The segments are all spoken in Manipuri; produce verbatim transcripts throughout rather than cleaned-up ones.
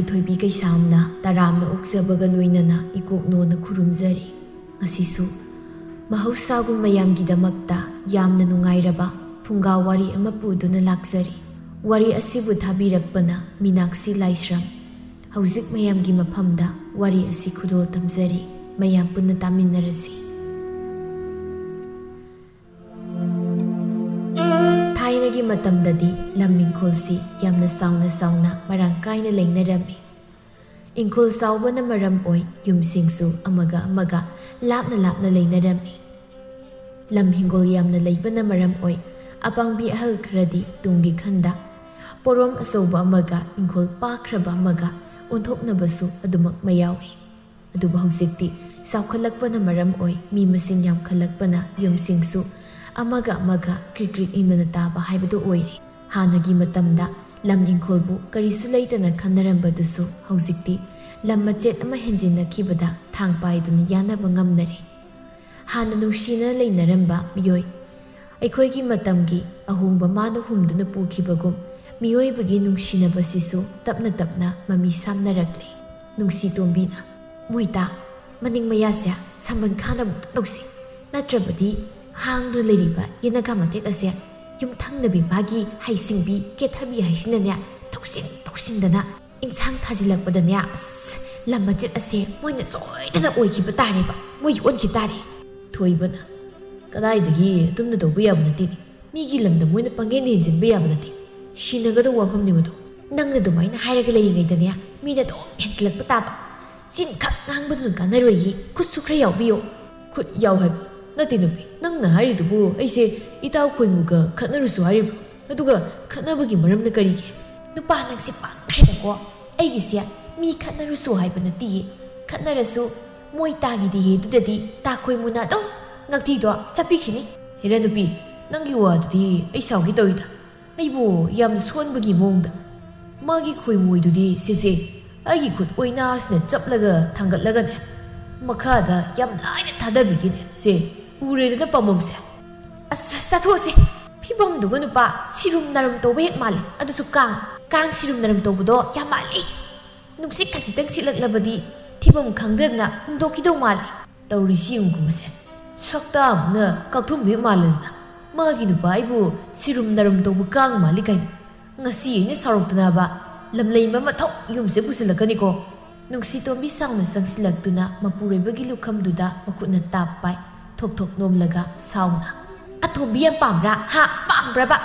ꯊꯣꯏꯕꯤ ꯀꯩꯁꯥꯝꯅ ꯇꯔꯥꯝꯅ ꯑꯣꯛꯆꯕꯒ ꯂꯣꯏꯅꯅ ꯏꯀꯣꯛꯅꯣꯅ ꯈꯨꯔꯨꯝꯖꯔꯤ꯫ ꯉꯁꯤꯁꯨ ꯃꯍꯧꯁꯥꯒꯨꯝ ꯃꯌꯥꯝꯒꯤꯗꯃꯛꯇ ꯌꯥꯝꯅ ꯅꯨꯡꯉꯥꯏꯔꯕ ꯐꯨꯡꯒꯥ ꯋꯥꯔꯤ ꯑꯃ ꯄꯨꯗꯨꯅ ꯂꯥꯛꯆꯔꯤ꯫ ꯋꯥꯔꯤ ꯑꯁꯤꯕꯨ ꯊꯥꯕꯤꯔꯛꯄꯅ ꯃꯤꯅꯥꯛꯁꯤ ꯂꯥꯏꯁ꯭ꯔꯝ꯫ ꯍꯧꯖꯤꯛ ꯃꯌꯥꯝꯒꯤ ꯃꯐꯝꯗ ꯋꯥꯔꯤ ꯑꯁꯤ ꯈꯨꯗꯣꯜ ꯇꯝꯖꯔꯤ꯫ ꯃꯌꯥꯝ ꯄꯨꯟꯅ ꯇꯥꯃꯤꯟꯅꯔꯁꯤ꯫ ꯊꯥꯏꯅꯒꯤ ꯃꯇꯝꯗꯗꯤ ꯂꯝ ꯏꯪꯈꯣꯜꯁꯤ ꯌꯥꯝꯅ ꯆꯥꯎꯅ ꯆꯥꯎꯅ ꯃꯔꯥꯡ ꯀꯥꯏꯅ ꯂꯩꯅꯔꯝꯃꯤ꯫ ꯏꯪꯈꯣꯜ ꯆꯥꯎꯕꯅ ꯃꯔꯝ ꯑꯣꯏ ꯌꯨꯝꯁꯤꯡꯁꯨ ꯑꯃꯒ ꯑꯃꯒ ꯂꯥꯞꯅ ꯂꯥꯞꯅ ꯂꯩꯅꯔꯝꯃꯤ꯫ ꯂꯝ ꯍꯤꯡꯒꯣꯜ ꯌꯥꯝꯅ ꯂꯩꯕꯅ ꯃꯔꯝ ꯑꯣꯏ ꯑꯄꯥꯡꯕꯤ ꯑꯍꯜ ꯈꯔꯗꯤ ꯇꯨꯡꯒꯤ ꯈꯟꯗ ꯄꯣꯔꯣꯝ ꯑꯆꯧꯕ ꯑꯃꯒ ꯏꯪꯈꯣꯜ ꯄꯥꯛꯈ꯭ꯔꯕ ꯑꯃꯒ ꯑꯣꯟꯊꯣꯛꯅꯕꯁꯨ ꯑꯗꯨꯃꯛ ꯃꯌꯥꯎꯏ꯫ ꯑꯗꯨꯕꯨ ꯍꯧꯖꯤꯛꯇꯤ ꯆꯥꯎꯈꯠꯂꯛꯄꯅ ꯃꯔꯝ ꯑꯣꯏ ꯃꯤ ꯃꯁꯤꯡ ꯌꯥꯝꯈꯠꯂꯛꯄꯅ ꯌꯨꯝꯁꯤꯡꯁꯨ ꯑꯃꯒ ꯑꯃꯒ ꯀ꯭ꯔꯤꯛ ꯀ꯭ꯔꯤꯛ ꯏꯟꯅꯅ ꯇꯥꯕ ꯍꯥꯏꯕꯗꯨ ꯑꯣꯏꯔꯦ꯫ ꯍꯥꯟꯅꯒꯤ ꯃꯇꯝꯗ ꯂꯝ ꯏꯪꯈꯣꯜꯕꯨ ꯀꯔꯤꯁꯨ ꯂꯩꯇꯅ ꯈꯟꯅꯔꯝꯕꯗꯨꯁꯨ ꯍꯧꯖꯤꯛꯇꯤ ꯂꯝ ꯃꯆꯦꯠ ꯑꯃ ꯍꯦꯟꯖꯤꯟꯅꯈꯤꯕꯗ ꯊꯥꯡ ꯄꯥꯏꯗꯨꯅ ꯌꯥꯅꯕ ꯉꯝꯅꯔꯦ꯫ ꯍꯥꯟꯅ ꯅꯨꯡꯁꯤꯅ ꯂꯩꯅꯔꯝꯕ ꯃꯤꯑꯣꯏ ꯑꯩꯈꯣꯏꯒꯤ ꯃꯇꯝꯒꯤ ꯑꯍꯣꯡꯕ ꯃꯥꯅ ꯍꯨꯝꯗꯨꯅ ꯄꯨꯈꯤꯕꯒꯨꯝ ꯃꯤꯑꯣꯏꯕꯒꯤ ꯅꯨꯡꯁꯤꯅꯕꯁꯤꯁꯨ ꯇꯞꯅ ꯇꯞꯅ ꯃꯃꯤ ꯁꯥꯝꯅꯔꯛꯂꯦ꯫ ꯅꯨꯡꯁꯤ ꯇꯣꯝꯕꯤꯅ, "ꯃꯣꯏꯇꯥ, ꯃꯅꯤꯡ ꯃꯌꯥꯁꯦ ꯁꯝꯕꯟ ꯈꯥꯅꯕ ꯑꯝꯇ ꯇꯧꯁꯤ, ꯅꯠꯇ꯭ꯔꯕꯗꯤ ꯍꯥꯡꯗꯨꯅ ꯂꯩꯔꯤꯕ ꯌꯦꯅꯈꯥ ꯃꯇꯦꯛ ꯑꯁꯦ ꯌꯨꯝꯊꯪꯅꯕꯤ ꯃꯥꯒꯤ ꯍꯩꯁꯤꯡꯕꯤ ꯀꯦꯊꯕꯤ ꯍꯥꯏꯁꯤꯅꯅꯦ ꯇꯧꯁꯤꯟ ꯇꯧꯁꯤꯟꯗꯅ ꯏꯟꯁꯥꯡ ꯊꯥꯖꯤꯜꯂꯛꯄꯗꯅꯦ, ꯑꯁ, ꯂꯝ ꯃꯆꯦꯠ ꯑꯁꯦ ꯃꯣꯏꯅ ꯁꯣꯏꯗꯅ ꯑꯣꯏꯈꯤꯕ ꯇꯥꯔꯦꯕ, ꯃꯣꯏ ꯑꯣꯟꯈꯤ ꯇꯥꯔꯦ꯫" ꯊꯣꯏꯕꯅ, "ꯀꯗꯥꯏꯗꯒꯤ ꯑꯗꯨꯝꯅ ꯇꯧꯕ ꯌꯥꯕ ꯅꯠꯇꯦꯅꯦ, ꯃꯤꯒꯤ ꯂꯝꯗ ꯃꯣꯏꯅ ꯄꯪꯍꯦꯟ ꯍꯦꯟꯖꯤꯟꯕ ꯌꯥꯕ ꯅꯠꯇꯦ, ꯁꯤꯟꯅꯒꯗꯧꯕ ꯋꯥꯐꯝꯅꯤ ꯃꯗꯨ꯫ ꯅꯪꯅ ꯑꯗꯨꯃꯥꯏꯅ ꯍꯥꯏꯔꯒ ꯂꯩꯔꯤꯉꯩꯗꯅꯦ ꯃꯤꯅ ꯑꯗꯨꯝ ꯍꯦꯟꯖꯤꯜꯂꯛꯄ ꯇꯥꯕ꯫ ꯆꯤꯟꯈꯛ ꯉꯥꯡꯕꯗꯨꯅ ꯀꯥꯟꯅꯔꯣꯏꯌꯦ, ꯈꯨꯠꯁꯨ ꯈꯔ ꯌꯥꯎꯕꯤꯌꯣ꯫" "ꯈꯨꯠ ꯌꯥꯎ ꯍꯥꯏꯕ ꯅꯠꯇꯦ ꯅꯨꯄꯤ, ꯅꯪꯅ ꯍꯥꯏꯔꯤꯗꯨꯕꯨ ꯑꯩꯁꯦ ꯏꯇꯥꯎ ꯈꯣꯏꯃꯨꯒ ꯈꯠꯅꯔꯨꯁꯨ ꯍꯥꯏꯔꯤꯕ꯭ꯔꯣ? ꯑꯗꯨꯒ ꯈꯠꯅꯕꯒꯤ ꯃꯔꯝꯅ ꯀꯔꯤꯒꯤ?" "ꯅꯨꯄꯥ ꯅꯪꯁꯦ ꯄꯪꯈ꯭ꯔꯦꯗꯀꯣ꯫ ꯑꯩꯒꯤꯁꯦ ꯃꯤ ꯈꯠꯅꯔꯨꯁꯨ ꯍꯥꯏꯕ ꯅꯠꯇꯤꯌꯦ꯫ ꯈꯠꯅꯔꯁꯨ ꯃꯣꯏ ꯇꯥꯒꯤꯗꯤꯌꯦ, ꯑꯗꯨꯗꯗꯤ ꯇꯥ ꯈꯣꯏꯃꯨꯅ ꯑꯗꯨꯝ ꯉꯛꯇꯤꯗꯣ ꯆꯠꯄꯤꯈꯤꯅꯤ꯫" "ꯍꯦꯔꯥ ꯅꯨꯄꯤ, ꯅꯪꯒꯤ ꯋꯥꯗꯨꯗꯤ ꯑꯩ ꯁꯥꯎꯒꯦ ꯇꯧꯏꯗ꯫ ꯑꯩꯕꯨ ꯌꯥꯝ ꯁꯣꯟꯕꯒꯤ ꯃꯑꯣꯡꯗ꯫ ꯃꯥꯒꯤ ꯈꯣꯏꯃꯨꯗꯨꯗꯤ ꯁꯤꯁꯦ ꯑꯩꯒꯤ ꯈꯨꯠ ꯑꯣꯏꯅꯥꯁꯤꯅ ꯆꯞꯂꯒ ꯊꯥꯡꯒꯠꯂꯒꯅꯦ ꯃꯈꯥꯗ ꯌꯥꯝ ꯂꯥꯏꯅ ꯊꯥꯗꯕꯤꯒꯦꯅꯦ꯫ ꯁꯦ, ꯎꯔꯦꯗꯅ ꯄꯥꯝꯕꯣꯝꯁꯦ꯫" "ꯑꯁ, ꯆꯠꯊꯣꯛꯑꯁꯦ꯫ ꯐꯤꯕꯝꯗꯨꯒ ꯅꯨꯄꯥ ꯁꯤꯔꯨꯝ ꯅꯥꯔꯨꯝ ꯇꯧꯕ ꯍꯦꯛ ꯃꯥꯜꯂꯦ꯫ ꯑꯗꯨꯁꯨ ꯀꯥꯡ, ꯀꯥꯡ ꯁꯤꯔꯨꯝ ꯅꯥꯔꯨꯝ ꯇꯧꯕꯗꯣ ꯌꯥꯝ ꯃꯥꯜꯂꯤ꯫" ꯅꯨꯡꯁꯤꯠ ꯈꯖꯤꯛꯇꯪ ꯁꯤꯠꯂꯛꯂꯕꯗꯤ ꯊꯤꯐꯝ ꯈꯪꯗꯗꯅ ꯍꯨꯝꯗꯣꯛꯈꯤꯗꯧ ꯃꯥꯜꯂꯤ꯫ ꯇꯧꯔꯤꯁꯤ ꯌꯦꯡꯉꯨ ꯃꯁꯦ, ꯁꯛꯇ ꯑꯃꯨꯛꯅ ꯀꯥꯎꯊꯨꯝꯕꯤ ꯃꯥꯜꯂꯗꯅ꯫ ꯃꯥꯒꯤ ꯅꯨꯄꯥ ꯑꯩꯕꯨ ꯁꯤꯔꯨꯝ ꯅꯥꯔꯨꯝ ꯇꯧꯕ ꯀꯥꯡ ꯃꯥꯜꯂꯤ ꯀꯩꯅꯣ꯫ ꯉꯁꯤ ꯑꯩꯅ ꯁꯥꯎꯔꯛꯇꯅꯕ ꯂꯝꯂꯩꯃ ꯃꯊꯧ ꯌꯨꯝꯁꯦ ꯄꯨꯁꯤꯜꯂꯛꯀꯅꯤꯀꯣ꯫ ꯅꯨꯡꯁꯤꯇꯣꯝꯕꯤ ꯁꯥꯎꯅ ꯆꯪꯁꯤꯜꯂꯛꯇꯨꯅ ꯃꯄꯨꯔꯣꯏꯕꯒꯤ ꯂꯨꯈꯝꯗꯨꯗ ꯃꯈꯨꯠꯅ ꯇꯥꯞ ꯄꯥꯏ, ꯊꯣꯛ ꯊꯣꯛ ꯅꯣꯝꯂꯒ ꯁꯥꯎꯅ, "ꯑꯇꯣꯝꯕꯤ ꯌꯥꯝ ꯄꯥꯝꯕ꯭ꯔꯥ? ꯍꯥ? ꯄꯥꯝꯕ꯭ꯔꯕ?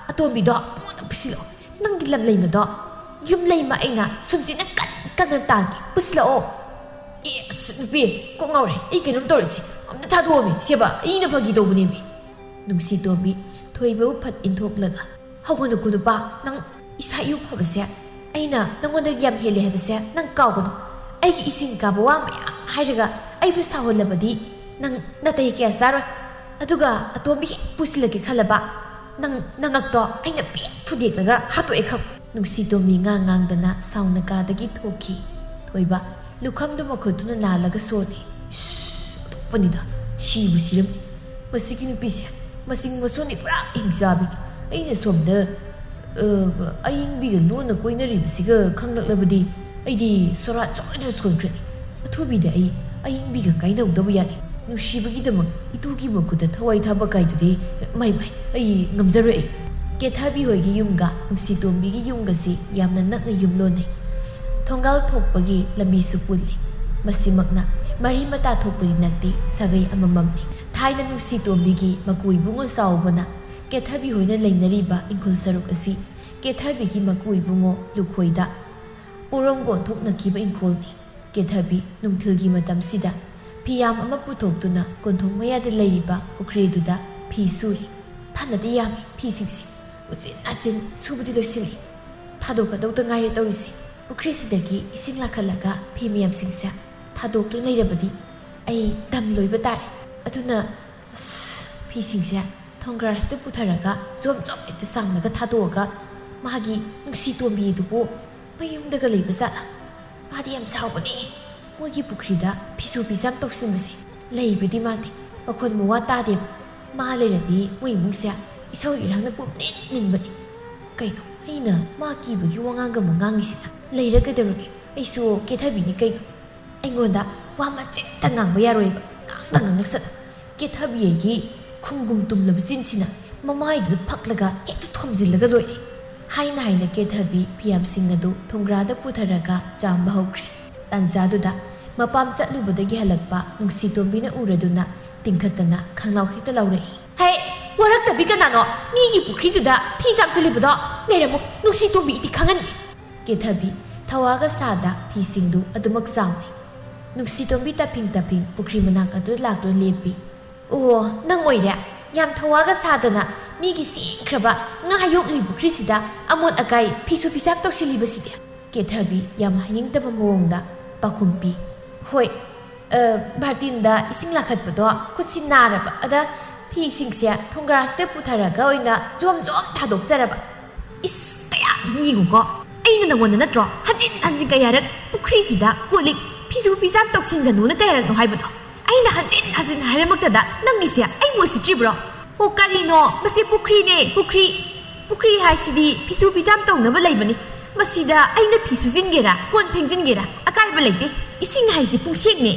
ꯑꯇꯣꯝꯕꯤꯗꯣ ꯄꯨꯅ ꯄꯨꯁꯤꯜꯂꯛꯑꯣ꯫ ꯅꯪꯒꯤ ꯂꯝꯂꯩꯃꯗꯣ, ꯌꯨꯝꯂꯩꯃ ꯑꯩꯅ ꯁꯨꯝꯁꯤꯅ ꯀꯟ ꯀꯟꯅ ꯇꯥꯟꯒꯦ꯫ ꯄꯨꯁꯤꯜꯂꯛꯑꯣ꯫" ꯑꯦ, ꯑꯁ, ꯅꯨꯄꯤ, ꯀꯣꯛ ꯉꯥꯎꯔꯦ꯫ ꯑꯩ ꯀꯩꯅꯣꯝ ꯇꯧꯔꯤꯁꯦ꯫ ꯑꯝꯇ ꯊꯥꯗꯣꯛꯑꯣꯃꯤ, ꯁꯦꯕ꯫ ꯑꯩꯅ ꯐꯥꯒꯤ ꯇꯧꯕꯅꯦꯃꯤ꯫ ꯅꯨꯡꯁꯤꯇꯣꯝꯕꯤ ꯊꯣꯏꯕꯕꯨ ꯐꯠ ꯏꯟꯊꯣꯛꯂꯒ, "ꯍꯧꯒꯠꯅꯨꯀꯣ ꯅꯨꯄꯥ, ꯅꯪ ꯏꯁꯥ ꯏꯎ ꯐꯕꯁꯦ꯫ ꯑꯩꯅ ꯅꯪꯉꯣꯟꯗ ꯌꯥꯝ ꯍꯦꯜꯂꯦ ꯍꯥꯏꯕꯁꯦ ꯅꯪ ꯀꯥꯎꯒꯅꯨ꯫ ꯑꯩꯒꯤ ꯏꯁꯤꯡ ꯀꯥꯕ ꯋꯥ ꯃꯌꯥꯝ ꯍꯥꯏꯔꯒ ꯑꯩꯕꯨ ꯁꯥꯎꯍꯜꯂꯕꯗꯤ ꯅꯪ ꯅꯥꯇꯩ ꯀꯌꯥ ꯆꯥꯔꯣꯏ꯫ ꯑꯗꯨꯒ ꯑꯇꯣꯝꯕꯤ ꯍꯦꯛ ꯄꯨꯁꯤꯜꯂꯒꯦ ꯈꯜꯂꯕ, ꯅꯪ ꯅꯉꯛꯇꯣ ꯑꯩꯅ ꯄꯦꯛ ꯊꯨꯗꯦꯛꯂꯒ ꯍꯥꯠꯇꯣꯛꯑꯦ ꯈꯪꯉꯨ꯫" ꯅꯨꯡꯁꯤꯇꯣꯝꯕꯤ ꯉꯥꯡ ꯉꯥꯡꯗꯅ ꯁꯥꯎꯅ ꯀꯥꯗꯒꯤ ꯊꯣꯛꯈꯤ꯫ ꯊꯣꯏꯕ ꯂꯨꯈꯝꯗꯨ ꯃꯈꯨꯠꯇꯨꯅ ꯅꯥꯜꯂꯒ ꯁꯣꯟꯅꯤ꯫ ꯏꯁ, ꯑꯣꯟꯊꯣꯛꯄꯅꯤꯗ, ꯁꯤꯕꯨ ꯁꯤꯔꯝꯃꯤ꯫ ꯃꯁꯤꯒꯤ ꯅꯨꯄꯤꯁꯦ ꯃꯆꯤꯡ ꯃꯁꯣꯟꯗꯤ ꯄꯨꯔꯥ ꯍꯤꯡꯆꯥꯕꯤꯅꯤ꯫ ꯑꯩꯅ ꯁꯣꯝꯗ, ꯑ, ꯑꯌꯤꯡꯕꯤꯒ ꯂꯣꯟꯅ ꯀꯣꯏꯅꯔꯤꯕꯁꯤꯒ ꯈꯪꯂꯛꯂꯕꯗꯤ ꯑꯩꯗꯤ ꯁꯣꯔꯥꯠ ꯁꯣꯏꯗꯅ ꯁꯣꯟꯈ꯭ꯔꯅꯤ꯫ ꯑꯊꯨꯕꯤꯗ ꯑꯩ ꯑꯌꯤꯡꯕꯤꯒ ꯀꯥꯏꯅꯧꯗꯕ ꯌꯥꯗꯦ꯫ ꯅꯨꯡꯁꯤꯕꯒꯤꯗꯃꯛ ꯏꯇꯨꯒꯤ ꯃꯈꯨꯠꯇ ꯊꯋꯥꯏ ꯊꯥꯕ ꯀꯥꯏꯗꯨꯗꯤ, ꯃꯥꯏ ꯃꯥꯏ, ꯑꯩ ꯉꯝꯖꯔꯣꯏ ꯑꯩ꯫ ꯀꯦꯊꯕꯤ ꯍꯣꯏꯒꯤ ꯌꯨꯝꯒ ꯅꯨꯡꯁꯤꯇꯣꯝꯕꯤꯒꯤ ꯌꯨꯝꯒꯁꯤ ꯌꯥꯝꯅ ꯅꯛꯅ ꯌꯨꯝꯂꯣꯟꯅꯩ꯫ ꯊꯣꯡꯒꯥꯜ ꯊꯣꯛꯄꯒꯤ ꯂꯝꯕꯤꯁꯨ ꯄꯨꯜꯂꯤ꯫ ꯃꯁꯤꯃꯛꯅ ꯃꯔꯤ ꯃꯇꯥ ꯊꯣꯛꯄꯗꯤ ꯅꯠꯇꯦ, ꯁꯥꯒꯩ ꯑꯃꯃꯝꯅꯤ꯫ ꯊꯥꯏꯅ ꯅꯨꯡꯁꯤꯇꯣꯝꯕꯤꯒꯤ ꯃꯀꯨ ꯏꯕꯨꯡꯉꯣ ꯆꯥꯎꯕꯅ ꯀꯦꯊꯕꯤ ꯍꯣꯏꯅ ꯂꯩꯅꯔꯤꯕ ꯏꯪꯈꯣꯜ ꯁꯔꯨꯛ ꯑꯁꯤ ꯀꯦꯊꯕꯤꯒꯤ ꯃꯀꯨ ꯏꯕꯨꯡꯉꯣ ꯂꯨꯈꯣꯏꯗ ꯄꯣꯔꯣꯝ ꯀꯣꯟꯊꯣꯛꯅꯈꯤꯕ ꯏꯪꯈꯣꯜꯅꯤ꯫ ꯀꯦꯊꯕꯤ ꯅꯨꯡꯊꯤꯜꯒꯤ ꯃꯇꯝꯁꯤꯗ ꯐꯤꯌꯥꯝ ꯑꯃ ꯄꯨꯊꯣꯛꯇꯨꯅ ꯀꯣꯟꯊꯣꯡ ꯃꯌꯥꯗ ꯂꯩꯔꯤꯕ ꯄꯨꯈ꯭ꯔꯤꯗꯨꯗ ꯐꯤ ꯁꯨꯔꯤ꯫ ꯐꯅꯗꯤ ꯌꯥꯝꯃꯤ ꯐꯤꯁꯤꯡꯁꯦ꯫ ꯎꯆꯤꯟ ꯅꯥꯆꯤꯟ ꯁꯨꯕꯗꯤ ꯂꯣꯏꯁꯤꯜꯂꯤ꯫ ꯊꯥꯗꯣꯛꯀꯗꯧꯗ ꯉꯥꯏꯔꯦ ꯇꯧꯔꯤꯁꯦ꯫ ꯄꯨꯈ꯭ꯔꯤꯁꯤꯗꯒꯤ ꯏꯁꯤꯡ ꯂꯥꯈꯠꯂꯒ ꯐꯤ ꯃꯌꯥꯝꯁꯤꯡꯁꯦ ꯊꯥꯗꯣꯛꯇꯨꯅ ꯂꯩꯔꯕꯗꯤ ꯑꯩ ꯗꯝ ꯂꯣꯏꯕ ꯇꯥꯔꯦ꯫ ꯑꯗꯨꯅ, ꯑꯁ, ꯐꯤꯁꯤꯡꯁꯦ ꯊꯣꯡꯒ꯭ꯔꯥꯁꯇ ꯄꯨꯊꯔꯒ ꯖꯣꯝ ꯖꯣꯝ ꯍꯦꯛꯇ ꯆꯥꯝꯂꯒ ꯊꯥꯗꯣꯛꯑꯒ ꯃꯥꯒꯤ ꯅꯨꯡꯁꯤ ꯇꯣꯝꯕꯤꯗꯨꯕꯨ ꯃꯌꯨꯝꯗꯒ ꯂꯩꯕ ꯖꯥꯠꯂꯥ? ꯃꯥꯗꯤ ꯌꯥꯝ ꯁꯥꯎꯕꯅꯦ꯫ ꯃꯣꯏꯒꯤ ꯄꯨꯈ꯭ꯔꯤꯗ ꯐꯤꯁꯨ ꯐꯤꯖꯥꯝ ꯇꯧꯁꯤꯟꯕꯁꯦ꯫ ꯂꯩꯕꯗꯤ ꯃꯥꯟꯗꯦ꯫ ꯃꯈꯣꯟ ꯃꯋꯥ ꯇꯥꯗꯦꯕ꯫ ꯃꯥ ꯂꯩꯔꯗꯤ ꯃꯣꯏ ꯏꯃꯨꯡꯁꯦ ꯏꯁꯧ ꯏꯔꯥꯡꯅ ꯄꯨꯝꯅꯤꯟ ꯅꯤꯟꯕꯅꯤ꯫ ꯀꯩꯅꯣ? ꯑꯩꯅ ꯃꯥ ꯀꯤꯕꯒꯤ ꯋꯥꯉꯥꯡꯒ ꯑꯃꯨꯛ ꯉꯥꯡꯉꯤꯁꯤꯅ? ꯂꯩꯔ ꯀꯩꯗꯧꯔꯒꯦ? ꯑꯩꯁꯨ ꯀꯦꯊꯕꯤꯅꯤ ꯀꯩꯅꯣ꯫ ꯑꯩꯉꯣꯟꯗ ꯋꯥ ꯃꯆꯦꯠꯇ ꯉꯥꯡꯕ ꯌꯥꯔꯣꯏꯕ꯫ ꯉꯥꯡꯗ ꯉꯥꯡꯂꯛꯁꯅꯨ꯫ ꯀꯦꯊꯕꯤ ꯑꯩꯒꯤ ꯈꯨꯝꯒꯨꯝ ꯇꯨꯝꯂꯕ ꯆꯤꯟꯁꯤꯅ ꯃꯃꯥꯏꯗꯨꯗ ꯐꯛꯂꯒ ꯍꯦꯛꯇ ꯊꯣꯝꯖꯤꯜꯂꯒ ꯂꯣꯏꯔꯦ꯫ ꯍꯥꯏꯅ ꯍꯥꯏꯅ ꯀꯦꯊꯕꯤ ꯐꯤꯌꯥꯝꯁꯤꯡ ꯑꯗꯨ ꯊꯣꯡꯒ꯭ꯔꯥꯗ ꯄꯨꯊꯔꯒ ꯆꯥꯝꯕ ꯍꯧꯈ꯭ꯔꯦ꯫ ꯇꯥꯟꯖꯥꯗꯨꯗ ꯃꯄꯥꯝ ꯆꯠꯂꯨꯕꯗꯒꯤ ꯍꯜꯂꯛꯄ ꯅꯨꯡꯁꯤꯇꯣꯝꯕꯤꯅ ꯎꯔꯗꯨꯅ ꯇꯤꯡꯈꯠꯇꯅ ꯈꯪꯂꯥꯎ ꯍꯦꯛꯇ ꯂꯥꯎꯔꯛꯏ꯫ "ꯍꯦ, ꯋꯥꯔꯛꯇꯕꯤ ꯀꯅꯥꯅꯣ? ꯃꯤꯒꯤ ꯄꯨꯈ꯭ꯔꯤꯗꯨꯗ ꯐꯤ ꯆꯥꯝꯁꯤꯜꯂꯤꯕꯗꯣ? ꯂꯩꯔꯝꯃꯨ, ꯅꯨꯡꯁꯤꯇꯣꯝꯕꯤ ꯏꯇꯤ ꯈꯪꯍꯟꯒꯦ!" ꯀꯦꯊꯕꯤ ꯊꯋꯥꯒ ꯁꯥꯗ ꯐꯤꯁꯤꯡꯗꯨ ꯑꯗꯨꯃꯛ ꯆꯥꯝꯃꯤ꯫ ꯅꯨꯡꯁꯤꯇꯣꯝꯕꯤ ꯇꯞꯐꯤꯡ ꯇꯞꯐꯤꯡ ꯄꯨꯈ꯭ꯔꯤ ꯃꯅꯥꯛ ꯑꯗꯨꯗ ꯂꯥꯛꯇꯨꯅ ꯂꯦꯞꯄꯤ꯫ "ꯑꯣ, ꯅꯪ ꯑꯣꯏꯔꯦ? ꯌꯥꯝ ꯊꯋꯥꯒ ꯁꯥꯗꯅ ꯃꯤꯒꯤ ꯁꯦꯡꯈ꯭ꯔꯕ ꯉꯥ ꯌꯣꯛꯂꯤ ꯄꯨꯈ꯭ꯔꯤꯁꯤꯗ ꯑꯃꯣꯠ ꯑꯀꯥꯏ ꯐꯤꯁꯨ ꯐꯤꯁꯥꯝ ꯇꯧꯁꯤꯜꯂꯤꯕꯁꯤꯗꯤ?" ꯀꯦꯊꯕꯤ ꯌꯥꯝ ꯍꯥꯏꯅꯤꯡꯗꯕ ꯃꯑꯣꯡꯗ ꯄꯥꯎꯈꯨꯝ ꯄꯤ꯫ "ꯍꯣꯏ, ꯑ, ꯕꯥꯔꯇꯤꯟꯗ ꯏꯁꯤꯡ ꯂꯥꯈꯠꯄꯗꯣ ꯈꯨꯠꯁꯤ ꯅꯥꯔꯕ, ꯑꯗ ꯐꯤꯁꯤꯡꯁꯦ ꯊꯣꯡꯒ꯭ꯔꯥꯁꯤꯗ ꯄꯨꯊꯔꯒ ꯑꯣꯏꯅ ꯖꯣꯝ ꯖꯣꯝ ꯊꯥꯗꯣꯛꯆꯔꯕ꯫" "ꯏꯁ, ꯀꯌꯥꯗꯨꯅ ꯌꯦꯡꯉꯨꯀꯣ, ꯑꯩꯅ ꯅꯉꯣꯟꯗ ꯅꯠꯇ꯭ꯔꯣ ꯍꯟꯖꯤꯟ ꯍꯟꯖꯤꯟ ꯀꯌꯥꯔꯛ ꯄꯨꯈ꯭ꯔꯤꯁꯤꯗ ꯀꯣꯜ ꯂꯤꯛ ꯐꯤꯁꯨ ꯐꯤꯖꯥꯝ ꯇꯧꯁꯤꯟꯒꯅꯨꯅ ꯀꯌꯥꯔꯛꯅꯣ ꯍꯥꯏꯕꯗꯣ? ꯑꯩꯅ ꯍꯟꯖꯤꯟ ꯍꯟꯖꯤꯟ ꯍꯥꯏꯔꯝꯃꯛꯇꯗ ꯅꯪꯒꯤꯁꯦ ꯑꯩꯕꯨ ꯎꯁꯤꯠꯇ꯭ꯔꯤꯕ꯭ꯔꯣ?" "ꯑꯣ, ꯀꯔꯤꯅꯣ? ꯃꯁꯤ ꯄꯨꯈ꯭ꯔꯤꯅꯦ, ꯄꯨꯈ꯭ꯔꯤ꯫ ꯄꯨꯈ꯭ꯔꯤ ꯍꯥꯏꯁꯤꯗꯤ ꯐꯤꯁꯨ ꯐꯤꯖꯥꯝ ꯇꯧꯅꯕ ꯂꯩꯕꯅꯤ꯫ ꯃꯁꯤꯗ ꯑꯩꯅ ꯐꯤ ꯁꯨꯖꯤꯟꯒꯦꯔꯥ, ꯀꯣꯟ ꯐꯦꯡꯖꯤꯟꯒꯦꯔꯥ, ꯑꯀꯥꯏꯕ ꯂꯩꯇꯦ꯫ ꯏꯁꯤꯡ ꯍꯥꯏꯁꯤꯗꯤ ꯄꯨꯡꯁꯦꯡꯅꯦ꯫"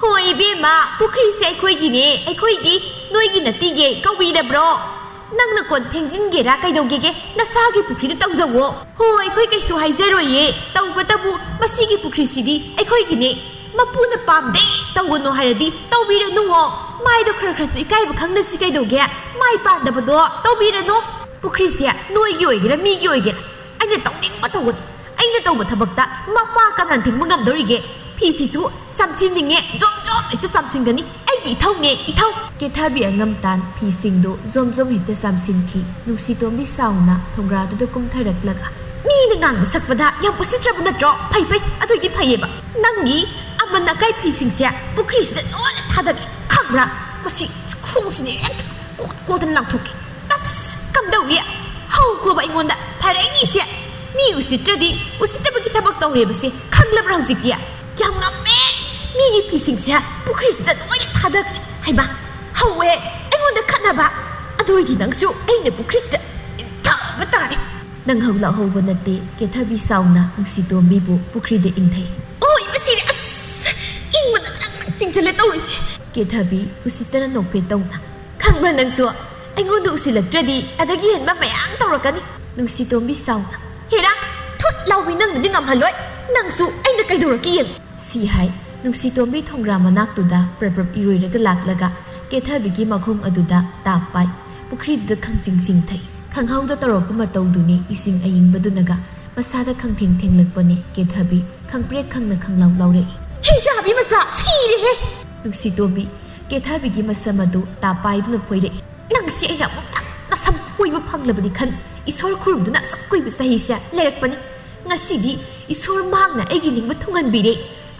"ꯍꯣꯏ ꯏꯕꯦꯝꯃ, ꯄꯨꯈ꯭ꯔꯤꯁꯦ ꯑꯩꯈꯣꯏꯒꯤꯅꯦ, ꯑꯩꯈꯣꯏꯒꯤ, ꯅꯣꯏꯒꯤ ꯅꯠꯇꯤꯌꯦ, ꯀꯧꯕꯤꯔꯕ꯭ꯔꯣ? ꯅꯪꯅ ꯀꯣꯟ ꯐꯦꯡꯖꯤꯟꯒꯦꯔꯥ ꯀꯩꯗꯧꯒꯦꯒꯦ, ꯅꯁꯥꯒꯤ ꯄꯨꯈ꯭ꯔꯤꯗ ꯇꯧꯖꯧꯋꯣ꯫" "ꯍꯣ, ꯑꯩꯈꯣꯏ ꯀꯩꯁꯨ ꯍꯥꯏꯖꯔꯣꯏꯌꯦ, ꯇꯧꯕꯇꯕꯨ ꯃꯁꯤꯒꯤ ꯄꯨꯈ꯭ꯔꯤꯁꯤꯗꯤ ꯑꯩꯈꯣꯏꯒꯤꯅꯦ꯫ ꯃꯄꯨꯅ ꯄꯥꯝꯗꯦ, ꯇꯧꯒꯅꯨ ꯍꯥꯏꯔꯗꯤ ꯇꯧꯕꯤꯔꯅꯨꯋꯣ꯫ ꯃꯥꯏꯗꯣ ꯈꯔ ꯈꯔꯁꯨ ꯏꯀꯥꯏꯕ ꯈꯪꯅꯁꯤ ꯀꯩꯗꯧꯒꯦ? ꯃꯥꯏ ꯄꯥꯟꯗꯕꯗꯣ ꯇꯧꯕꯤꯔꯅꯨ꯫ ꯄꯨꯈ꯭ꯔꯤꯁꯦ ꯅꯣꯏꯒꯤ ꯑꯣꯏꯒꯦꯔꯥ ꯃꯤꯒꯤ ꯑꯣꯏꯒꯦꯔꯥ, ꯑꯩꯅ ꯇꯧꯅꯤꯡꯕ ꯇꯧꯒꯅꯤ꯫ ꯑꯩꯅ ꯇꯧꯕ ꯊꯕꯛꯇ ꯃꯄꯥ ꯀꯅꯥꯅ ꯊꯤꯡꯕ ꯉꯝꯗꯧꯔꯤꯒꯦ? ꯐꯤꯁꯤꯁꯨ ꯆꯥꯝꯁꯤꯟꯅꯤꯡꯉꯦ, ꯖꯣꯝ ꯖꯣꯝ ꯍꯦꯛꯇ ꯆꯥꯝꯁꯤꯟꯒꯅꯤ꯫ ꯑꯩꯒꯤ ꯏꯊꯧꯅꯦ, ꯏꯊꯧ!" ꯀꯦꯊꯕꯤ ꯑꯉꯝꯇꯥꯟ ꯐꯤꯁꯤꯡꯗꯨ ꯖꯣꯝ ꯖꯣꯝ ꯍꯦꯛꯇ ꯆꯥꯝꯁꯤꯟꯈꯤ꯫ ꯅꯨꯡꯁꯤꯇꯣꯝꯕꯤ ꯁꯥꯎꯅ ꯊꯣꯡꯒ꯭ꯔꯥꯗꯨꯗ ꯀꯨꯝꯊꯔꯛꯂꯒ, "ꯃꯤꯅ ꯉꯥꯡꯕ ꯁꯛꯄꯗ ꯌꯥꯝ ꯎꯁꯤꯠꯇ꯭ꯔꯕ ꯅꯠꯇ꯭ꯔꯣ? ꯐꯩ, ꯐꯩ, ꯑꯗꯨꯏꯗꯤ ꯐꯩꯌꯦꯕ꯫ ꯅꯪꯒꯤ ꯑꯃꯟ ꯑꯀꯥꯏ ꯐꯤꯁꯤꯡꯁꯦ ꯄꯨꯈ꯭ꯔꯤꯁꯤꯗ ꯂꯣꯏꯅ ꯊꯥꯗꯒꯦ, ꯈꯪꯕ꯭ꯔꯥ? ꯃꯁꯤ ꯈꯣꯡꯁꯤꯅꯦ ꯍꯦꯛꯇ ꯀꯣꯠ ꯀꯣꯠꯇꯅ ꯂꯪꯊꯣꯛꯀꯦ꯫ ꯑꯁ, ꯀꯝꯗꯧꯏ? ꯍꯧꯈꯣꯕ ꯑꯩꯉꯣꯟꯗ ꯐꯔꯛꯏꯅꯤꯁꯦ꯫ ꯃꯤ ꯎꯁꯤꯠꯇ꯭ꯔꯗꯤ ꯎꯁꯤꯠꯇꯕꯒꯤ ꯊꯕꯛ ꯇꯧꯔꯦꯕꯁꯦ ꯈꯪꯂꯕ꯭ꯔꯥ ꯍꯧꯖꯤꯛꯇꯤ? ꯌꯥꯝ ꯉꯝꯃꯦ꯫ ꯃꯤꯒꯤ ꯐꯤꯁꯤꯡꯁꯦ ꯄꯨꯈ꯭ꯔꯤꯁꯤꯗ ꯂꯣꯏꯅ ꯊꯥꯗꯈ꯭ꯔꯦ꯫ ꯍꯩꯃꯥ, ꯍꯧꯋꯦ ꯑꯩꯉꯣꯟꯗ ꯈꯠꯅꯕ꯫ ꯑꯗꯨ ꯑꯣꯏꯗꯤ ꯅꯪꯁꯨ ꯑꯩꯅ ꯄꯨꯈ꯭ꯔꯤꯁꯤꯗ ꯊꯥꯕ ꯇꯥꯔꯦ꯫ ꯅꯪ ꯍꯧꯂꯛꯍꯧꯕ ꯅꯠꯇꯦ꯫ ꯀꯦꯊꯕꯤ ꯁꯥꯎꯅ ꯅꯨꯡꯁꯤꯇꯣꯝꯕꯤꯕꯨ ꯄꯨꯈ꯭ꯔꯤꯗ ꯏꯟꯊꯩ꯫ ꯑꯣ, ꯏꯃꯥ ꯁꯤꯔꯦ! ꯑꯁ! ꯏꯪꯕꯅ ꯅꯪ ꯆꯤꯡꯁꯤꯜꯂꯦ ꯇꯧꯔꯤꯁꯦ꯫ ꯀꯦꯊꯕꯤ ꯎꯁꯤꯠꯇꯅ ꯅꯣꯛꯐꯦ ꯇꯧꯅ, "ꯈꯪꯕ꯭ꯔꯥ ꯅꯪꯁꯨ? ꯑꯩꯉꯣꯟꯗ ꯎꯁꯤꯜꯂꯛꯇ꯭ꯔꯗꯤ ꯑꯗꯒꯤ ꯍꯦꯟꯕ ꯃꯌꯥꯝ ꯇꯧꯔꯛꯀꯅꯤ"꯫ ꯅꯨꯡꯁꯤꯇꯣꯝꯕꯤ ꯁꯥꯎꯅ, "ꯍꯦꯔꯥ! ꯊꯨꯠ ꯂꯥꯎꯕꯤ, ꯅꯪꯅꯗꯤ ꯉꯝꯍꯜꯂꯣꯏ꯫ ꯅꯪꯁꯨ ꯑꯩꯅ ꯀꯩꯗꯧꯔꯛꯀꯦ ꯌꯦꯡꯉꯨ"꯫ ꯁꯤ ꯍꯥꯏ ꯅꯨꯡꯁꯤꯇꯣꯝꯕꯤ ꯊꯣꯡꯒ꯭ꯔꯥ ꯃꯅꯥꯛꯇꯨꯗ ꯄ꯭ꯔꯞ ꯄ꯭ꯔꯞ ꯏꯔꯣꯏꯔꯒ ꯂꯥꯛꯂꯒ ꯀꯦꯊꯕꯤꯒꯤ ꯃꯈꯣꯡ ꯑꯗꯨꯗ ꯇꯥꯞ ꯄꯥꯏ꯫ ꯄꯨꯈ꯭ꯔꯤꯗꯨꯗ ꯈꯪꯆꯤꯡ ꯆꯤꯡꯊꯩ꯫ ꯈꯪꯍꯧꯗ ꯇꯧꯔꯛꯄ ꯃꯇꯧꯗꯨꯅꯤ ꯏꯁꯤꯡ ꯑꯏꯪꯕꯗꯨꯅꯒ ꯃꯁꯥꯗ ꯈꯪꯊꯦꯡ ꯊꯦꯡꯂꯛꯄꯅꯤ꯫ ꯀꯦꯊꯕꯤ ꯈꯪꯄ꯭ꯔꯦꯛ ꯈꯪꯅ ꯈꯪꯂꯥꯎ ꯂꯥꯎꯔꯛꯏ꯫ "ꯍꯤꯡꯆꯥꯕꯤ ꯃꯆꯥ, ꯁꯤꯔꯦꯍꯦ!" ꯅꯨꯡꯁꯤꯇꯣꯝꯕꯤ ꯀꯦꯊꯕꯤꯒꯤ ꯃꯁꯝ ꯑꯗꯨ ꯇꯥꯞ ꯄꯥꯏꯗꯨꯅ ꯐꯣꯏꯔꯛꯏ꯫ "ꯅꯪꯁꯤ ꯑꯩꯅ ꯑꯃꯨꯛꯇꯪ ꯅꯁꯝ ꯐꯣꯏꯕ ꯐꯪꯂꯕꯗꯤ ꯈꯟ ꯏꯁꯣꯔ ꯈꯨꯔꯨꯝꯗꯨꯅ ꯑꯁꯨꯛ ꯀꯨꯏꯕ ꯆꯍꯤꯁꯦ ꯂꯩꯔꯛꯄꯅꯤ꯫ ꯉꯁꯤꯗꯤ ꯏꯁꯣꯔ ꯃꯍꯥꯛꯅ ꯑꯩꯒꯤ ꯅꯤꯡꯕ ꯊꯨꯡꯍꯟꯕꯤꯔꯦ꯫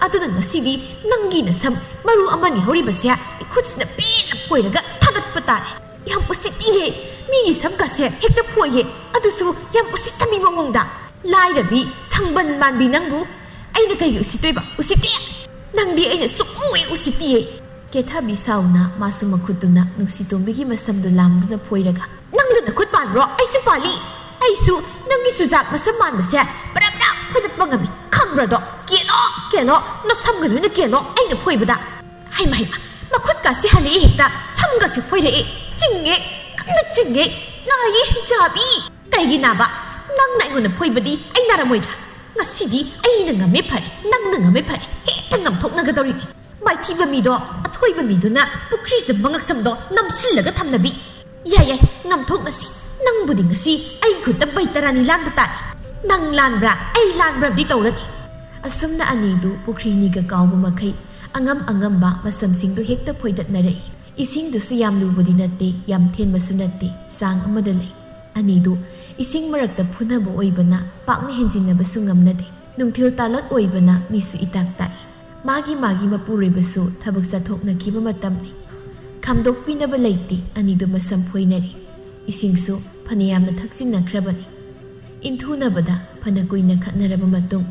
ꯑꯗꯨꯅ ꯉꯁꯤꯗꯤ ꯅꯪꯒꯤ ꯅꯁꯝ ꯃꯔꯨ ꯑꯃꯅꯤ ꯍꯧꯔꯤꯕꯁꯦ ꯏꯈꯨꯠꯁꯤꯅ ꯄꯦꯟꯅ ꯐꯣꯏꯔꯒ ꯊꯥꯒꯠꯄ ꯇꯥꯔꯦ꯫ ꯌꯥꯝ ꯎꯁꯤꯠꯇꯤꯌꯦ꯫ ꯃꯤꯒꯤ ꯁꯝꯒꯁꯦ ꯍꯦꯛꯇ ꯐꯣꯏꯌꯦ꯫ ꯑꯗꯨꯁꯨ ꯌꯥꯝ ꯎꯁꯤꯠꯇꯕꯤ ꯃꯑꯣꯡꯗ꯫ ꯂꯥꯏꯔꯕꯤ, ꯁꯪꯕꯟ ꯃꯥꯟꯕꯤ ꯅꯪꯕꯨ ꯑꯩꯅ ꯀꯩꯒꯤ ꯎꯁꯤꯠꯇꯣꯏꯕ? ꯎꯁꯤꯠꯇꯦ꯫ ꯅꯪꯗꯤ ꯑꯩꯅ ꯁꯨꯛꯎ ꯍꯦꯛ ꯎꯁꯤꯠꯇꯤꯌꯦ"꯫ ꯀꯦꯊꯕꯤ ꯁꯥꯎꯅ ꯃꯥꯁꯨ ꯃꯈꯨꯠꯇꯨꯅ ꯅꯨꯡꯁꯤꯇꯣꯝꯕꯤꯒꯤ ꯃꯁꯝꯗꯨ ꯂꯥꯝꯗꯨꯅ ꯐꯣꯏꯔꯒ, "ꯅꯪꯅ ꯅꯈꯨꯠ ꯄꯥꯟꯕ꯭ꯔꯣ? ꯑꯩꯁꯨ ꯄꯥꯜꯂꯤ꯫ ꯑꯩꯁꯨ ꯅꯪꯒꯤ ꯆꯨꯖꯥꯛ ꯃꯁꯝ ꯃꯥꯟꯕꯁꯦ ꯄꯔꯞ ꯄꯔꯞ ꯐꯣꯏꯗꯠꯄ ꯉꯝꯃꯤ꯫ ꯈꯪꯕ꯭ꯔꯥꯗꯣ? ꯀꯦꯜꯂꯣ, ꯀꯦꯜꯂꯣ, ꯅꯁꯝꯒ ꯂꯣꯏꯅ ꯀꯦꯜꯂꯣ ꯑꯩꯅ ꯐꯣꯏꯕꯗ"꯫ ꯍꯩꯃ, ꯍꯩꯃ, ꯃꯈꯨꯠꯀꯥꯁꯤ ꯍꯜꯂꯛꯑꯦ ꯍꯦꯛꯇ, ꯁꯝꯒꯁꯦ ꯐꯣꯏꯔꯛꯑꯦ꯫ ꯆꯤꯡꯉꯦ, ꯀꯟꯅ ꯆꯤꯡꯉꯦ꯫ "ꯅꯥꯏꯌꯦ ꯍꯤꯡꯆꯥꯕꯤ"꯫ "ꯀꯩꯒꯤ ꯅꯥꯕ? ꯅꯪꯅ ꯑꯩꯉꯣꯟꯗ ꯐꯣꯏꯕꯗꯤ ꯑꯩ ꯅꯥꯔꯝꯃꯣꯏꯗ꯭ꯔꯥ? ꯉꯁꯤꯗꯤ ꯑꯩꯅ ꯉꯝꯃꯦ ꯐꯔꯦ, ꯅꯪꯅ ꯉꯝꯃꯦ ꯐꯔꯦ, ꯍꯦꯛꯇ ꯉꯝꯊꯣꯛꯅꯒꯗꯧꯔꯤꯅꯤ꯫ ꯃꯥꯏꯊꯤꯕ ꯃꯤꯗꯣ, ꯑꯊꯣꯏꯕ ꯃꯤꯗꯨꯅ ꯄꯨꯈ꯭ꯔꯤꯁꯤꯗ ꯃꯉꯛꯁꯝꯗꯣ ꯅꯝꯁꯤꯜꯂꯒ ꯊꯝꯅꯕꯤ꯫ ꯌꯥꯏ, ꯌꯥꯏ, ꯉꯝꯊꯣꯛꯅꯁꯤ꯫ ꯅꯪꯕꯨꯗꯤ ꯉꯁꯤ ꯑꯩꯒꯤ ꯈꯨꯠꯇ ꯕꯩꯇꯔꯥꯅꯤ ꯂꯥꯟꯕ ꯇꯥꯔꯦ꯫ ꯅꯪ ꯂꯥꯟꯕ꯭ꯔꯥ, ꯑꯩ ꯂꯥꯟꯕ꯭ꯔꯥꯗꯤ ꯇꯧꯔꯅꯤ"꯫ ꯑꯁꯨꯝꯅ ꯑꯅꯤꯗꯨ ꯄꯨꯈ꯭ꯔꯤ ꯅꯤꯒ ꯀꯥꯎꯕ ꯃꯈꯩ ꯑꯉꯝ ꯑꯉꯝꯕ ꯃꯁꯝꯁꯤꯡꯗꯨ ꯍꯦꯛꯇ ꯐꯣꯏꯗꯠꯅꯔꯛꯏ꯫ ꯏꯁꯤꯡꯗꯨꯁꯨ ꯌꯥꯝ ꯂꯨꯕꯗꯤ ꯅꯠꯇꯦ, ꯌꯥꯝ ꯊꯦꯟꯕꯁꯨ ꯅꯠꯇꯦ, ꯆꯥꯡ ꯑꯃꯗ ꯂꯩ꯫ ꯑꯅꯤꯗꯨ ꯏꯁꯤꯡ ꯃꯔꯛꯇ ꯐꯨꯅꯕ ꯑꯣꯏꯕꯅ ꯄꯥꯛꯅ ꯍꯦꯟꯖꯤꯟꯅꯕꯁꯨ ꯉꯝꯅꯗꯦ꯫ ꯅꯨꯡꯊꯤꯜ ꯇꯥꯂꯛ ꯑꯣꯏꯕꯅ ꯃꯤꯁꯨ ꯏꯇꯥꯛ ꯇꯥꯛꯏ꯫ ꯃꯥꯒꯤ ꯃꯥꯒꯤ ꯃꯄꯨꯔꯣꯏꯕꯁꯨ ꯊꯕꯛ ꯆꯠꯊꯣꯛꯅꯈꯤꯕ ꯃꯇꯝꯅꯤ꯫ ꯈꯥꯝꯗꯣꯛꯄꯤꯅꯕ ꯂꯩꯇꯦ, ꯑꯅꯤꯗꯨ ꯃꯁꯝ ꯐꯣꯏꯅꯔꯤ꯫ ꯏꯁꯤꯡꯁꯨ ꯐꯅꯌꯥꯝꯅ ꯊꯛꯆꯤꯟꯅꯈ꯭ꯔꯕꯅꯤ꯫ ꯏꯟꯊꯨꯅꯕꯗ ꯐꯅ ꯀꯨꯏꯅ ꯈꯠꯅꯔꯕ ꯃꯇꯨꯡ,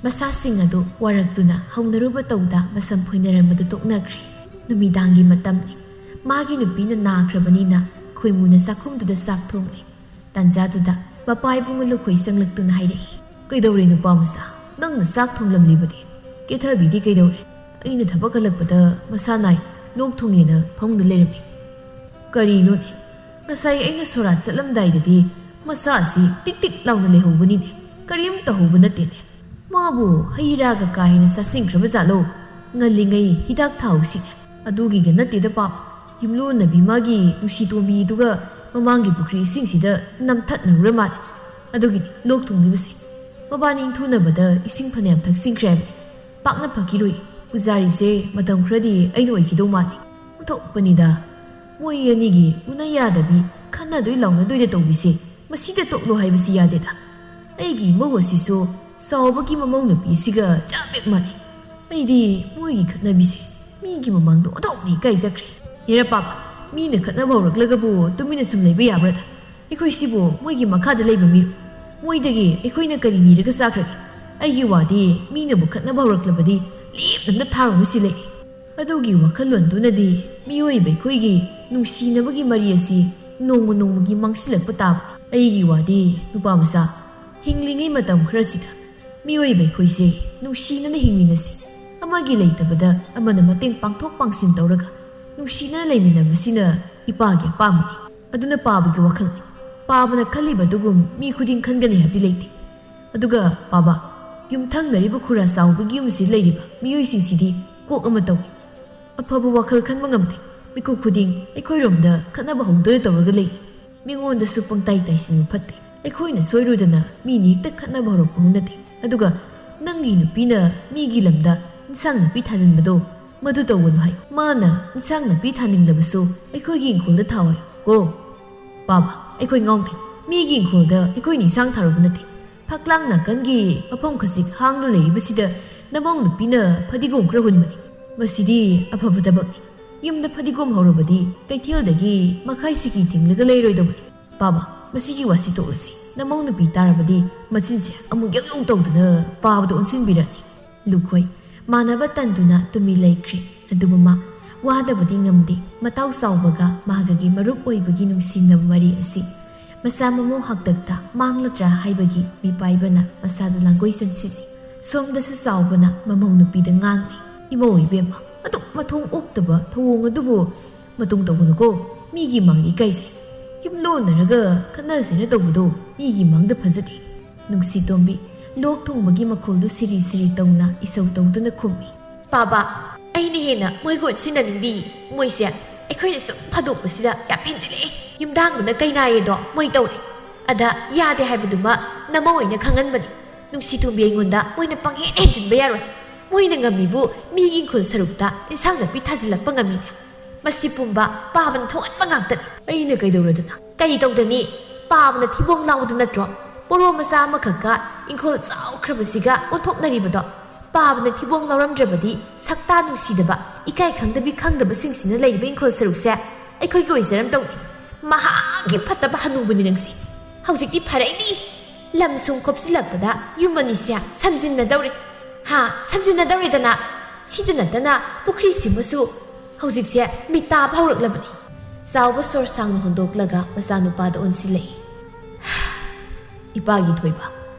ꯃꯁꯥꯁꯤꯡ ꯑꯗꯨ ꯋꯥꯔꯛꯇꯨꯅ ꯍꯧꯅꯔꯨꯕ ꯇꯧꯗ ꯃꯁꯝ ꯐꯣꯏꯅꯔꯝꯕꯗꯨ ꯇꯣꯛꯅꯈ꯭ꯔꯦ꯫ ꯅꯨꯃꯤꯗꯥꯡꯒꯤ ꯃꯇꯝꯅꯤ꯫ ꯃꯥꯒꯤ ꯅꯨꯄꯤꯅ ꯅꯥꯈ꯭ꯔꯕꯅꯤꯅ ꯈꯣꯏꯃꯨꯅ ꯆꯥꯛꯈꯨꯝꯗꯨꯗ ꯆꯥꯛ ꯊꯣꯡꯂꯤ꯫ ꯇꯥꯟꯖꯥꯗꯨꯗ ꯃꯄꯥ ꯏꯕꯨꯡꯉꯣ ꯂꯨꯈꯣꯏ ꯆꯪꯂꯛꯇꯨꯅ ꯍꯥꯏꯔꯛꯏ, "ꯀꯩꯗꯧꯔꯦ ꯅꯨꯄꯥ ꯃꯆꯥ? ꯅꯪꯅ ꯆꯥꯛ ꯊꯣꯡꯂꯝꯂꯤꯕꯗꯤ? ꯀꯦꯊꯕꯤꯗꯤ ꯀꯩꯗꯧꯔꯦ?" "ꯑꯩꯅ ꯊꯕꯛ ꯍꯜꯂꯛꯄꯗ ꯃꯁꯥ ꯅꯥꯏ, ꯂꯣꯛ ꯊꯨꯡꯉꯦꯅ ꯐꯃꯨꯡꯗ ꯂꯩꯔꯝꯃꯤ꯫" "ꯀꯔꯤꯅꯣꯅꯦ? ꯉꯁꯥꯏ ꯑꯩꯅ ꯁꯣꯔꯥꯠ ꯆꯠꯂꯝꯗꯥꯏꯗꯗꯤ ꯃꯁꯥ ꯑꯁꯤ ꯇꯤꯛ ꯇꯤꯛ ꯂꯥꯎꯅ ꯂꯩꯍꯧꯕꯅꯤꯅꯦ, ꯀꯔꯤꯝ ꯇꯧꯍꯧꯕ ꯅꯠꯇꯦꯅꯦ꯫ ꯃꯥꯕꯨ ꯍꯩ ꯔꯥꯒ ꯀꯥ ꯍꯦꯟꯅ ꯆꯥꯁꯤꯟꯈ꯭ꯔꯕ ꯖꯥꯠꯂꯣ? ꯉꯜꯂꯤꯉꯩ ꯍꯤꯗꯥꯛ ꯊꯥꯎꯁꯤꯅꯦ꯫" "ꯑꯗꯨꯒꯤꯒ ꯅꯠꯇꯦꯗ ꯄꯥꯕ, ꯌꯨꯝꯂꯣꯟꯅꯕꯤ ꯃꯥꯒꯤ ꯅꯨꯡꯁꯤ ꯇꯣꯝꯕꯤꯗꯨꯒ ꯃꯃꯥꯡꯒꯤ ꯄꯨꯈ꯭ꯔꯤ ꯏꯁꯤꯡꯁꯤꯗ ꯅꯝꯊꯠꯅꯔꯨꯔ ꯃꯥꯜꯂꯦ꯫ ꯑꯗꯨꯒꯤꯅꯤ ꯂꯣꯛ ꯊꯨꯡꯂꯤꯕꯁꯦ꯫ ꯃꯕꯥꯅꯤ ꯏꯟꯊꯨꯅꯕꯗ ꯏꯁꯤꯡ ꯐꯅꯌꯥꯝ ꯊꯛꯆꯤꯟꯈ꯭ꯔꯦ ꯍꯥꯏꯕꯅꯤ꯫ ꯄꯥꯛꯅ ꯐꯈꯤꯔꯣꯏ꯫ ꯄꯨꯖꯥꯔꯤꯁꯦ ꯃꯇꯝ ꯈꯔꯗꯤ ꯑꯩꯅ ꯑꯣꯏꯈꯤꯗꯧ ꯃꯥꯜꯂꯤ꯫ ꯑꯣꯟꯊꯣꯛꯄꯅꯤꯗ꯫ ꯃꯣꯏ ꯑꯅꯤꯒꯤ ꯎꯅ ꯌꯥꯗꯕꯤ, ꯈꯠꯅꯗꯣꯏ ꯂꯥꯎꯅꯗꯣꯏꯗ ꯇꯧꯕꯤꯁꯦ ꯃꯁꯤꯗ ꯇꯣꯛꯂꯣ ꯍꯥꯏꯕꯁꯤ ꯌꯥꯗꯦꯗ꯫ ꯑꯩꯒꯤ ꯏꯃꯧ ꯑꯁꯤꯁꯨ ꯆꯥꯎꯕꯒꯤ ꯃꯃꯧ ꯅꯨꯄꯤ ꯑꯁꯤꯒ ꯆꯞ ꯍꯦꯛ ꯃꯥꯟꯅꯩ꯫ ꯑꯩꯗꯤ ꯃꯣꯏꯒꯤ ꯈꯠꯅꯕꯤꯁꯦ ꯃꯤꯒꯤ ꯃꯃꯥꯡꯗ ꯑꯣꯟꯊꯣꯛꯅ ꯏꯀꯥꯏꯖꯈ꯭ꯔꯦ꯫ ꯍꯦꯔꯥ ꯄꯥꯕ, ꯃꯤꯅ ꯈꯠꯅꯕ ꯍꯧꯔꯛꯂꯒꯕꯨ ꯇꯨꯃꯤꯟꯅ ꯁꯨꯝ ꯂꯩꯕ ꯌꯥꯕ꯭ꯔꯥꯗ? ꯑꯩꯈꯣꯏꯁꯤꯕꯨ ꯃꯣꯏꯒꯤ ꯃꯈꯥꯗ ꯂꯩꯕ ꯃꯤꯔꯣ? ꯃꯣꯏꯗꯒꯤ ꯑꯩꯈꯣꯏꯅ ꯀꯔꯤ ꯅꯤꯔꯒ ꯆꯥꯈ꯭ꯔꯒꯦ? ꯑꯩꯒꯤ ꯋꯥꯗꯤ, ꯃꯤꯅꯕꯨ ꯈꯠꯅꯕ ꯍꯧꯔꯛꯂꯕꯗꯤ ꯂꯦꯞꯅ ꯊꯥꯔꯨꯅꯨ ꯁꯤ ꯂꯩ꯫ ꯑꯗꯨꯒꯤ ꯋꯥꯈꯜꯂꯣꯟꯗꯨꯅꯗꯤ ꯃꯤꯑꯣꯏꯕ ꯑꯩꯈꯣꯏꯒꯤ ꯅꯨꯡꯁꯤꯅꯕꯒꯤ ꯃꯔꯤ ꯑꯁꯤ ꯅꯣꯡꯃ ꯅꯣꯡꯃꯒꯤ ꯃꯥꯡꯁꯤꯜꯂꯛꯄ ꯇꯥꯕ꯫ ꯑꯩꯒꯤ ꯋꯥꯗꯤ, ꯅꯨꯄꯥ ꯃꯆꯥ, ꯍꯤꯡꯂꯤꯉꯩ ꯃꯇꯝ ꯈꯔꯁꯤꯗ ꯃꯤꯑꯣꯏꯕ ꯑꯩꯈꯣꯏꯁꯦ ꯅꯨꯡꯁꯤꯅꯅ ꯍꯤꯡꯃꯤꯟꯅꯁꯤ꯫ ꯑꯃꯒꯤ ꯂꯩꯇꯕꯗ ꯑꯃꯅ ꯃꯇꯦꯡ ꯄꯥꯡꯊꯣꯛ ꯄꯥꯡꯁꯤꯟ ꯇꯧꯔꯒ ꯅꯨꯡꯁꯤꯅꯅ ꯂꯩꯃꯤꯟꯅꯕꯁꯤꯅ ꯏꯄꯥꯒꯤ ꯑꯄꯥꯝꯕꯅꯤ꯫ ꯑꯗꯨꯅ ꯄꯥꯕꯒꯤ ꯋꯥꯈꯜꯅꯤ꯫ ꯄꯥꯕꯅ ꯈꯜꯂꯤꯕꯗꯨꯒꯨꯝ ꯃꯤ ꯈꯨꯗꯤꯡ ꯈꯟꯒꯅꯤ ꯍꯥꯏꯕꯗꯤ ꯂꯩꯇꯦ꯫ ꯑꯗꯨꯒ ꯄꯥꯕ, ꯌꯨꯝꯊꯪꯅꯔꯤꯕ ꯈꯨꯔꯥ ꯆꯥꯎꯕꯒꯤ ꯌꯨꯝꯁꯤ ꯂꯩꯔꯤꯕ ꯃꯤꯑꯣꯏꯁꯤꯡꯁꯤꯗꯤ ꯀꯣꯛ ꯑꯃ ꯇꯧꯏ꯫ ꯑꯐꯕ ꯋꯥꯈꯜ ꯈꯟꯕ ꯉꯝꯗꯦ꯫ ꯃꯤꯀꯨꯞ ꯈꯨꯗꯤꯡ ꯑꯩꯈꯣꯏꯔꯣꯝꯗ ꯈꯠꯅꯕ ꯍꯧꯗꯣꯏ ꯇꯧꯔꯒ ꯂꯩ꯫ ꯃꯤꯉꯣꯟꯗꯁꯨ ꯄꯪꯇꯥꯏ ꯇꯥꯏꯁꯤꯟꯕ ꯐꯠꯇꯦ꯫ ꯑꯩꯈꯣꯏꯅ ꯁꯣꯏꯔꯨꯗꯅ ꯃꯤꯅ ꯍꯦꯛꯇ ꯈꯠꯅꯕ ꯍꯧꯔꯛꯄ ꯍꯧꯅꯗꯦ꯫ ꯑꯗꯨꯒ ꯅꯪꯒꯤ ꯅꯨꯄꯤꯅ ꯃꯤꯒꯤ ꯂꯝꯗ ꯏꯟꯁꯥꯡ ꯅꯥꯄꯤ ꯊꯥꯖꯤꯟꯕꯗꯣ, ꯃꯗꯨ ꯇꯧꯒꯅꯨ ꯍꯥꯏ꯫ ꯃꯥꯅ ꯏꯟꯁꯥꯡ ꯅꯥꯄꯤ ꯊꯥꯅꯤꯡꯂꯕꯁꯨ ꯑꯩꯈꯣꯏꯒꯤ ꯏꯪꯈꯣꯜꯗ ꯊꯥꯎ ꯍꯥꯏ ꯀꯣ꯫ ꯄꯥꯕ, ꯑꯩꯈꯣꯏ ꯉꯥꯎꯗꯦ꯫ ꯃꯤꯒꯤ ꯏꯪꯈꯣꯜꯗ ꯑꯩꯈꯣꯏꯅ ꯏꯟꯁꯥꯡ ꯊꯥꯔꯨꯕ ꯅꯠꯇꯦ꯫ ꯐꯛꯂꯥꯡ ꯅꯥꯀꯟꯒꯤ ꯃꯐꯝ ꯈꯖꯤꯛ ꯍꯥꯡꯗꯨꯅ ꯂꯩꯔꯤꯕꯁꯤꯗ ꯅꯃꯧ ꯅꯨꯄꯤꯅ ꯐꯗꯤꯒꯣꯝ ꯈꯔ ꯍꯨꯟꯕꯅꯤ꯫ ꯃꯁꯤꯗꯤ ꯑꯐꯕ ꯊꯕꯛꯅꯤ꯫ ꯌꯨꯝꯗ ꯐꯗꯤꯒꯣꯝ ꯍꯧꯔꯕꯗꯤ ꯀꯩꯊꯦꯜꯗꯒꯤ ꯃꯈꯥꯏ ꯁꯤꯀꯤ ꯊꯤꯡꯂꯒ ꯂꯩꯔꯣꯏꯗꯧꯕꯅꯤ꯫ ꯄꯥꯕ, ꯃꯁꯤꯒꯤ ꯋꯥꯁꯤ ꯇꯣꯛꯂꯁꯤ꯫ ꯅꯃꯧ ꯅꯨꯄꯤ ꯇꯥꯔꯕꯗꯤ ꯃꯆꯤꯟꯁꯦ ꯑꯃꯨꯛ ꯌꯧ ꯌꯧ ꯇꯧꯗꯅ ꯄꯥꯕꯗ ꯑꯣꯟꯁꯤꯟꯕꯤꯔꯅꯤ꯫ ꯂꯨꯈꯣꯏ ꯃꯥꯟꯅꯕ ꯇꯟꯗꯨꯅ ꯇꯨꯃꯤꯟ ꯂꯩꯈ꯭ꯔꯦ꯫ ꯑꯗꯨꯕꯨ ꯃꯥ ꯋꯥꯗꯕꯗꯤ ꯉꯝꯗꯦ꯫ ꯃꯇꯥꯎ ꯆꯥꯎꯕꯒ ꯃꯥꯒꯒꯤ ꯃꯔꯨꯞ ꯑꯣꯏꯕꯒꯤ ꯅꯨꯡꯁꯤꯅꯕ ꯃꯔꯤ ꯑꯁꯤ ꯃꯆꯥ ꯃꯃꯧ ꯍꯥꯛꯇꯛꯇ ꯃꯥꯡꯂꯗ꯭ꯔꯥ ꯍꯥꯏꯕꯒꯤ ꯃꯤꯄꯥꯏꯕꯅ ꯃꯆꯥꯗꯨ ꯂꯥꯡꯒꯣꯏ ꯆꯟꯁꯤꯜꯂꯤ꯫ ꯁꯣꯝꯗꯁꯨ ꯆꯥꯎꯕꯅ ꯃꯃꯧ ꯅꯨꯄꯤꯗ ꯉꯥꯡꯂꯤ, "ꯏꯃꯧ ꯏꯕꯦꯝꯃ, ꯑꯗꯨꯛ ꯃꯊꯣꯡ ꯑꯣꯛꯇꯕ ꯊꯧꯑꯣꯡ ꯑꯗꯨꯕꯨ ꯃꯇꯨꯡ ꯇꯧꯒꯅꯨꯀꯣ꯫ ꯃꯤꯒꯤ ꯃꯥꯡꯗ ꯏꯀꯥꯏꯖꯩ꯫ ꯌꯨꯝ ꯂꯣꯟꯅꯔꯒ ꯈꯠꯅꯖꯅ ꯇꯧꯕꯗꯣ ꯃꯤꯒꯤ ꯃꯥꯡꯗ ꯐꯖꯗꯦ꯫" ꯅꯨꯡꯁꯤ ꯇꯣꯝꯕꯤ ꯂꯣꯛ ꯊꯨꯡꯕꯒꯤ ꯃꯈꯣꯜꯗꯨ ꯁꯤꯔꯤ ꯁꯤꯔꯤ ꯇꯧꯅ ꯏꯁꯧ ꯇꯧꯗꯨꯅ ꯈꯨꯝꯃꯤ꯫ "ꯄꯥꯕ, ꯑꯩꯅ ꯍꯦꯟꯅ ꯃꯣꯏꯒ ꯑꯣꯟꯁꯤꯟꯅꯅꯤꯡꯗꯤ꯫ ꯃꯣꯏꯁꯦ ꯑꯩꯈꯣꯏꯅ ꯁꯨꯝ ꯐꯥꯗꯣꯛꯄꯁꯤꯗ ꯌꯥꯝ ꯍꯦꯟꯖꯤꯜꯂꯛꯑꯦ꯫ ꯌꯨꯝꯗꯥꯡꯕꯅ ꯀꯩꯅꯥꯌꯦꯗꯣ ꯃꯣꯏ ꯇꯧꯔꯦ꯫ ꯑꯗ ꯌꯥꯗꯦ ꯍꯥꯏꯕꯗꯨꯃ ꯅꯃꯧ ꯑꯣꯏꯅ ꯈꯪꯍꯟꯕꯅꯤ꯫ ꯅꯨꯡꯁꯤ ꯇꯣꯝꯕꯤ, ꯑꯩꯉꯣꯟꯗ ꯃꯣꯏꯅ ꯄꯪꯍꯦꯟ ꯍꯦꯟꯖꯤꯟꯕ ꯌꯥꯔꯣꯏ꯫ ꯃꯣꯏꯅ ꯉꯝꯃꯤꯕꯨ ꯃꯤꯒꯤ ꯏꯪꯈꯣꯜ ꯁꯔꯨꯛꯇ ꯏꯟꯁꯥꯡ ꯅꯥꯄꯤ ꯊꯥꯖꯤꯜꯂꯛꯄ ꯉꯝꯃꯤꯅꯦ꯫ ꯃꯁꯤ ꯄꯨꯝꯕ ꯄꯥꯕꯅ ꯊꯣꯛꯍꯟꯕ ꯉꯥꯛꯇꯅꯤ꯫" "ꯑꯩꯅ ꯀꯩꯗꯧꯔꯗꯅ?" "ꯀꯔꯤ ꯇꯧꯗꯅꯤ? ꯄꯥꯕꯅ ꯊꯤꯕꯣꯡ ꯂꯥꯎꯕꯗꯨ ꯅꯠꯇ꯭ꯔꯣ? ꯄꯣꯔꯣ ꯃꯆꯥ ꯑꯃꯈꯛꯀ ꯏꯪꯈꯣꯜ ꯆꯥꯎꯈ꯭ꯔꯕꯁꯤꯒ ꯑꯣꯟꯊꯣꯛꯅꯔꯤꯕꯗꯣ꯫ ꯄꯥꯕꯅ ꯊꯤꯕꯣꯡ ꯂꯥꯎꯔꯝꯗ꯭ꯔꯕꯗꯤ ꯁꯛꯇꯥ ꯅꯨꯡꯁꯤꯗꯕ, ꯏꯀꯥꯏ ꯈꯪꯗꯕꯤ ꯈꯪꯗꯕꯁꯤꯡꯁꯤꯅ ꯂꯩꯔꯤꯕ ꯏꯪꯈꯣꯜ ꯁꯔꯨꯛꯁꯦ ꯑꯩꯈꯣꯏꯒꯤ ꯑꯣꯏꯖꯔꯝꯗꯧꯅꯤ꯫ ꯃꯍꯥꯛꯀꯤ ꯐꯠꯇꯕ ꯍꯅꯨꯕꯅꯤ ꯅꯪꯁꯤ꯫ ꯍꯧꯖꯤꯛꯇꯤ ꯐꯔꯛꯏꯅꯤ꯫ ꯂꯝ ꯁꯨꯝ ꯈꯣꯞꯆꯤꯜꯂꯛꯄꯗ ꯌꯨꯝ ꯑꯅꯤꯁꯦ ꯁꯝꯖꯤꯟꯅꯗꯧꯔꯦ꯫ ꯍꯥ, ꯁꯝꯖꯤꯟꯅꯗꯧꯔꯦꯗꯅ꯫ ꯁꯤꯗ ꯅꯠꯇꯅ ꯄꯨꯈ꯭ꯔꯤꯁꯤꯃꯁꯨ ꯍꯧꯖꯤꯛꯁꯦ ꯃꯤꯇꯥꯕ ꯍꯧꯔꯛꯂꯕꯅꯤ꯫" ꯆꯥꯎꯕ ꯁꯣꯔ ꯁꯥꯡꯅ ꯍꯣꯟꯗꯣꯛꯂꯒ ꯃꯆꯥꯅꯨꯄꯥꯗ ꯑꯣꯟꯁꯤꯜꯂꯛꯏ꯫ "ꯏꯄꯥꯒꯤ ꯊꯣꯏꯕ,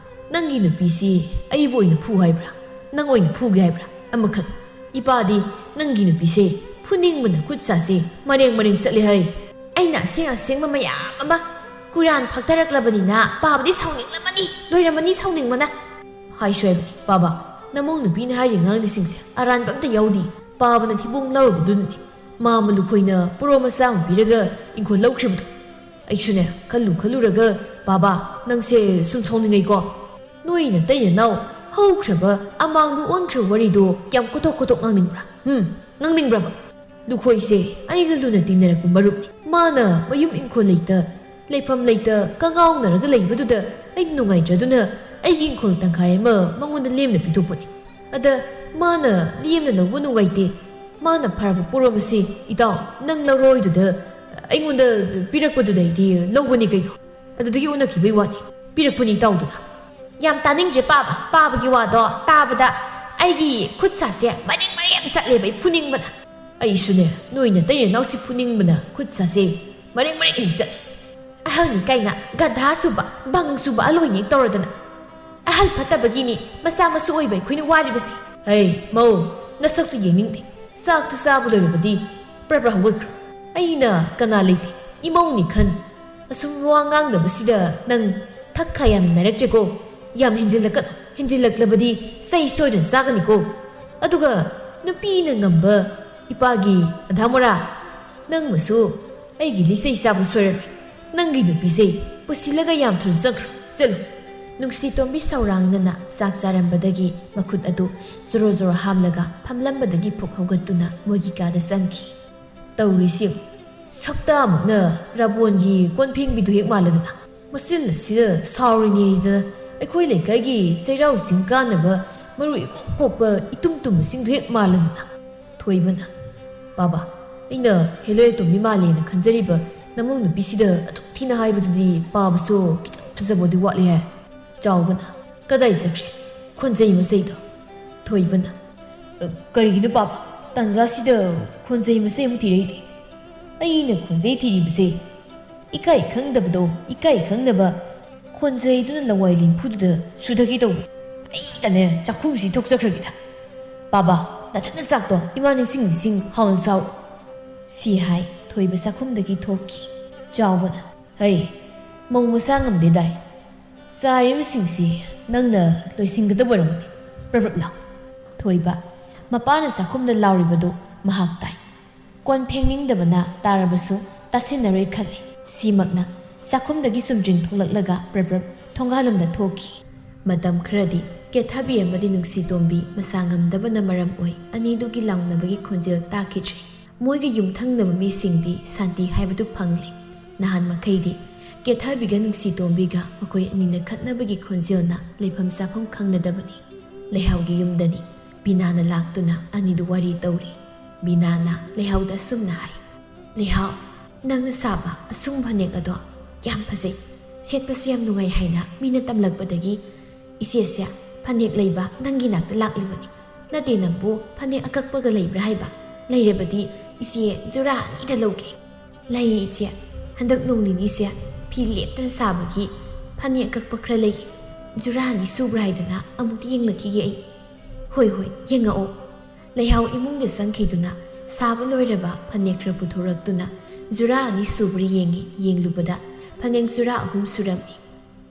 ꯅꯪꯒꯤ ꯅꯨꯄꯤꯁꯤ ꯑꯩꯕꯨ ꯑꯣꯏꯅ ꯐꯨ ꯍꯥꯏꯕ꯭ꯔꯥ? ꯅꯪ ꯑꯣꯏꯅ ꯐꯨꯒꯦ ꯍꯥꯏꯕ꯭ꯔꯥ? ꯑꯃꯈꯛ꯫ ꯏꯄꯥꯗꯤ ꯅꯪꯒꯤ ꯅꯨꯄꯤꯁꯦ ꯐꯨꯅꯤꯡꯕꯅ ꯈꯨꯠ ꯁꯥꯁꯦ ꯃꯔꯦꯡ ꯃꯔꯦꯡ ꯆꯠꯂꯦ ꯍꯥꯏ꯫" "ꯑꯩꯅ ꯑꯁꯦꯡ ꯑꯁꯦꯡꯕ ꯃꯌꯥꯝ ꯑꯃ ꯀꯨꯔꯥꯟ ꯐꯥꯛꯊꯔꯛꯂꯕꯅꯤꯅ ꯄꯥꯕꯗꯤ ꯁꯥꯎꯅꯤꯡꯂꯝꯃꯅꯤ, ꯂꯣꯏꯔꯝꯃꯅꯤ ꯁꯥꯎꯅꯤꯡꯕꯅ꯫" "ꯍꯥꯏꯁꯨ ꯍꯥꯏꯕꯅꯤ, ꯄꯥꯕ, ꯅꯃꯧ ꯅꯨꯄꯤꯅ ꯍꯥꯏꯔꯤ ꯉꯥꯡꯂꯤꯁꯤꯡꯁꯦ ꯑꯔꯥꯟꯕ ꯑꯝꯇ ꯌꯥꯎꯗꯦ꯫ ꯄꯥꯕꯅ ꯊꯤꯕꯣꯡ ꯂꯧꯔꯨꯕꯗꯨꯅꯅꯤ꯫ ꯃꯥ ꯑꯃ ꯂꯨꯈꯣꯏꯅ ꯄꯣꯔꯣ ꯃꯆꯥ ꯑꯃ ꯄꯤꯔꯒ ꯏꯪꯈꯣꯜ ꯂꯧꯈ꯭ꯔꯤꯕꯗꯣ꯫ ꯑꯩꯁꯨꯅꯦ, ꯈꯜꯂꯨ ꯈꯜꯂꯨꯔꯒ, ꯄꯥꯕ, ꯅꯪꯁꯦ ꯁꯨꯝ ꯁꯥꯎꯅꯤꯡꯉꯩꯀꯣ꯫ ꯅꯣꯏ ꯅꯇꯩ ꯅꯅꯥꯎ ꯍꯧꯈ꯭ꯔꯕ ꯑꯃꯥꯡꯕ ꯑꯣꯟꯈ꯭ꯔꯕ ꯋꯥꯔꯤꯗꯣ ꯀꯌꯥꯝ ꯀꯣꯊꯣꯛ ꯀꯣꯊꯣꯛ ꯉꯥꯡꯅꯤꯡꯕ꯭ꯔꯥ? ꯍꯨꯝ, ꯉꯥꯡꯅꯤꯡꯕ꯭ꯔꯕ? ꯂꯨꯈꯣꯏꯁꯦ ꯑꯩꯒ ꯂꯨꯅ ꯇꯤꯟꯅꯔꯛꯄ ꯃꯔꯨꯞꯅꯤ꯫ ꯃꯥꯅ ꯃꯌꯨꯝ ꯏꯪꯈꯣꯜ ꯂꯩꯇ, ꯂꯩꯐꯝ ꯂꯩꯇ ꯀꯉꯥꯎꯅꯔꯒ ꯂꯩꯕꯗꯨꯗ ꯑꯩ ꯅꯨꯡꯉꯥꯏꯇ꯭ꯔꯗꯨꯅ ꯑꯩꯒꯤ ꯏꯪꯈꯣꯜ ꯇꯪꯈꯥꯏ ꯑꯃ ꯃꯉꯣꯟꯗ ꯂꯦꯝꯅ ꯄꯤꯊꯣꯛꯄꯅꯤ꯫ ꯑꯗ ꯃꯥꯅ ꯂꯦꯝꯅ ꯂꯧꯕ ꯅꯨꯡꯉꯥꯏꯇꯦ, ꯃꯥꯅ ꯐꯥꯔꯛꯄ ꯄꯣꯔꯣꯝ ꯑꯁꯤ ꯏꯇꯥꯎ ꯅꯪ ꯂꯧꯔꯣꯏꯗꯨꯗ ꯑꯩꯉꯣꯟꯗ ꯄꯤꯔꯛꯄꯗꯨꯗꯩꯗꯤ ꯂꯧꯕꯅꯤ ꯀꯩꯅꯣ꯫ ꯑꯗꯨꯗꯒꯤ ꯑꯣꯟꯅꯈꯤꯕꯩ ꯋꯥꯅꯤ꯫ ꯄꯤꯔꯛꯄꯅꯤ ꯏꯇꯥꯎꯗꯨꯅ꯫ ꯌꯥꯝ ꯇꯥꯅꯤꯡꯗ꯭ꯔꯦ ꯄꯥꯕ, ꯄꯥꯕꯒꯤ ꯋꯥꯗꯣ ꯇꯥꯕꯗ ꯑꯩꯒꯤ ꯈꯨꯠ ꯁꯥꯁꯦ ꯃꯔꯦꯡ ꯃꯔꯦꯡ ꯆꯠꯂꯦꯕ ꯑꯩ ꯐꯨꯅꯤꯡꯕꯅ꯫ ꯑꯩꯁꯨꯅꯦ, ꯅꯣꯏ ꯅꯇꯩ ꯅꯅꯥꯎꯁꯤ ꯐꯨꯅꯤꯡꯕꯅ ꯈꯨꯠ ꯁꯥꯁꯦ ꯃꯔꯦꯡ ꯃꯔꯦꯡ ꯍꯦꯛ ꯆꯠꯂꯦ꯫ ꯑꯍꯜꯅꯤ ꯀꯥꯏꯅ ꯒꯙꯥ ꯁꯨꯕ, ꯕꯪ ꯁꯨꯕ ꯑꯂꯣꯏꯅꯤ ꯇꯧꯔꯗꯅ꯫ ꯑꯍꯜ ꯐꯠꯇꯕꯒꯤꯅꯤ ꯃꯆꯥ ꯃꯁꯨ ꯑꯣꯏꯕ ꯑꯩꯈꯣꯏꯅ ꯋꯥꯔꯤꯕꯁꯦ꯫ ꯍꯩ, ꯃꯧ, ꯅꯁꯛꯇꯨ ꯌꯦꯡꯅꯤꯡꯗꯦ꯫ ꯆꯥꯛꯇꯨ ꯆꯥꯕ ꯂꯣꯏꯔꯕꯗꯤ ꯄ꯭ꯔꯞ ꯄ꯭ꯔꯞ ꯍꯧꯒꯠꯈ꯭ꯔꯣ꯫ ꯑꯩꯅ ꯀꯅꯥ ꯂꯩꯇꯦ, ꯏꯃꯧꯅꯤ ꯈꯟ꯫ ꯑꯁꯨꯝ ꯋꯥ ꯉꯥꯡꯗꯕꯁꯤꯗ ꯅꯪ ꯊꯛ ꯈꯥ ꯌꯥꯝꯅ ꯅꯥꯏꯔꯛꯇ꯭ꯔꯦꯀꯣ꯫ ꯌꯥꯝ ꯍꯦꯟꯖꯤꯜꯂꯛꯀꯅꯨ, ꯍꯦꯟꯖꯤꯜꯂꯛꯂꯕꯗꯤ ꯆꯩ ꯁꯣꯏꯗꯅ ꯆꯥꯒꯅꯤꯀꯣ꯫ ꯑꯗꯨꯒ ꯅꯨꯄꯤꯅ ꯉꯝꯕ ꯏꯄꯥꯒꯤ ꯑꯙꯥ ꯃꯣꯔꯥ, ꯅꯪꯃꯁꯨ ꯑꯩꯒꯤ ꯂꯤꯆꯩ ꯆꯥꯕ ꯁꯣꯏꯔꯔꯣꯏ꯫ ꯅꯪꯒꯤ ꯅꯨꯄꯤꯁꯦ ꯄꯨꯁꯤꯜꯂꯒ ꯌꯥꯝ ꯊꯨꯅ ꯆꯠꯈ꯭ꯔꯣ꯫ ꯆꯠꯂꯨ꯫ ꯅꯨꯡꯁꯤ ꯇꯣꯝꯕꯤ ꯁꯧꯔꯥꯡꯅꯅ ꯆꯥꯛ ꯆꯥꯔꯝꯕꯗꯒꯤ ꯃꯈꯨꯠ ꯑꯗꯨ ꯖꯣꯔꯣ ꯖꯣꯔꯣ ꯍꯥꯝꯂꯒ ꯐꯝꯂꯝꯕꯗꯒꯤ ꯐꯨꯛ ꯍꯧꯒꯠꯇꯨꯅ ꯃꯣꯏꯒꯤ ꯀꯥꯗ ꯆꯪꯈꯤ꯫ ꯇꯧꯔꯤꯁꯤ ꯌꯦꯡꯉꯨ꯫ ꯁꯛꯇꯥꯃꯛꯅ ꯔꯥꯕꯣꯟꯒꯤ ꯀꯣꯟ ꯐꯦꯡꯕꯤꯗꯨ ꯍꯦꯛ ꯃꯥꯜꯂꯗꯅ꯫ ꯃꯆꯤꯟ ꯑꯁꯤꯗ ꯁꯥꯎꯔꯤꯉꯩꯗ ꯑꯩꯈꯣꯏ ꯂꯩꯀꯥꯏꯒꯤ ꯆꯩꯔꯥꯎ ꯆꯤꯡ ꯀꯥꯅꯕ ꯃꯔꯨ ꯏꯀꯣꯛ ꯀꯣꯛꯄ ꯏꯇꯨꯝ ꯇꯨꯝꯕꯁꯤꯡꯗꯨ ꯍꯦꯛ ꯃꯥꯜꯂꯗꯅ꯫ ꯊꯣꯏꯕꯅ, "ꯕꯥꯕꯥ, ꯑꯩꯅ ꯍꯦꯂꯣꯏ ꯇꯣꯝꯕꯤ ꯃꯥꯜꯂꯦꯅ ꯈꯟꯖꯔꯤꯕ ꯅꯃꯧ ꯅꯨꯄꯤꯁꯤꯗ ꯑꯗꯨꯛ ꯊꯤꯅ ꯍꯥꯏꯕꯗꯨꯗꯤ ꯄꯥꯕꯁꯨ ꯈꯤꯇꯪ ꯐꯖꯕꯗꯤ ꯋꯥꯠꯂꯤ ꯍꯥꯏ꯫" ꯆꯥꯎꯕꯅ, "ꯀꯗꯥꯏ ꯆꯠꯈ꯭ꯔꯦ ꯈꯣꯟꯖꯩ ꯃꯆꯩꯗꯣ?" ꯊꯣꯏꯕꯅ, "ꯑ, ꯀꯔꯤꯒꯤꯅꯣ ꯄꯥꯕ? ꯇꯥꯟꯖꯥꯁꯤꯗ ꯈꯣꯟꯖꯩ ꯃꯆꯩ ꯑꯃꯨꯛ ꯊꯤꯔꯛꯏꯗꯤ? ꯑꯩꯅ ꯈꯣꯟꯖꯩ ꯊꯤꯔꯤꯕꯁꯦ ꯏꯀꯥꯏ ꯈꯪꯗꯕꯗꯣ ꯏꯀꯥꯏ ꯈꯪꯅꯕ ꯈꯣꯟꯖꯩꯗꯨꯅ ꯂꯋꯥꯏ ꯂꯦꯝꯐꯨꯗꯨꯗ ꯁꯨꯗꯒꯦ ꯇꯧꯕ꯫ ꯑꯩꯗꯅꯦ ꯆꯥꯛꯈꯨꯝꯁꯤ ꯊꯣꯛꯆꯈ꯭ꯔꯒꯦꯗ꯫ ꯄꯥꯕ, ꯅꯊꯟꯅ ꯆꯥꯛꯇꯣ ꯏꯃꯥ ꯅꯤꯡꯁꯤꯡ ꯅꯤꯡꯁꯤꯡ ꯍꯥꯎꯅ ꯆꯥꯎ꯫" ꯁꯤ ꯍꯥꯏ ꯊꯣꯏꯕ ꯆꯥꯛꯈꯨꯝꯗꯒꯤ ꯊꯣꯛꯈꯤ꯫ ꯆꯥꯎꯕꯅ, "ꯍꯩ, ꯃꯧ ꯃꯆꯥ ꯉꯝꯗꯦꯗꯥꯏ꯫ ꯆꯥꯔꯤꯕꯁꯤꯡꯁꯤ ꯅꯪꯅ ꯂꯣꯏꯁꯤꯟꯒꯗꯕ ꯑꯣꯏꯔꯝꯒꯅꯤ꯫ ꯄ꯭ꯔꯞ ꯄ꯭ꯔꯞ ꯂꯥꯎ꯫" ꯊꯣꯏꯕ, ꯃꯄꯥꯅ ꯆꯥꯛꯈꯨꯝꯗ ꯂꯥꯎꯔꯤꯕꯗꯨ ꯃꯍꯥꯛ ꯇꯥꯏ꯫ ꯀꯣꯟ ꯐꯦꯡꯅꯤꯡꯗꯕꯅ ꯇꯥꯔꯕꯁꯨ ꯇꯥꯁꯤꯟꯅꯔꯣꯏ ꯈꯜꯂꯤ꯫ ꯁꯤꯃꯛꯅ ꯆꯥꯛꯈꯨꯝꯗꯒꯤ ꯆꯨꯝꯗ꯭ꯔꯤꯡ ꯊꯣꯛꯂꯛꯂꯒ ꯄ꯭ꯔꯞ ꯄ꯭ꯔꯞ ꯊꯣꯡꯒꯥꯜꯂꯣꯝꯗ ꯊꯣꯛꯈꯤ꯫ ꯃꯇꯝ ꯈꯔꯗꯤ ꯀꯦꯊꯕꯤ ꯑꯃꯗꯤ ꯅꯨꯡꯁꯤꯇꯣꯝꯕꯤ ꯃꯁꯥ ꯉꯝꯗꯕꯅ ꯃꯔꯝ ꯑꯣꯏ ꯑꯅꯤꯗꯨꯒꯤ ꯂꯥꯎꯅꯕꯒꯤ ꯈꯣꯟꯖꯦꯜ ꯇꯥꯈꯤꯗ꯭ꯔꯦ꯫ ꯃꯣꯏꯒꯤ ꯌꯨꯝꯊꯪꯅꯕ ꯃꯤꯁꯤꯡꯗꯤ ꯁꯥꯟꯇꯤ ꯍꯥꯏꯕꯗꯨ ꯐꯪꯂꯦ꯫ ꯅꯍꯥꯟ ꯃꯈꯩꯗꯤ ꯀꯦꯊꯕꯤꯒ ꯅꯨꯡꯁꯤꯇꯣꯝꯕꯤꯒ ꯃꯈꯣꯏ ꯑꯅꯤꯅ ꯈꯠꯅꯕꯒꯤ ꯈꯣꯟꯖꯦꯜꯅ ꯂꯩꯐꯝ ꯆꯥꯐꯝ ꯈꯪꯅꯗꯕꯅꯤ꯫ ꯂꯩꯍꯥꯎꯒꯤ ꯌꯨꯝꯗꯅꯤ ꯕꯤꯅꯥꯅ ꯂꯥꯛꯇꯨꯅ ꯑꯅꯤꯗꯨ ꯋꯥꯔꯤ ꯇꯧꯔꯤ꯫ ꯕꯤꯅꯥꯅ ꯂꯩꯍꯥꯎꯗ ꯑꯁꯨꯝꯅ ꯍꯥꯏ, "ꯂꯩꯍꯥꯎ, ꯅꯪꯅ ꯁꯥꯕ ꯑꯁꯨꯡ ꯐꯅꯦꯛ ꯑꯗꯣ ꯌꯥꯝ ꯐꯖꯩ, ꯁꯦꯠꯄꯁꯨ ꯌꯥꯝ ꯅꯨꯡꯉꯥꯏ ꯍꯥꯏꯅ ꯃꯤꯅ ꯇꯝꯂꯛꯄꯗꯒꯤ ꯏꯆꯦꯁꯦ ꯐꯅꯦꯛ ꯂꯩꯕ ꯅꯪꯒꯤ ꯅꯥꯛꯇ ꯂꯥꯛꯂꯤꯕꯅꯤ꯫ ꯅꯠꯇꯦ, ꯅꯪꯕꯨ ꯐꯅꯦꯛ ꯑꯀꯛꯄꯒ ꯂꯩꯕ꯭ꯔꯥ ꯍꯥꯏꯕ? ꯂꯩꯔꯕꯗꯤ ꯏꯆꯦ ꯖꯨꯔꯥ ꯑꯅꯤꯗ ꯂꯧꯒꯦ꯫" "ꯂꯩꯌꯦ ꯏꯆꯦ, ꯍꯟꯗꯛ ꯅꯣꯡ ꯅꯤꯅꯤꯁꯦ ꯐꯤ ꯂꯦꯞꯇꯅ ꯁꯥꯕꯒꯤ ꯐꯅꯦꯛ ꯑꯀꯛꯄ ꯈꯔ ꯂꯩ꯫ ꯖꯨꯔꯥ ꯑꯅꯤ ꯁꯨꯕ꯭ꯔꯥ ꯍꯥꯏꯗꯅ ꯑꯃꯨꯛꯇ ꯌꯦꯡꯂꯛꯈꯤꯒꯦ ꯑꯩ꯫ ꯍꯣꯏ, ꯍꯣꯏ, ꯌꯦꯡꯉꯛꯑꯣ꯫ ꯂꯩꯍꯥꯎ ꯏꯃꯨꯡꯗ ꯆꯪꯈꯤꯗꯨꯅ ꯁꯥꯕ ꯂꯣꯏꯔꯕ ꯐꯅꯦꯛ ꯈꯔ ꯄꯨꯊꯣꯔꯛꯇꯨꯅ ꯖꯨꯔꯥ ꯑꯅꯤ ꯁꯨꯕ꯭ꯔꯥ ꯌꯦꯡꯉꯤ꯫ ꯌꯦꯡꯂꯨꯕꯗ ꯐꯅꯦꯛ ꯖꯨꯔꯥ ꯑꯍꯨꯝ ꯁꯨꯔꯝꯃꯤ꯫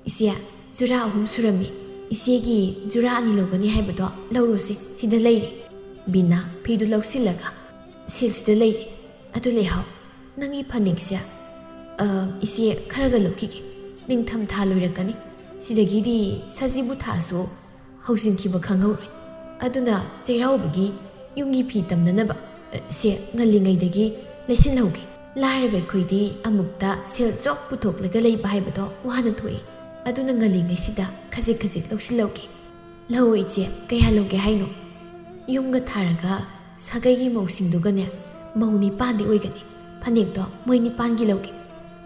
"ꯏꯆꯦ, ꯖꯨꯔꯥ ꯑꯍꯨꯝ ꯁꯨꯔꯝꯃꯤ꯫ ꯏꯆꯦꯒꯤ ꯖꯨꯔꯥ ꯑꯅꯤ ꯂꯧꯒꯅꯤ ꯍꯥꯏꯕꯗꯣ ꯂꯧꯔꯣꯁꯦ, ꯁꯤꯗ ꯂꯩꯔꯦ꯫" ꯕꯤꯅꯥ ꯐꯤꯗꯨ ꯂꯧꯁꯤꯜꯂꯒ, "ꯁꯦ, ꯁꯤꯗ ꯂꯩꯔꯦ꯫ ꯑꯗꯨ ꯂꯩꯍꯥꯎ, ꯅꯪꯒꯤ ꯐꯅꯦꯛꯁꯦ, ꯑ, ꯏꯆꯦ ꯈꯔꯒ ꯂꯧꯈꯤꯒꯦ꯫ ꯅꯤꯡꯊꯝ ꯊꯥ ꯂꯣꯏꯔꯛꯀꯅꯤ꯫ ꯁꯤꯗꯒꯤꯗꯤ ꯁꯖꯤꯕꯨ ꯊꯥꯁꯨ ꯍꯧꯖꯤꯟꯈꯤꯕ ꯈꯪꯍꯧꯔꯣꯏ꯫ ꯑꯗꯨꯅ ꯆꯩꯔꯥꯎꯕꯒꯤ ꯌꯨꯝꯒꯤ ꯐꯤ ꯇꯝꯅꯅꯕ, ꯑ, ꯁꯦ ꯉꯜꯂꯤꯉꯩꯗꯒꯤ ꯂꯩꯁꯤꯜꯍꯧꯒꯦ꯫ ꯂꯥꯏꯔꯕ ꯑꯩꯈꯣꯏꯗꯤ ꯑꯃꯨꯛꯇ ꯁꯦꯜ ꯆꯣꯛ ꯄꯨꯊꯣꯛꯂꯒ ꯂꯩꯕ ꯍꯥꯏꯕꯗꯣ ꯋꯥꯅ ꯊꯣꯛꯏ꯫ ꯑꯗꯨꯅ ꯉꯜꯂꯤꯉꯩꯁꯤꯗ ꯈꯖꯤꯛ ꯈꯖꯤꯛ ꯂꯧꯁꯤꯜꯍꯧꯒꯦ꯫" "ꯂꯧꯑꯣ ꯏꯆꯦ, ꯀꯌꯥ ꯂꯧꯒꯦ ꯍꯥꯏꯅꯣ?" "ꯌꯨꯝꯒ ꯊꯥꯔꯒ ꯁꯥꯒꯩꯒꯤ ꯃꯧꯁꯤꯡꯗꯨꯒꯅꯦ, ꯃꯧ ꯅꯤꯄꯥꯟꯗꯤ ꯑꯣꯏꯒꯅꯤ꯫ ꯐꯅꯦꯛꯇꯣ ꯃꯣꯏ ꯅꯤꯄꯥꯟꯒꯤ ꯂꯧꯒꯦ꯫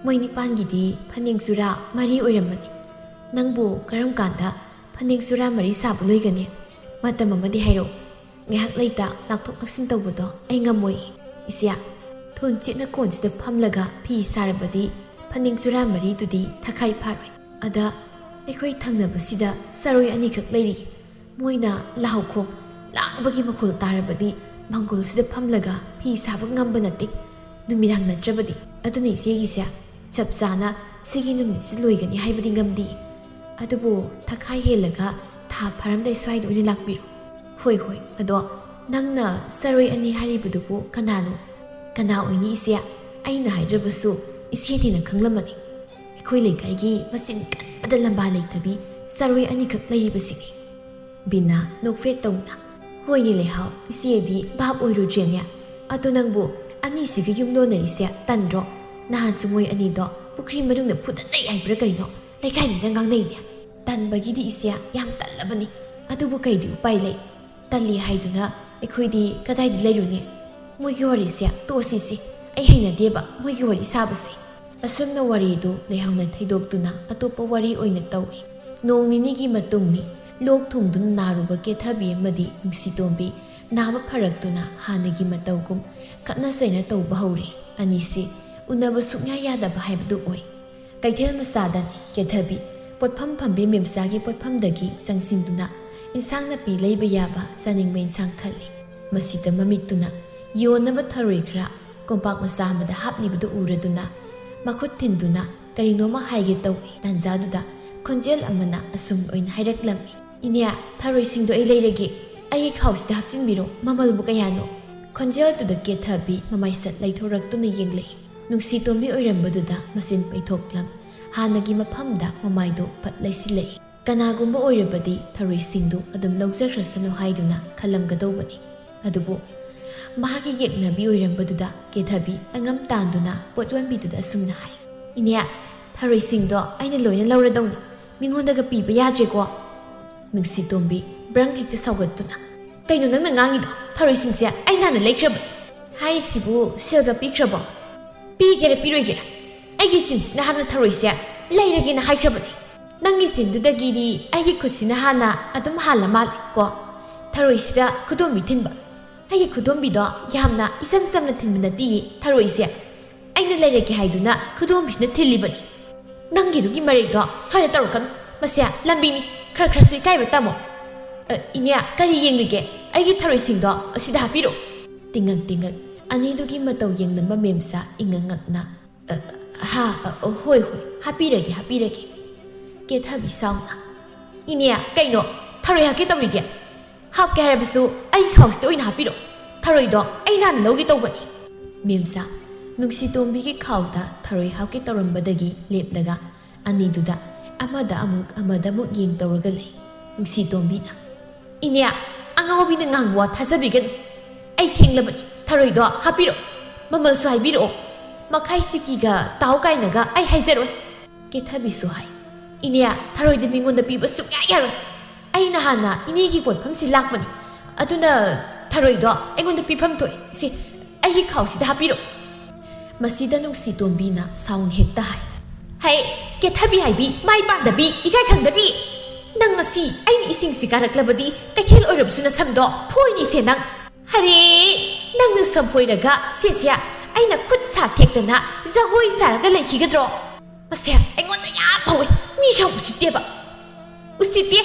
ꯃꯣꯏ ꯅꯤꯄꯥꯟꯒꯤꯗꯤ ꯐꯅꯦꯛ ꯖꯨꯔꯥ ꯃꯔꯤ ꯑꯣꯏꯔꯝꯃꯅꯤ꯫ ꯅꯪꯕꯨ ꯀꯔꯝ ꯀꯥꯟꯗ ꯐꯅꯦꯛ ꯖꯨꯔꯥ ꯃꯔꯤ ꯁꯥꯕ ꯂꯣꯏꯒꯅꯤ? ꯃꯇꯝ ꯑꯃꯗꯤ ꯍꯥꯏꯔꯛꯎ꯫ ꯉꯥꯏꯍꯥꯛ ꯂꯩꯇ ꯂꯥꯛꯊꯣꯛ ꯂꯥꯛꯁꯤꯟ ꯇꯧꯕꯗꯣ ꯑꯩ ꯉꯝꯃꯣꯏ꯫ ꯏꯆꯦ, ꯊꯣꯟꯆꯤꯠꯅ ꯀꯣꯟꯁꯤꯗ ꯐꯝꯂꯒ ꯐꯤ ꯁꯥꯔꯕꯗꯤ ꯐꯅꯦꯛ ꯖꯨꯔꯥ ꯃꯔꯤꯗꯨꯗꯤ ꯊꯈꯥꯏ ꯐꯥꯔꯣꯏ꯫ ꯑꯗ ꯑꯩꯈꯣꯏ ꯊꯪꯅꯕꯁꯤꯗ ꯆꯔꯣꯏ ꯑꯅꯤꯈꯛ ꯂꯩꯔꯤ꯫ ꯃꯣꯏꯅ ꯂꯥꯎꯈꯣꯡ ꯂꯥꯡꯕꯒꯤ ꯃꯈꯣꯜ ꯇꯥꯔꯕꯗꯤ ꯃꯪꯒꯣꯜꯁꯤꯗ ꯐꯝꯂꯒ ꯐꯤ ꯁꯥꯕ ꯉꯝꯕ ꯅꯠꯇꯦ, ꯅꯨꯃꯤꯗꯥꯡ ꯅꯠꯇ꯭ꯔꯕꯗꯤ꯫ ꯑꯗꯨꯅ ꯏꯆꯦꯒꯤꯁꯦ ꯆꯞ ꯆꯥꯅ ꯁꯤꯒꯤ ꯅꯨꯃꯤꯠꯁꯤ ꯂꯣꯏꯒꯅꯤ ꯍꯥꯏꯕꯗꯤ ꯉꯝꯗꯦ꯫ ꯑꯗꯨꯕꯨ ꯊꯈꯥꯏ ꯍꯦꯜꯂꯒ ꯊꯥ ꯐꯥꯔꯝꯗꯥꯏ ꯁ꯭ꯋꯥꯏꯗ ꯑꯣꯏꯅ ꯂꯥꯛꯄꯤꯔꯣ꯫" "ꯍꯣꯏ, ꯍꯣꯏ꯫ ꯑꯗꯣ ꯅꯪꯅ ꯆꯔꯣꯏ ꯑꯅꯤ ꯍꯥꯏꯔꯤꯕꯗꯨꯕꯨ ꯀꯅꯥꯅꯣ?" "ꯀꯅꯥ ꯑꯣꯏꯅꯤ ꯏꯆꯦ? ꯑꯩꯅ ꯍꯥꯏꯗ꯭ꯔꯕꯁꯨ ꯏꯆꯦꯅ ꯍꯦꯟꯅ ꯈꯪꯂꯝꯃꯅꯤ꯫ ꯑꯩꯈꯣꯏ ꯂꯩꯀꯥꯏꯒꯤ ꯃꯆꯤꯟ ꯀꯟꯕꯗ ꯂꯝꯕꯥ ꯂꯩꯇꯕꯤ ꯆꯔꯣꯏ ꯑꯅꯤꯈꯛ ꯂꯩꯔꯤꯕꯁꯤꯅꯤ꯫" ꯕꯤꯅꯥ ꯅꯣꯛꯐꯦꯠ ꯇꯧꯅ, "ꯍꯣꯏꯅꯦ ꯂꯩꯍꯥꯎ, ꯏꯆꯦꯗꯤ ꯚꯥꯞ ꯑꯣꯏꯔꯨꯗ꯭ꯔꯦꯅꯦ꯫ ꯑꯗꯣ ꯅꯪꯕꯨ ꯑꯅꯤꯁꯤꯒ ꯌꯨꯝ ꯂꯣꯟꯅꯔꯤꯁꯦ ꯇꯟꯗ꯭ꯔꯣ? ꯅꯍꯥꯟꯁꯨ ꯃꯣꯏ ꯑꯅꯤꯗꯣ ꯄꯨꯈ꯭ꯔꯤ ꯃꯅꯨꯡꯗ ꯐꯨꯗꯠꯅꯩ ꯍꯥꯏꯕ꯭ꯔꯥ ꯀꯩꯅꯣ? ꯂꯩꯀꯥꯏ ꯃꯤꯅ ꯉꯥꯡꯅꯩꯅꯦ꯫ ꯇꯟꯕꯒꯤꯗꯤ ꯏꯆꯦ ꯌꯥꯝ ꯇꯜꯂꯕꯅꯤ꯫ ꯑꯗꯨꯕꯨ ꯀꯩꯗꯤ ꯎꯄꯥꯏ ꯂꯩ? ꯇꯜꯂꯤ ꯍꯥꯏꯗꯨꯅ ꯑꯩꯈꯣꯏꯗꯤ ꯀꯗꯥꯏꯗ ꯂꯩꯔꯨꯅꯤ? ꯃꯣꯏꯒꯤ ꯋꯥꯔꯤꯁꯦ ꯇꯣꯛꯑꯁꯤꯁꯦ꯫ ꯑꯩ ꯍꯩꯅꯗꯦꯕ ꯃꯣꯏꯒꯤ ꯋꯥꯔꯤ ꯁꯥꯕꯁꯦ꯫" ꯑꯁꯨꯝꯅ ꯋꯥꯔꯤꯗꯨ ꯂꯩꯍꯥꯎꯅ ꯊꯩꯗꯣꯛꯇꯨꯅ ꯑꯇꯣꯞꯄ ꯋꯥꯔꯤ ꯑꯣꯏꯅ ꯇꯧꯏ꯫ ꯅꯣꯡ ꯅꯤꯅꯤꯒꯤ ꯃꯇꯨꯡꯅꯤ꯫ ꯂꯣꯛ ꯊꯨꯡꯗꯨꯅ ꯅꯥꯔꯨꯕ ꯀꯦꯊꯕꯤ ꯑꯃꯗꯤ ꯅꯨꯡꯁꯤꯇꯣꯝꯕꯤ ꯅꯥꯕ ꯐꯔꯛꯇꯨꯅ ꯍꯥꯟꯅꯒꯤ ꯃꯇꯧꯒꯨꯝ ꯈꯠꯅ ꯆꯩꯅ ꯇꯧꯕ ꯍꯧꯔꯦ꯫ ꯑꯅꯤꯁꯤ ꯎꯅꯕ ꯁꯨꯡꯌꯥ ꯌꯥꯗꯕ ꯍꯥꯏꯕꯗꯨ ꯑꯣꯏ꯫ ꯀꯩꯊꯦꯜ ꯃꯆꯥꯗꯅꯤ ꯀꯦꯊꯕꯤ ꯄꯣꯠꯐꯝ ꯐꯝꯕꯤ ꯃꯦꯝꯆꯥꯒꯤ ꯄꯣꯠꯐꯝꯗꯒꯤ ꯆꯪꯁꯤꯟꯗꯨꯅ ꯏꯟꯁꯥꯡ ꯅꯥꯄꯤ ꯂꯩꯕ ꯌꯥꯕ ꯆꯥꯅꯤꯡꯕ ꯏꯟꯁꯥꯡ ꯈꯜꯂꯤ꯫ ꯃꯁꯤꯗ ꯃꯃꯤꯠꯇꯨꯅ ꯌꯣꯟꯅꯕ ꯊꯔꯣꯏ ꯈꯔ ꯀꯣꯝꯄꯥꯛ ꯃꯆꯥ ꯑꯃꯗ ꯍꯥꯞꯂꯤꯕꯗꯨ ꯎꯔꯗꯨꯅ ꯃꯈꯨꯠ ꯊꯤꯟꯗꯨꯅ ꯀꯔꯤꯅꯣꯃ ꯍꯥꯏꯒꯦ ꯇꯧꯏ꯫ ꯇꯥꯟꯖꯥꯗꯨꯗ ꯈꯣꯟꯖꯦꯜ ꯑꯃꯅ ꯑꯁꯨꯝ ꯑꯣꯏꯅ ꯍꯥꯏꯔꯛꯂꯝꯃꯤ, "ꯏꯅꯦ, ꯊꯔꯣꯏꯁꯤꯡꯗꯣ ꯑꯩ ꯂꯩꯔꯒꯦ꯫ ꯑꯩꯒꯤ ꯈꯥꯎꯁꯤꯗ ꯍꯥꯞꯆꯤꯟꯕꯤꯔꯣ꯫ ꯃꯃꯜꯕꯨ ꯀꯌꯥꯅꯣ?" ꯈꯣꯟꯖꯦꯜꯗꯨꯗ ꯀꯦꯊꯕꯤ ꯃꯃꯥꯏꯁꯠ ꯂꯩꯊꯣꯔꯛꯇꯨꯅ ꯌꯦꯡꯂꯛꯏ꯫ ꯅꯨꯡꯁꯤꯇꯣꯝꯕꯤ ꯑꯣꯏꯔꯝꯕꯗꯨꯗ ꯃꯆꯤꯟ ꯄꯩꯊꯣꯛꯂꯝ꯫ ꯍꯥꯟꯅꯒꯤ ꯃꯐꯝꯗ ꯃꯃꯥꯏꯗꯨ ꯐꯠ ꯂꯩꯁꯤꯜꯂꯛꯏ꯫ ꯀꯅꯥꯒꯨꯝꯕ ꯑꯣꯏꯔꯕꯗꯤ ꯊꯔꯣꯏꯁꯤꯡꯗꯨ ꯑꯗꯨꯝ ꯂꯧꯖꯈ꯭ꯔꯁꯅꯨ ꯍꯥꯏꯗꯨꯅ ꯈꯜꯂꯝꯒꯗꯧꯕꯅꯤ꯫ ꯑꯗꯨꯕꯨ ꯃꯍꯥꯛꯀꯤ ꯌꯦꯛꯅꯕꯤ ꯑꯣꯏꯔꯝꯕꯗꯨꯗ ꯀꯦꯊꯕꯤ ꯑꯉꯝ ꯇꯥꯟꯗꯨꯅ ꯄꯣꯠ ꯌꯣꯟꯕꯤꯗꯨꯗ ꯑꯁꯨꯝꯅ ꯍꯥꯏ, "ꯏꯅꯦ, ꯊꯔꯣꯏꯁꯤꯡꯗꯣ ꯑꯩꯅ ꯂꯣꯏꯅ ꯂꯧꯔꯗꯧꯅꯤ꯫ ꯃꯤꯉꯣꯟꯗꯒ ꯄꯤꯕ ꯌꯥꯗ꯭ꯔꯦꯀꯣ?" ꯅꯨꯡꯁꯤꯇꯣꯝꯕꯤ ꯕ꯭ꯔꯪ ꯍꯦꯛꯇ ꯁꯧꯒꯠꯇꯨꯅ, "ꯀꯩꯅꯣ ꯅꯪꯅ ꯉꯥꯡꯉꯤꯗꯣ? ꯊꯔꯣꯏꯁꯤꯡꯁꯦ ꯑꯩꯅ ꯍꯥꯟꯅ ꯂꯩꯈ꯭ꯔꯕꯅꯤ꯫ ꯍꯥꯏꯔꯤꯁꯤꯕꯨ ꯁꯦꯜꯒ ꯄꯤꯈ꯭ꯔꯕꯣ? ꯄꯤꯒꯦꯔꯥ ꯄꯤꯔꯣꯏꯒꯦꯔꯥ? ꯑꯩꯒꯤ ꯆꯤꯟꯁꯤꯅ ꯍꯥꯟꯅ ꯊꯔꯣꯏꯁꯦ ꯂꯩꯔꯒꯦꯅ ꯍꯥꯏꯈ꯭ꯔꯕꯅꯤ꯫ ꯅꯪꯒꯤ ꯆꯤꯟꯗꯨꯗꯒꯤꯗꯤ ꯑꯩꯒꯤ ꯈꯨꯠꯁꯤꯅ ꯍꯥꯟꯅ ꯑꯗꯨꯝ ꯍꯥꯜꯂ ꯃꯥꯜꯂꯦ ꯀꯣ? ꯊꯔꯣꯏꯁꯤꯗ ꯈꯨꯗꯣꯝꯕꯤ ꯊꯤꯟꯕ꯫ ꯑꯩꯒꯤ ꯈꯨꯗꯣꯝꯕꯤꯗꯣ ꯌꯥꯝꯅ ꯏꯆꯝ ꯆꯝꯅ ꯊꯤꯟꯕ ꯅꯠꯇꯤꯌꯦ꯫ ꯊꯔꯣꯏꯁꯦ ꯑꯩꯅ ꯂꯩꯔꯒꯦ ꯍꯥꯏꯗꯨꯅ ꯈꯨꯗꯣꯝꯕꯤꯁꯤꯅ ꯊꯤꯜꯂꯤꯕꯅꯤ꯫ ꯅꯪꯒꯤꯗꯨꯒꯤ ꯃꯔꯩꯗꯣ ꯁ꯭ꯋꯥꯏꯗ ꯇꯧꯔꯛꯀꯅꯨ꯫ ꯃꯁꯦ ꯂꯝꯕꯤꯅꯤ, ꯈꯔ ꯈꯔꯁꯨ ꯏꯀꯥꯏꯕ ꯇꯝꯃꯣ꯫ ꯑ, ꯏꯅꯦ, ꯀꯔꯤ ꯌꯦꯡꯂꯤꯒꯦ? ꯑꯩꯒꯤ ꯊꯔꯣꯏꯁꯤꯡꯗꯣ ꯑꯁꯤꯗ ꯍꯥꯞꯄꯤꯔꯣ꯫" ꯇꯤꯡꯉꯛ ꯇꯤꯡꯉꯛ ꯑꯅꯤꯗꯨꯒꯤ ꯃꯇꯧ ꯌꯦꯡꯂꯝꯕ ꯃꯦꯝꯆꯥ ꯏꯉꯛ ꯉꯛꯅ, "ꯑ, ꯍꯥ, ꯑ, ꯑ, ꯍꯣꯏ, ꯍꯣꯏ, ꯍꯥꯞꯄꯤꯔꯒꯦ, ꯍꯥꯞꯄꯤꯔꯒꯦ꯫" ꯀꯦꯊꯕꯤ ꯁꯥꯎꯅ, "ꯏꯅꯦ, ꯀꯩꯅꯣ? ꯊꯔꯣꯏ ꯍꯥꯞꯀꯦ ꯇꯧꯔꯤꯒꯦ? ꯍꯥꯞꯀꯦ ꯍꯥꯏꯔꯕꯁꯨ ꯑꯩꯒꯤ ꯈꯥꯎꯁꯤꯗ ꯑꯣꯏꯅ ꯍꯥꯞꯄꯤꯔꯣ꯫ ꯊꯔꯣꯏꯗꯣ ꯑꯩꯅ ꯍꯥꯟꯅ ꯂꯧꯒꯦ ꯇꯧꯕꯅꯤ꯫" ꯃꯦꯝꯆꯥ ꯅꯨꯡꯁꯤꯇꯣꯝꯕꯤꯒꯤ ꯈꯥꯎꯗ ꯊꯔꯣꯏ ꯍꯥꯞꯀꯦ ꯇꯧꯔꯝꯕꯗꯒꯤ ꯂꯦꯞꯂꯒ ꯑꯅꯤꯗꯨꯗ ꯑꯃꯗ ꯑꯃꯨꯛ ꯑꯃꯗ ꯑꯃꯨꯛ ꯌꯦꯡ ꯇꯧꯔꯒ ꯂꯩ꯫ ꯅꯨꯡꯁꯤꯇꯣꯝꯕꯤꯅ, "ꯏꯅꯦ, ꯑꯉꯥꯎꯕꯤꯅ ꯉꯥꯡꯕ ꯋꯥ ꯊꯥꯖꯕꯤꯒꯅꯨ꯫ ꯑꯩ ꯊꯦꯡꯂꯕꯅꯤ꯫ ꯊꯔꯣꯏꯗꯣ ꯍꯥꯞꯄꯤꯔꯛꯑꯣ꯫ ꯃꯃꯜꯁꯨ ꯍꯥꯏꯕꯤꯔꯛꯑꯣ꯫ ꯃꯈꯥꯏ ꯁꯤꯀꯤꯒ ꯇꯥꯎ ꯀꯥꯏꯅꯒ ꯑꯩ ꯍꯥꯏꯖꯔꯣꯏ꯫" ꯀꯦꯊꯕꯤꯁꯨ ꯍꯥꯏ, "ꯏꯅꯦ, ꯊꯔꯣꯏꯗꯤ ꯃꯤꯉꯣꯟꯗ ꯄꯤꯕ ꯁꯨꯡꯌꯥ ꯌꯥꯔꯣꯏ꯫ ꯑꯩꯅ ꯍꯥꯟꯅ ꯏꯅꯦꯒꯤ ꯄꯣꯠꯐꯝꯁꯤ ꯂꯥꯛꯄꯅꯤ꯫ ꯑꯗꯨꯅ ꯊꯔꯣꯏꯗꯣ ꯑꯩꯉꯣꯟꯗ ꯄꯤꯐꯝ ꯊꯣꯛꯑꯦ꯫ ꯁꯤ ꯑꯩꯒꯤ ꯈꯥꯎꯁꯤꯗ ꯍꯥꯞꯄꯤꯔꯛꯑꯣ꯫" ꯃꯁꯤꯗ ꯅꯨꯡꯁꯤꯇꯣꯝꯕꯤꯅ ꯁꯥꯎꯟ ꯍꯦꯛꯇ ꯍꯥꯏ, "ꯍꯩ, ꯀꯦꯊꯕꯤ ꯍꯥꯏꯕꯤ, ꯃꯥꯏ ꯄꯥꯟꯗꯕꯤ, ꯏꯀꯥꯏ ꯈꯪꯗꯕꯤ! ꯅꯪ ꯉꯁꯤ ꯑꯩꯅ ꯏꯁꯤꯡꯁꯤ ꯀꯥꯔꯛꯂꯕꯗꯤ ꯀꯩꯊꯦꯜ ꯑꯣꯏꯔꯕꯁꯨ ꯅꯁꯝꯗꯣ ꯐꯣꯏꯅꯤꯁꯦ ꯅꯪ꯫ ꯍꯔꯦ, ꯅꯪꯅ ꯁꯝ ꯐꯣꯏꯔꯒ ꯁꯦꯁꯦ ꯑꯩꯅ ꯈꯨꯠ ꯁꯥ ꯊꯦꯛꯇꯅ ꯖꯒꯣꯏ ꯁꯥꯔꯒ ꯂꯩꯈꯤꯒꯗ꯭ꯔꯣ?" ꯃꯁꯦ ꯑꯩꯉꯣꯟꯗ ꯌꯥꯝ ꯐꯥꯎꯋꯦ꯫ ꯃꯤ ꯁꯥꯎ ꯎꯁꯤꯠꯇꯦꯕ꯫ ꯎꯁꯤꯠꯇꯦ꯫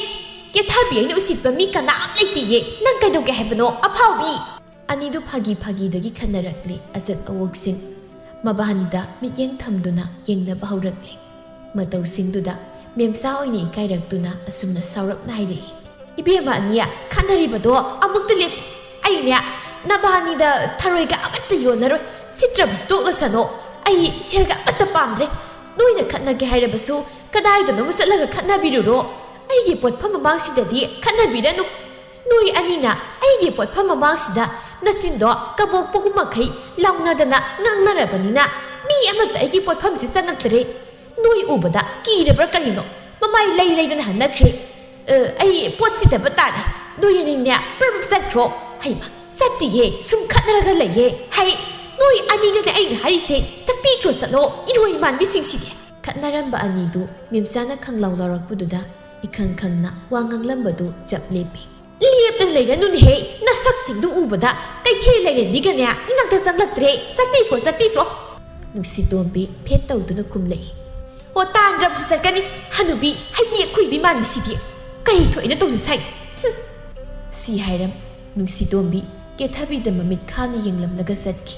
ꯀꯦꯊꯕꯤ ꯑꯩꯅ ꯎꯁꯤꯠꯄ ꯃꯤ ꯀꯅꯥꯝ ꯂꯩꯇꯦꯌꯦ꯫ ꯅꯪ ꯀꯩꯗꯧꯒꯦ ꯍꯥꯏꯕꯅꯣ, ꯑꯐꯥꯎꯕꯤ? ꯑꯅꯤꯗꯨ ꯐꯥꯒꯤ ꯐꯥꯒꯤꯗꯒꯤ ꯈꯟꯅꯔꯛꯂꯤ꯫ ꯑꯆꯠ ꯑꯋꯣꯛꯁꯤꯡ ꯃꯕꯥꯅꯤꯗ ꯃꯤꯠꯌꯦꯡ ꯊꯝꯗꯨꯅ ꯌꯦꯡꯅꯕ ꯍꯧꯔꯛꯂꯤ꯫ ꯃꯇꯧꯁꯤꯡꯗꯨꯗ ꯃꯦꯝꯆꯥ ꯑꯣꯏꯅ ꯏꯀꯥꯏꯔꯛꯇꯨꯅ ꯑꯁꯨꯝꯅ ꯁꯥꯎꯔꯞꯅ ꯍꯥꯏꯔꯛꯏ, "ꯏꯕꯦꯝꯃ ꯑꯅꯤ, ꯈꯟꯅꯔꯤꯕꯗꯣ ꯑꯃꯨꯛꯇ ꯂꯦꯞꯄꯨ꯫ ꯑꯩꯅꯦ ꯅꯕꯥꯅꯤꯗ ꯊꯔꯣꯏꯒ ꯑꯃꯠꯇ ꯌꯣꯟꯅꯔꯣꯏ꯫ ꯁꯤꯠꯇ꯭ꯔꯕꯁꯨ ꯇꯣꯛꯂꯁꯅꯣ꯫ ꯑꯩ ꯁꯦꯜꯒ ꯑꯃꯠꯇ ꯄꯥꯝꯗ꯭ꯔꯦ꯫ ꯅꯣꯏꯅ ꯈꯠꯅꯒꯦ ꯍꯥꯏꯔꯕꯁꯨ ꯀꯗꯥꯏꯗꯅꯣꯃ ꯆꯠꯂꯒ ꯈꯠꯅꯕꯤꯔꯨꯔꯣ꯫ ꯑꯩꯒꯤ ꯄꯣꯠꯐꯝ ꯃꯃꯥꯡꯁꯤꯗꯗꯤ ꯈꯠꯅꯕꯤꯔꯅꯨ꯫ ꯅꯣꯏ ꯑꯅꯤꯅ ꯑꯩꯒꯤ ꯄꯣꯠꯐꯝ ꯃꯃꯥꯡꯁꯤꯗ ꯅꯆꯤꯟꯗꯣ ꯀꯕꯣꯛꯄꯒꯨꯝ ꯃꯈꯩ ꯂꯥꯎꯅꯗꯅ ꯉꯥꯡꯅꯔꯕꯅꯤꯅ ꯃꯤ ꯑꯃꯠꯇ ꯑꯩꯒꯤ ꯄꯣꯠꯐꯝꯁꯤ ꯆꯪꯉꯛꯇꯔꯦ꯫ ꯅꯣꯏ ꯎꯕꯗ ꯀꯤꯔꯕ꯭ꯔꯥ ꯀꯔꯤꯅꯣ? ꯃꯃꯥꯏ ꯂꯩ ꯂꯩꯗꯅ ꯍꯟꯅꯈ꯭ꯔꯦ꯫ ꯑ, ꯑꯩ ꯄꯣꯠ ꯁꯤꯠꯇꯕ ꯇꯥꯔꯦ꯫ ꯅꯣꯏ ꯑꯅꯤꯅꯦ ꯄ꯭ꯔꯞ ꯄ꯭ꯔꯞ ꯆꯠꯈ꯭ꯔꯣ꯫ ꯍꯩꯃ, ꯆꯠꯇꯤꯌꯦ, ꯁꯨꯝ ꯈꯠꯅꯔꯒ ꯂꯩꯌꯦ꯫ ꯍꯩ, ꯅꯣꯏ ꯑꯅꯤꯗꯅꯦ ꯑꯩꯅ ꯍꯥꯏꯔꯤꯁꯦ, ꯆꯠꯄꯤꯈ꯭ꯔꯣ ꯆꯠꯂꯣ, ꯏꯔꯣꯏ ꯃꯥꯟꯕꯤꯁꯤꯡꯁꯤꯗꯤ꯫ ꯈꯠꯅꯔꯝꯕ ꯑꯅꯤꯗꯨ ꯃꯦꯝꯆꯥꯅ ꯈꯪꯂꯥꯎ ꯂꯥꯎꯔꯛꯄꯗꯨꯗ ꯏꯈꯪ ꯈꯪꯅ ꯋꯥ ꯉꯥꯡꯂꯝꯕꯗꯨ ꯆꯞ ꯂꯦꯞꯄꯤ꯫ ꯂꯦꯞꯇꯅ ꯂꯩꯔꯅꯨꯅꯦꯍꯦ, ꯅꯁꯛꯁꯤꯡꯗꯨ ꯎꯕꯗ ꯀꯩꯊꯦꯜ ꯂꯩꯔꯦꯝꯕꯤꯒꯅꯦ ꯏꯅꯥꯛꯇ ꯆꯪꯂꯛꯇ꯭ꯔꯦ꯫ ꯆꯠꯄꯤꯈ꯭ꯔꯣ, ꯆꯠꯄꯤꯈ꯭ꯔꯣ꯫ ꯅꯨꯡꯁꯤꯇꯣꯝꯕꯤ ꯐꯦꯠ ꯇꯧꯗꯨꯅ ꯈꯨꯝꯂꯛꯏ꯫ ꯑꯣ, ꯇꯥꯟꯗ꯭ꯔꯕꯁꯨ ꯆꯠꯀꯅꯤ, ꯍꯅꯨꯕꯤ ꯍꯩꯅꯦꯛ ꯈꯨꯏꯕꯤ ꯃꯥꯟꯕꯤꯁꯤꯗꯤ꯫ ꯀꯔꯤ ꯊꯣꯛꯏꯅ ꯇꯧꯖꯁꯥꯏ? ꯍꯨꯝ꯫ ꯁꯤ ꯍꯥꯏꯔꯝ ꯅꯨꯡꯁꯤꯇꯣꯝꯕꯤ ꯀꯦꯊꯕꯤꯗ ꯃꯃꯤꯠ ꯈꯥꯅ ꯌꯦꯡꯂꯝꯂꯒ ꯆꯠꯈꯤ꯫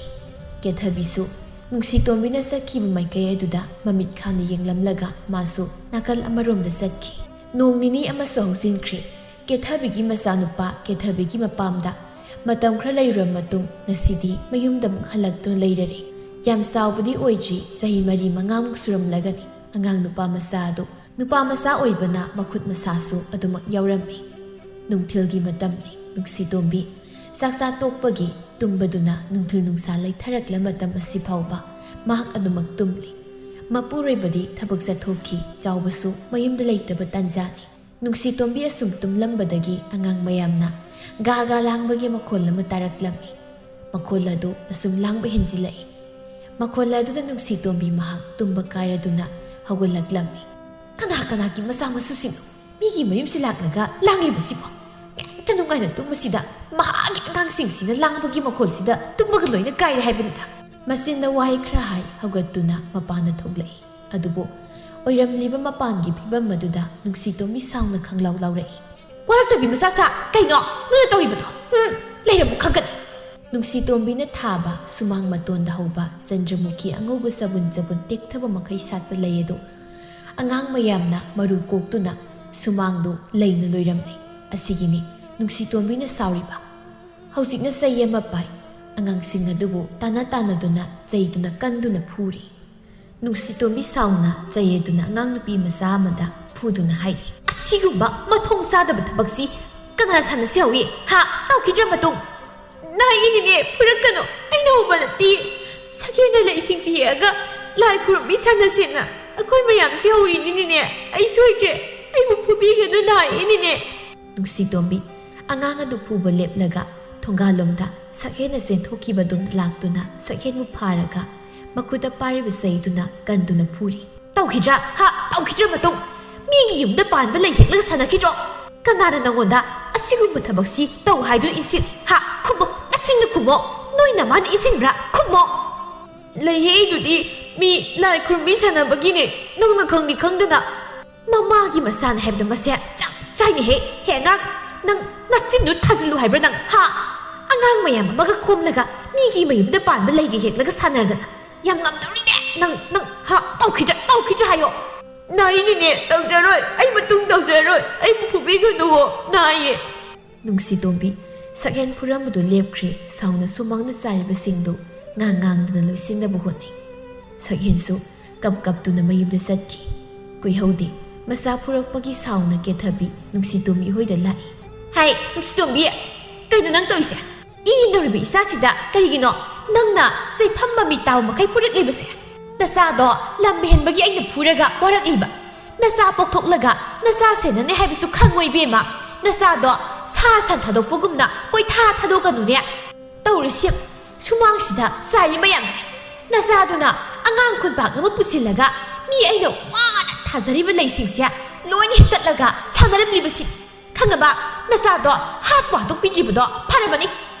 ꯀꯦꯊꯕꯤꯁꯨ ꯅꯨꯡꯁꯤꯇꯣꯝꯕꯤꯅ ꯆꯠꯈꯤꯕ ꯃꯥꯏꯀꯩ ꯑꯗꯨꯗ ꯃꯃꯤꯠ ꯈꯥꯅ ꯌꯦꯡꯂꯝꯂꯒ ꯃꯥꯁꯨ ꯅꯥꯀꯜ ꯑꯃꯔꯣꯝꯗ ꯆꯠꯈꯤ꯫ ꯅꯣꯡ ꯅꯤꯅꯤ ꯑꯃꯁꯨ ꯍꯧꯖꯤꯟꯈ꯭ꯔꯦ꯫ ꯀꯦꯊꯕꯤꯒꯤ ꯃꯆꯥꯅꯨꯄꯥ ꯀꯦꯊꯕꯤꯒꯤ ꯃꯄꯥꯝꯗ ꯃꯇꯝ ꯈꯔ ꯂꯩꯔꯨꯔ ꯃꯇꯨꯡ ꯉꯁꯤꯗꯤ ꯃꯌꯨꯝꯗ ꯑꯃꯨꯛ ꯍꯜꯂꯛꯇꯨꯅ ꯂꯩꯔꯔꯦ꯫ ꯌꯥꯝ ꯆꯥꯎꯕꯗꯤ ꯑꯣꯏꯗ꯭ꯔꯤ, ꯆꯍꯤ ꯃꯔꯤ ꯃꯉꯥꯃꯨꯛ ꯁꯨꯔꯝꯂꯒꯅꯤ ꯑꯉꯥꯡ ꯅꯨꯄꯥ ꯃꯆꯥ ꯑꯗꯨ꯫ ꯅꯨꯄꯥ ꯃꯆꯥ ꯑꯣꯏꯕꯅ ꯃꯈꯨꯠ ꯃꯁꯥꯁꯨ ꯑꯗꯨꯃꯛ ꯌꯥꯎꯔꯝꯃꯤ꯫ ꯅꯨꯡꯊꯤꯜꯒꯤ ꯃꯇꯝꯅꯤ꯫ ꯅꯨꯡꯁꯤꯇꯣꯝꯕꯤ ꯆꯥꯛꯆꯥ ꯇꯣꯛꯄꯒꯤ ꯇꯨꯝꯕꯗꯨꯅ ꯅꯨꯡꯊꯤꯜ ꯅꯨꯡꯁꯥ ꯂꯩꯊꯔꯛꯂ ꯃꯇꯝ ꯑꯁꯤ ꯐꯥꯎꯕ ꯃꯍꯥꯛ ꯑꯗꯨꯃꯛ ꯇꯨꯝꯂꯤ꯫ ꯃꯄꯨꯔꯣꯏꯕꯗꯤ ꯊꯕꯛ ꯆꯠꯊꯣꯛꯈꯤ꯫ ꯆꯥꯎꯕꯁꯨ ꯃꯌꯨꯝꯗ ꯂꯩꯇꯕ ꯇꯥꯟꯖꯥꯅꯤ꯫ ꯅꯨꯡꯁꯤꯇꯣꯝꯕꯤ ꯑꯁꯨꯝ ꯇꯨꯝꯂꯝꯕꯗꯒꯤ ꯑꯉꯥꯡ ꯃꯌꯥꯝꯅ ꯒꯥ ꯒꯥ ꯂꯥꯡꯕꯒꯤ ꯃꯈꯣꯜ ꯑꯃ ꯇꯥꯔꯛꯂꯝꯃꯤ꯫ ꯃꯈꯣꯜ ꯑꯗꯨ ꯑꯁꯨꯝ ꯂꯥꯡꯕ ꯍꯦꯟꯖꯤꯜꯂꯛꯏ꯫ ꯃꯈꯣꯜ ꯑꯗꯨꯗ ꯅꯨꯡꯁꯤꯇꯣꯝꯕꯤ ꯃꯍꯥꯛ ꯇꯨꯝꯕ ꯀꯥꯏꯔꯗꯨꯅ ꯍꯧꯒꯠꯂꯛꯂꯝꯃꯤ꯫ "ꯀꯅꯥ ꯀꯅꯥꯒꯤ ꯃꯆꯥ ꯃꯁꯨꯁꯤꯡꯅꯣ ꯃꯤꯒꯤ ꯃꯌꯨꯝꯁꯤ ꯂꯥꯛꯂꯒ ꯂꯥꯡꯂꯤꯕꯁꯤꯕꯣ? ꯀꯩꯝꯇ ꯅꯨꯡꯉꯥꯏꯅ ꯇꯨꯝꯕꯁꯤꯗ ꯃꯍꯥꯛꯀꯤ ꯑꯉꯥꯡꯁꯤꯡꯁꯤꯅ ꯂꯥꯡꯕꯒꯤ ꯃꯈꯣꯜꯁꯤꯗ ꯇꯨꯝꯕꯒ ꯂꯣꯏꯅ ꯀꯥꯏꯔꯦ ꯍꯥꯏꯕꯅꯤꯗ"꯫ ꯃꯆꯤꯟꯗ ꯋꯥꯍꯩ ꯈꯔ ꯍꯥꯏ ꯍꯧꯒꯠꯇꯨꯅ ꯃꯄꯥꯟꯗ ꯊꯣꯛꯂꯛꯏ꯫ ꯑꯗꯨꯕꯨ ꯑꯣꯏꯔꯝꯂꯤꯕ ꯃꯄꯥꯟꯒꯤ ꯐꯤꯕꯝ ꯑꯗꯨꯗ ꯅꯨꯡꯁꯤꯇꯣꯝꯕꯤ ꯁꯥꯎꯅ ꯈꯪꯂꯥꯎ ꯂꯥꯎꯔꯛꯏ꯫ "ꯋꯥꯔꯛꯇꯕꯤ ꯃꯆꯥ ꯁꯥ, ꯀꯩꯅꯣ ꯅꯣꯏꯅ ꯇꯧꯔꯤꯕꯗꯣ? ꯍꯨꯝ, ꯂꯩꯔꯝꯃꯨ ꯈꯪꯒꯅꯤ!" ꯅꯨꯡꯁꯤꯇꯣꯝꯕꯤꯅ ꯊꯥꯕ ꯁꯨꯃꯥꯡ ꯃꯇꯣꯟꯗ ꯍꯧꯕ ꯆꯟꯗ꯭ꯔꯃꯨꯈꯤ ꯑꯉꯧꯕ ꯆꯕꯨꯟ ꯆꯕꯨꯟ ꯇꯦꯛꯊꯕ ꯃꯈꯩ ꯁꯥꯠꯄ ꯂꯩ ꯑꯗꯨ ꯑꯉꯥꯡ ꯃꯌꯥꯝꯅ ꯃꯔꯨ ꯀꯣꯛꯇꯨꯅ ꯁꯨꯃꯥꯡꯗꯨ ꯂꯩꯅ ꯂꯣꯏꯔꯝꯂꯦ꯫ ꯑꯁꯤꯒꯤꯅꯤ ꯅꯨꯡꯁꯤꯇꯣꯝꯕꯤꯅ ꯁꯥꯎꯔꯤꯕ꯫ ꯍꯧꯖꯤꯛꯅ ꯆꯩ ꯑꯃ ꯄꯥꯏ꯫ ꯑꯉꯥꯡꯁꯤꯡ ꯑꯗꯨꯕꯨ ꯇꯥꯟꯅ ꯇꯥꯟꯅꯗꯨꯅ ꯆꯩꯗꯨꯅ ꯀꯟꯗꯨꯅ ꯐꯨꯔꯤ꯫ ꯅꯨꯡꯁꯤꯇꯣꯝꯕꯤ ꯁꯥꯎꯅ ꯆꯩ ꯑꯗꯨꯅ ꯑꯉꯥꯡ ꯅꯨꯄꯤ ꯃꯆꯥ ꯑꯃꯗ ꯐꯨꯗꯨꯅ ꯍꯥꯏꯔꯤ꯫ "ꯑꯁꯤꯒꯨꯝꯕ ꯃꯊꯣꯡ ꯆꯥꯗꯕ ꯊꯕꯛꯁꯤ ꯀꯅꯥꯅ ꯁꯥꯟꯅꯁꯤ ꯍꯧꯏ? ꯍꯥ? ꯇꯧꯈꯤꯗ꯭ꯔ ꯃꯇꯨꯡ?" "ꯅꯥꯏ ꯏꯅꯤꯅꯦ, ꯐꯨꯔꯛꯀꯅꯨ, ꯑꯩꯅ ꯍꯧꯕ ꯅꯠꯇꯦ꯫ ꯁꯛꯍꯦꯟꯅ ꯂꯩꯁꯤꯡꯁꯤ ꯍꯦꯛꯑꯒ ꯂꯥꯏ ꯈꯨꯔꯨꯝꯕꯤ ꯁꯥꯟꯅꯁꯦꯅ ꯑꯩꯈꯣꯏ ꯃꯌꯥꯝꯁꯤ ꯍꯧꯔꯤꯅꯤꯅꯦ꯫ ꯑꯩ ꯁꯣꯏꯈ꯭ꯔꯦ, ꯑꯩꯕꯨ ꯐꯨꯕꯤꯒꯅꯨ, ꯅꯥꯏ ꯏꯅꯤꯅꯦ꯫" ꯅꯨꯡꯁꯤꯇꯣꯝꯕꯤ ꯑꯉꯥꯡ ꯑꯗꯨ ꯐꯨꯕ ꯂꯦꯞꯂꯒ ꯊꯣꯡꯒꯥꯜꯂꯣꯝꯗ ꯁꯛꯍꯦꯟꯅ ꯆꯦꯟꯊꯣꯛꯈꯤꯕꯗꯨ ꯂꯥꯛꯇꯨꯅ ꯁꯛꯍꯦꯟꯕꯨ ꯐꯥꯔꯒ ꯃꯈꯨꯠꯇ ꯄꯥꯏꯔꯤꯕ ꯆꯩꯗꯨꯅ ꯀꯟꯗꯨꯅ ꯐꯨꯔꯤ꯫ "ꯇꯧꯈꯤꯗ꯭ꯔꯥ? ꯍꯥ? ꯇꯧꯈꯤꯗ꯭ꯔ ꯃꯇꯨꯡ? ꯃꯤꯒꯤ ꯌꯨꯝꯗ ꯄꯥꯟꯕ ꯂꯩ ꯍꯦꯛꯂꯒ ꯁꯥꯟꯅꯈꯤꯗ꯭ꯔꯣ? ꯀꯅꯥꯅ ꯅꯪꯉꯣꯟꯗ ꯑꯁꯤꯒꯨꯝꯕ ꯊꯕꯛꯁꯤ ꯇꯧ ꯍꯥꯏꯗꯨꯅ ꯏꯟꯁꯤꯜ? ꯍꯥ? ꯈꯨꯝꯃꯣ, ꯅꯆꯤꯟꯗꯨ ꯈꯨꯝꯃꯣ꯫ ꯅꯣꯏ ꯅꯃꯥꯅ ꯏꯟꯁꯤꯟꯕ꯭ꯔꯥ? ꯈꯨꯝꯃꯣ!" "ꯂꯩꯍꯦ, ꯑꯩꯗꯨꯗꯤ ꯃꯤ ꯂꯥꯏ ꯈꯨꯔꯨꯝꯕꯤ ꯁꯥꯟꯅꯕꯒꯤꯅꯦ, ꯅꯪꯅ ꯈꯪꯗꯤ ꯈꯪꯗꯅ꯫" "ꯃꯃꯥꯒꯤ ꯃꯆꯥꯅ ꯍꯥꯏꯕꯗꯣ ꯃꯁꯦ ꯆꯞ ꯆꯥꯏꯅꯦꯍꯦ꯫ ꯍꯦ ꯑꯉꯥꯡ, ꯅꯪ ꯅꯆꯤꯟꯗꯨ ꯊꯥꯖꯤꯜꯂꯨ ꯍꯥꯏꯕ꯭ꯔꯥ ꯅꯪ, ꯍꯥ? ꯑꯉꯥꯡ ꯃꯌꯥꯝ ꯑꯃꯒ ꯈꯣꯝꯂꯒ ꯃꯤꯒꯤ ꯃꯌꯨꯝꯗ ꯄꯥꯟꯕ ꯂꯩꯒ ꯍꯦꯛꯂꯒ ꯁꯥꯟꯅꯗꯅ ꯌꯥꯝ ꯉꯝꯗꯧꯔꯤꯅꯦ ꯅꯪ, ꯅꯪ, ꯍꯥ? ꯇꯧꯈꯤꯗ꯭ꯔꯥ, ꯇꯧꯈꯤꯗ꯭ꯔꯥ ꯍꯥꯏꯌꯣ?" "ꯅꯥꯏꯅꯤꯅꯦ, ꯇꯧꯖꯔꯣꯏ, ꯑꯩ ꯃꯇꯨꯡ ꯇꯧꯖꯔꯣꯏ, ꯑꯩꯕꯨ ꯐꯨꯕꯤꯒꯅꯨꯋꯣ, ꯅꯥꯏꯌꯦ꯫" ꯅꯨꯡꯁꯤꯇꯣꯝꯕꯤ ꯁꯛꯍꯦꯟ ꯐꯨꯔꯝꯕꯗꯨ ꯂꯦꯞꯈ꯭ꯔꯦ꯫ ꯁꯥꯎꯅ ꯁꯨꯃꯥꯡꯗ ꯆꯥꯏꯔꯤꯕꯁꯤꯡꯗꯨ ꯉꯥꯡ ꯉꯥꯡꯗꯅ ꯂꯣꯏꯁꯤꯟꯅꯕ ꯍꯣꯠꯅꯩ꯫ ꯁꯛꯍꯦꯟꯁꯨ ꯀꯞ ꯀꯞꯇꯨꯅ ꯃꯌꯨꯝꯗ ꯆꯠꯈꯤ꯫ ꯀꯨꯏꯍꯧꯗꯦ, ꯃꯆꯥ ꯐꯨꯔꯛꯄꯒꯤ ꯁꯥꯎꯅ ꯀꯦꯊꯕꯤ ꯅꯨꯡꯁꯤꯇꯣꯝꯕꯤ ꯍꯣꯏꯗ ꯂꯥꯛꯏ꯫ "ꯍꯥꯏ, ꯅꯨꯡꯁꯤꯇꯣꯝꯕꯤ, ꯀꯩꯅꯣ ꯅꯪ ꯇꯧꯔꯤꯁꯦ? ꯏ ꯅꯧꯔꯤꯕ ꯏꯆꯥꯁꯤꯗ ꯀꯔꯤꯒꯤꯅꯣ ꯅꯪꯅ ꯆꯩꯐꯝ ꯃꯃꯤ ꯇꯥꯕ ꯃꯈꯩ ꯐꯨꯔꯛꯂꯤꯕꯁꯦ? ꯅꯆꯥꯗꯣ ꯂꯝ ꯍꯦꯟꯕꯒꯤ ꯑꯩꯅ ꯐꯨꯔꯒ ꯋꯥꯔꯛꯂꯤꯕ꯫ ꯅꯆꯥ ꯄꯣꯛꯊꯣꯛꯂꯒ ꯅꯆꯥ ꯁꯦꯟꯅꯅꯤ ꯍꯥꯏꯕꯁꯨ ꯈꯪꯉꯣꯏ ꯏꯕꯦꯝꯃ꯫ ꯅꯆꯥꯗꯣ ꯁꯥ ꯁꯟ ꯊꯥꯗꯣꯛꯄꯒꯨꯝꯅ ꯀꯣꯏꯊꯥ ꯊꯥꯗꯣꯛꯀꯅꯨꯅꯦ꯫ ꯇꯧꯔꯤꯁꯤ ꯁꯨꯃꯥꯡꯁꯤꯗ ꯆꯥꯏꯔꯤ ꯃꯌꯥꯝꯁꯦ꯫ ꯅꯆꯥꯗꯨꯅ ꯑꯉꯥꯡ ꯈꯨꯟꯄꯥꯛ ꯑꯃ ꯄꯨꯁꯤꯜꯂꯒ ꯃꯤ ꯑꯩꯅ ꯋꯥꯅ ꯊꯥꯖꯔꯤꯕ ꯂꯩꯁꯤꯡꯁꯦ ꯂꯣꯏꯅ ꯍꯦꯛꯇꯠꯂꯒ ꯁꯥꯟꯅꯔꯝꯂꯤꯕꯁꯤ꯫ ꯈꯪꯉꯕ? ꯅꯆꯥꯗꯣ ꯍꯥꯠꯄꯨ ꯍꯥꯠꯇꯣꯛꯄꯤꯗ꯭ꯔꯤꯕꯗꯣ ꯐꯔꯕꯅꯤ꯫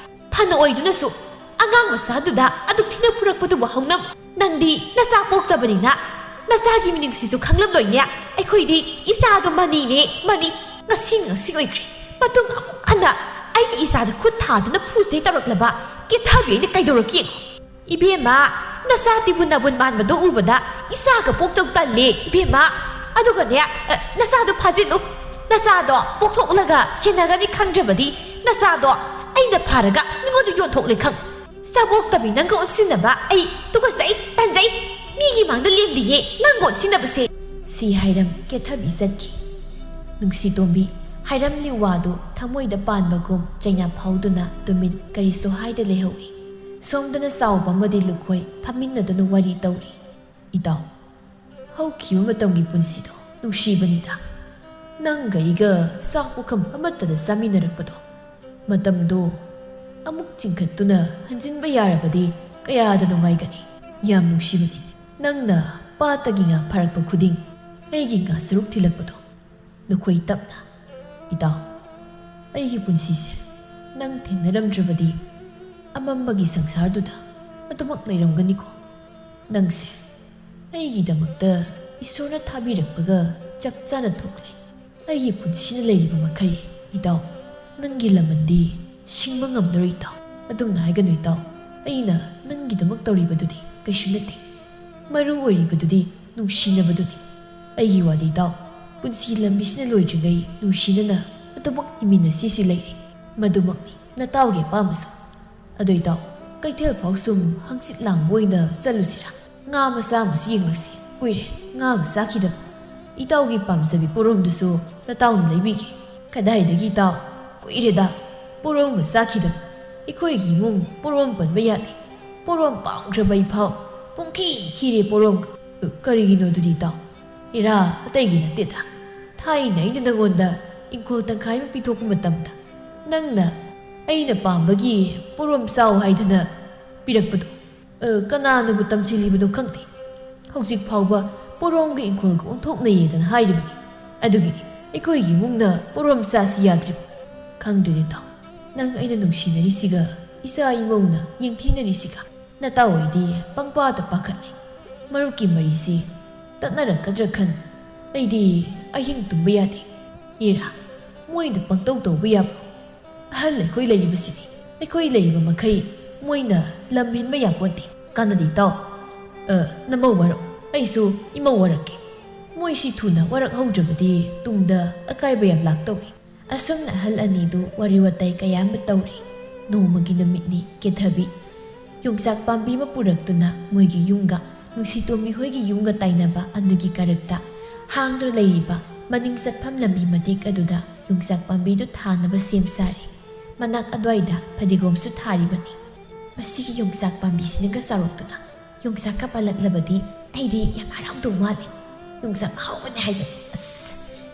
ꯐꯅ ꯑꯣꯏꯗꯨꯅꯁꯨ ꯑꯉꯥꯡ ꯃꯆꯥꯗꯨꯗ ꯑꯗꯨꯛ ꯊꯤꯅ ꯐꯨꯔꯛꯄꯗꯨꯕꯨ ꯍꯧꯅ ꯅꯪꯗꯤ ꯅꯆꯥ ꯄꯣꯛꯇꯕꯅꯤꯅ ꯅꯆꯥꯒꯤ ꯃꯤꯅꯨꯡꯁꯤꯁꯨ ꯈꯪꯂꯝꯂꯣꯏꯅꯦ꯫ ꯑꯩꯈꯣꯏꯗꯤ ꯏꯆꯥꯗꯣ ꯃꯅꯤꯅꯦ, ꯃꯅꯤ꯫ ꯉꯁꯤ ꯉꯁꯤ ꯑꯣꯏꯈ꯭ꯔꯦ꯫ ꯃꯇꯨꯡ ꯑꯃꯨꯛ ꯍꯟꯅ ꯑꯩꯒꯤ ꯏꯆꯥꯗ ꯈꯨꯠ ꯊꯥꯗꯨꯅ ꯐꯨꯁꯦ ꯇꯧꯔꯛꯂꯕ ꯀꯦꯊꯕꯤ ꯑꯩꯅ ꯀꯩꯗꯧꯔꯛꯀꯦ ꯌꯦꯡꯉꯣ꯫ ꯏꯕꯦꯝꯃ, ꯅꯆꯥ ꯇꯤꯕꯨ ꯅꯥꯕꯨꯟ ꯃꯥꯟꯕꯗꯣ ꯎꯕꯗ ꯏꯆꯥꯒ ꯄꯣꯛꯇꯧ ꯇꯜꯂꯦ, ꯏꯕꯦꯝꯃ꯫ ꯑꯗꯨꯒꯅꯦ, ꯑ, ꯅꯆꯥꯗꯣ ꯐꯥꯖꯤꯜꯂꯨ꯫ ꯅꯆꯥꯗꯣ ꯄꯣꯛꯊꯣꯛꯂꯒ ꯁꯦꯟꯅꯒꯅꯤ ꯈꯪꯗ꯭ꯔꯕꯗꯤ ꯅꯆꯥꯗꯣ ꯑꯩꯅ ꯐꯥꯔꯒ ꯃꯤꯉꯣꯟꯗ ꯌꯣꯟꯊꯣꯛꯂꯦ ꯈꯪ꯫ ꯆꯥꯕꯣꯛꯇꯕꯤ ꯅꯪꯒ ꯑꯣꯟꯁꯤꯟꯅꯕ ꯑꯩ ꯇꯨꯀꯠꯆꯩ, ꯇꯟꯖꯩ꯫ ꯃꯤꯒꯤ ꯃꯥꯡꯗ ꯂꯦꯝꯂꯤꯌꯦ ꯅꯪꯒ ꯑꯣꯟꯁꯤꯟꯅꯕꯁꯦ꯫ ꯁꯤ ꯍꯥꯏꯔꯝ ꯀꯦꯊꯕꯤ ꯆꯠꯈꯤ꯫ ꯅꯨꯡꯁꯤ ꯇꯣꯝꯕꯤ ꯍꯥꯏꯔꯝꯂꯤ ꯋꯥꯗꯨ ꯊꯃꯣꯏꯗ ꯄꯥꯟꯕꯒꯨꯝ ꯆꯩꯅꯥ ꯐꯥꯎꯗꯨꯅ ꯇꯨꯃꯤꯟ ꯀꯔꯤꯁꯨ ꯍꯥꯏꯗ ꯂꯩꯍꯧꯏ꯫ ꯁꯣꯝꯗꯅ ꯆꯥꯎꯕ ꯑꯃꯗꯤ ꯂꯨꯈꯣꯏ ꯐꯝꯃꯤꯟꯅꯗꯨꯅ ꯋꯥꯔꯤ ꯇꯧꯔꯤ꯫ ꯏꯇꯥꯎ, ꯍꯧꯈꯤꯕ ꯃꯇꯝꯒꯤ ꯄꯨꯟꯁꯤꯗꯣ ꯅꯨꯡꯁꯤꯕꯅꯤꯗ꯫ ꯅꯪꯒ ꯑꯩꯒ ꯆꯥꯛ ꯄꯨꯈꯝ ꯑꯃꯠꯇꯗ ꯆꯥꯃꯤꯟꯅꯔꯛꯄꯗꯣ꯫ ꯃꯇꯝꯗꯣ ꯑꯃꯨꯛ ꯆꯤꯡꯈꯠꯇꯨꯅ ꯍꯟꯖꯤꯟꯕ ꯌꯥꯔꯕꯗꯤ ꯀꯌꯥꯗ ꯅꯨꯡꯉꯥꯏꯒꯅꯤ꯫ ꯌꯥꯝ ꯅꯨꯡꯁꯤꯕꯅꯤ꯫ ꯅꯪꯅ ꯄꯥꯠꯇꯒꯤ ꯉꯥ ꯐꯥꯔꯛꯄ ꯈꯨꯗꯤꯡ ꯑꯩꯒꯤ ꯉꯥ ꯁꯔꯨꯛ ꯊꯤꯜꯂꯛꯄꯗꯣ꯫ ꯅꯈꯣꯏ ꯇꯞꯅ, ꯏꯇꯥꯎ, ꯑꯩꯒꯤ ꯄꯨꯟꯁꯤꯁꯦ ꯅꯪ ꯊꯦꯡꯅꯔꯝꯗ꯭ꯔꯕꯗꯤ ꯑꯃꯝꯕꯒꯤ ꯁꯪꯁꯥꯔꯗꯨꯗ ꯑꯗꯨꯃꯛ ꯂꯩꯔꯝꯒꯅꯤꯀꯣ꯫ ꯅꯪꯁꯦ ꯑꯩꯒꯤꯗꯃꯛꯇ ꯏꯁꯣꯔꯅ ꯊꯥꯕꯤꯔꯛꯄꯒ ꯆꯞ ꯆꯥꯅ ꯊꯣꯛꯂꯦ꯫ ꯑꯩꯒꯤ ꯄꯨꯟꯁꯤꯅ ꯂꯩꯔꯤꯕ ꯃꯈꯩ, ꯏꯇꯥꯎ, ꯅꯪꯒꯤ ꯂꯃꯟꯗꯤ ꯁꯤꯡꯕ ꯉꯝꯂꯔꯣꯏ, ꯏꯇꯥꯎ꯫ ꯑꯗꯨꯝꯅ ꯍꯥꯏꯒꯅꯨ, ꯏꯇꯥꯎ꯫ ꯑꯩꯅ ꯅꯪꯒꯤꯗꯃꯛ ꯇꯧꯔꯤꯕꯗꯨꯗꯤ ꯀꯩꯁꯨ ꯅꯠꯇꯦ꯫ ꯃꯔꯨ ꯑꯣꯏꯔꯤꯕꯗꯨꯗꯤ ꯅꯨꯡꯁꯤꯅꯕꯗꯨꯅꯤ꯫ ꯑꯩꯒꯤ ꯋꯥꯗꯤ, ꯏꯇꯥꯎ, ꯄꯨꯟꯁꯤ ꯂꯝꯕꯤꯁꯤꯅ ꯂꯣꯏꯗ꯭ꯔꯤꯉꯩ ꯅꯨꯡꯁꯤꯅꯅ ꯑꯗꯨꯃꯛ ꯍꯤꯡꯃꯤꯟꯅꯁꯤ ꯁꯤ ꯂꯩꯔꯦ꯫ ꯃꯗꯨꯃꯛꯅꯤ ꯅꯇꯥꯎꯒꯤ ꯑꯄꯥꯝꯕꯁꯨ꯫ ꯑꯗꯣ ꯏꯇꯥꯎ, ꯀꯩꯊꯦꯜ ꯐꯥꯎ ꯁꯨꯝ ꯍꯪꯆꯤꯠ ꯂꯥꯡꯕ ꯑꯣꯏꯅ ꯆꯠꯂꯨꯁꯤꯔꯥ? ꯉꯥ ꯃꯆꯥ ꯑꯃꯁꯨ ꯌꯦꯡꯂꯛꯁꯤ꯫ ꯀꯨꯏꯔꯦ ꯉꯥꯒ ꯆꯥꯈꯤꯗꯕ꯫ ꯏꯇꯥꯎꯒꯤ ꯄꯥꯝꯖꯕꯤ ꯄꯣꯔꯣꯝꯗꯨꯁꯨ ꯅꯇꯥꯎꯅ ꯂꯩꯕꯤꯒꯦ꯫ ꯀꯗꯥꯏꯗꯒꯤ ꯏꯇꯥꯎ? ꯀꯨꯏꯔꯦꯗ ꯄꯣꯔꯣꯝꯒ ꯆꯥꯈꯤꯗꯕ꯫ ꯑꯩꯈꯣꯏꯒꯤ ꯏꯃꯨꯡ ꯄꯣꯔꯣꯝ ꯄꯟꯕ ꯌꯥꯗꯦ꯫ ꯄꯣꯔꯣꯝ ꯄꯥꯝꯈ꯭ꯔꯕ ꯑꯩꯐꯥꯎ ꯄꯨꯡꯈꯤ ꯈꯤꯔꯦ ꯄꯣꯔꯣꯝꯒ꯫ ꯀꯔꯤꯒꯤꯅꯣ ꯑꯗꯨꯗꯤ ꯏꯇꯥꯎ? ꯏꯔꯥ, ꯑꯇꯩꯒꯤ ꯅꯠꯇꯦꯗ꯫ ꯊꯥꯏꯅ ꯑꯩꯅ ꯅꯪꯉꯣꯟꯗ ꯏꯪꯈꯣꯜ ꯇꯪꯈꯥꯏ ꯑꯃ ꯄꯤꯊꯣꯛꯄ ꯃꯇꯝꯗ ꯅꯪꯅ ꯑꯩꯅ ꯄꯥꯝꯕꯒꯤ ꯄꯣꯔꯣꯝ ꯆꯥꯎ ꯍꯥꯏꯗꯅ ꯄꯤꯔꯛꯄꯗꯣ꯫ ꯑ, ꯀꯅꯥꯅꯕꯨ ꯇꯝꯁꯤꯜꯂꯤꯕꯅꯣ ꯈꯪꯗꯦ꯫ ꯍꯧꯖꯤꯛ ꯐꯥꯎꯕ ꯄꯣꯔꯣꯝꯒ ꯏꯪꯈꯣꯜꯒ ꯑꯣꯟꯊꯣꯛꯅꯩꯌꯦꯗꯅ ꯍꯥꯏꯔꯤꯕꯅꯤ꯫ ꯑꯗꯨꯒꯤꯅꯤ ꯑꯩꯈꯣꯏꯒꯤ ꯏꯃꯨꯡꯅ ꯄꯣꯔꯣꯝ ꯆꯥꯁꯤ ꯌꯥꯗ꯭ꯔꯤꯕ꯫ ꯈꯪꯗ꯭ꯔꯦꯗ ꯏꯇꯥꯎ, ꯅꯪ ꯑꯩꯅ ꯅꯨꯡꯁꯤꯅꯔꯤꯁꯤꯒ ꯏꯆꯥ ꯏꯃꯧꯅ ꯌꯦꯡꯊꯤꯅꯔꯤꯁꯤꯒ꯫ ꯅꯇꯥꯎ ꯑꯩꯗꯤ ꯄꯪꯄꯥꯗ ꯄꯥꯈꯠꯂꯤ꯫ ꯃꯔꯨꯞꯀꯤ ꯃꯔꯤꯁꯤ ꯇꯠꯅꯔꯛꯀꯗ꯭ꯔꯥ ꯈꯟ ꯑꯩꯗꯤ ꯑꯍꯤꯡ ꯇꯨꯝꯕ ꯌꯥꯗꯦ꯫ ꯏꯔꯥ, ꯃꯣꯏꯅ ꯄꯪꯇꯧ ꯇꯧꯕ ꯌꯥꯕ꯭ꯔꯣ? ꯑꯍꯜ ꯑꯩꯈꯣꯏ ꯂꯩꯔꯤꯕꯁꯤꯗꯤ, ꯑꯩꯈꯣꯏ ꯂꯩꯔꯤꯕ ꯃꯈꯩ ꯃꯣꯏꯅ ꯂꯝ ꯍꯦꯟꯕ ꯌꯥꯄꯣꯟꯇꯦ꯫ ꯀꯥꯟꯅꯗꯦ ꯏꯇꯥꯎ꯫ ꯑ, ꯅꯃꯧ ꯋꯥꯔꯛ, ꯑꯩꯁꯨ ꯏꯃꯧ ꯋꯥꯔꯛꯀꯦ꯫ ꯃꯣꯏꯁꯤ ꯊꯨꯅ ꯋꯥꯔꯛꯍꯧꯗ꯭ꯔꯕꯗꯤ ꯇꯨꯡꯗ ꯑꯀꯥꯏꯕ ꯌꯥꯝ ꯂꯥꯛꯇꯧꯔꯤ꯫ ꯑꯁꯨꯝꯅ ꯑꯍꯜ ꯑꯅꯤꯗꯨ ꯋꯥꯔꯤ ꯋꯥꯇꯥꯏ ꯀꯌꯥ ꯑꯃ ꯇꯧꯔꯤ꯫ ꯅꯣꯡꯃꯒꯤ ꯅꯨꯃꯤꯠꯅꯤ꯫ ꯀꯦꯊꯕꯤ ꯌꯣꯡꯆꯥꯛ ꯄꯥꯝꯕꯤ ꯑꯃ ꯄꯨꯔꯛꯇꯨꯅ ꯃꯣꯏꯒꯤ ꯌꯨꯝꯒ ꯅꯨꯡꯁꯤꯇꯣꯝꯕꯤ ꯍꯣꯏꯒꯤ ꯌꯨꯝꯒ ꯇꯥꯏꯅꯕ ꯑꯗꯨꯒꯤ ꯀꯥꯔꯛꯇ ꯍꯥꯡꯗꯨꯅ ꯂꯩꯔꯤꯕ ꯃꯅꯤꯡ ꯆꯠꯐꯝ ꯂꯝꯕꯤ ꯃꯇꯦꯛ ꯑꯗꯨꯗ ꯌꯣꯡꯆꯥꯛ ꯄꯥꯝꯕꯤꯗꯨ ꯊꯥꯅꯕ ꯁꯦꯝ ꯁꯥꯔꯤ꯫ ꯃꯅꯥꯛ ꯑꯗꯨꯋꯥꯏꯗ ꯐꯗꯤꯒꯣꯝꯁꯨ ꯊꯥꯔꯤꯕꯅꯤ꯫ ꯃꯁꯤꯒꯤ ꯌꯣꯡꯆꯥꯛ ꯄꯥꯝꯕꯤꯁꯤꯅꯒ ꯆꯥꯎꯔꯛꯇꯨꯅ ꯌꯣꯡꯆꯥꯛꯀ ꯄꯥꯜꯂꯛꯂꯕꯗꯤ ꯑꯩꯗꯤ ꯌꯥꯝ ꯍꯔꯥꯎꯗꯧ ꯃꯥꯜꯂꯦ꯫ ꯌꯣꯡꯆꯥꯛ ꯑꯍꯥꯎꯕꯅꯦ ꯍꯥꯏꯕꯅꯤ꯫ ꯑꯁ,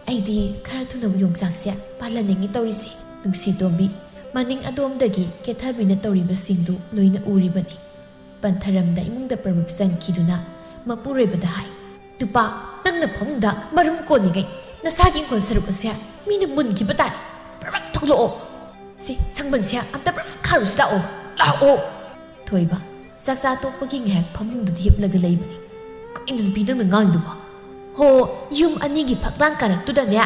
ꯑꯩꯗꯤ ꯈꯔ ꯊꯨꯅꯕꯨ ꯌꯣꯡꯆꯥꯛꯁꯦ ꯄꯥꯜꯍꯟꯅꯤꯡꯉꯤ ꯇꯧꯔꯤꯁꯦ꯫ ꯅꯨꯡꯁꯤꯇꯣꯝꯕꯤ ꯃꯅꯤꯡ ꯑꯗꯣꯝꯗꯒꯤ ꯀꯦꯊꯕꯤꯅ ꯇꯧꯔꯤꯕꯁꯤꯡꯗꯨ ꯂꯣꯏꯅ ꯎꯔꯤꯕꯅꯤ꯫ ꯄꯟꯊꯔꯝꯗ ꯏꯃꯨꯡꯗ ꯄ꯭ꯔꯚꯨꯞ ꯆꯪꯈꯤꯗꯨꯅ ꯃꯄꯨꯔꯣꯏꯕꯗ ꯍꯥꯏ, "ꯅꯨꯄꯥ, ꯅꯪꯅ ꯐꯃꯨꯡꯗ ꯃꯔꯨꯝ ꯀꯣꯜꯂꯤꯉꯩ ꯅꯁꯥꯒꯤ ꯏꯪꯈꯣꯜ ꯁꯔꯨꯛ ꯑꯁꯦ ꯃꯤꯅ ꯃꯨꯟꯈꯤꯕ ꯇꯥꯔꯦ꯫ ꯄ꯭ꯔꯚꯨꯞ ꯊꯣꯛꯂꯛꯑꯣ꯫ ꯁꯤ ꯁꯪꯕꯜꯁꯦ ꯑꯝꯇ ꯄ꯭ꯔꯚꯨꯞ ꯈꯥꯔꯨꯁꯤ ꯂꯥꯛꯑꯣ, ꯂꯥꯛꯑꯣ!" ꯊꯣꯏꯕ ꯆꯥꯛꯆꯥ ꯇꯣꯛꯄꯒꯤ ꯉꯥꯏꯍꯥꯛ ꯐꯃꯨꯡꯗꯨꯗ ꯍꯤꯞꯂꯒ ꯂꯩꯕꯅꯤ꯫ "ꯀꯩꯅꯣ ꯅꯨꯄꯤ ꯅꯪꯅ ꯉꯥꯡꯉꯤꯗꯨꯕꯣ? ꯍꯣ, ꯌꯨꯝ ꯑꯅꯤꯒꯤ ꯐꯛꯂꯥꯡ ꯀꯥꯔꯛꯇꯨꯗꯅꯦ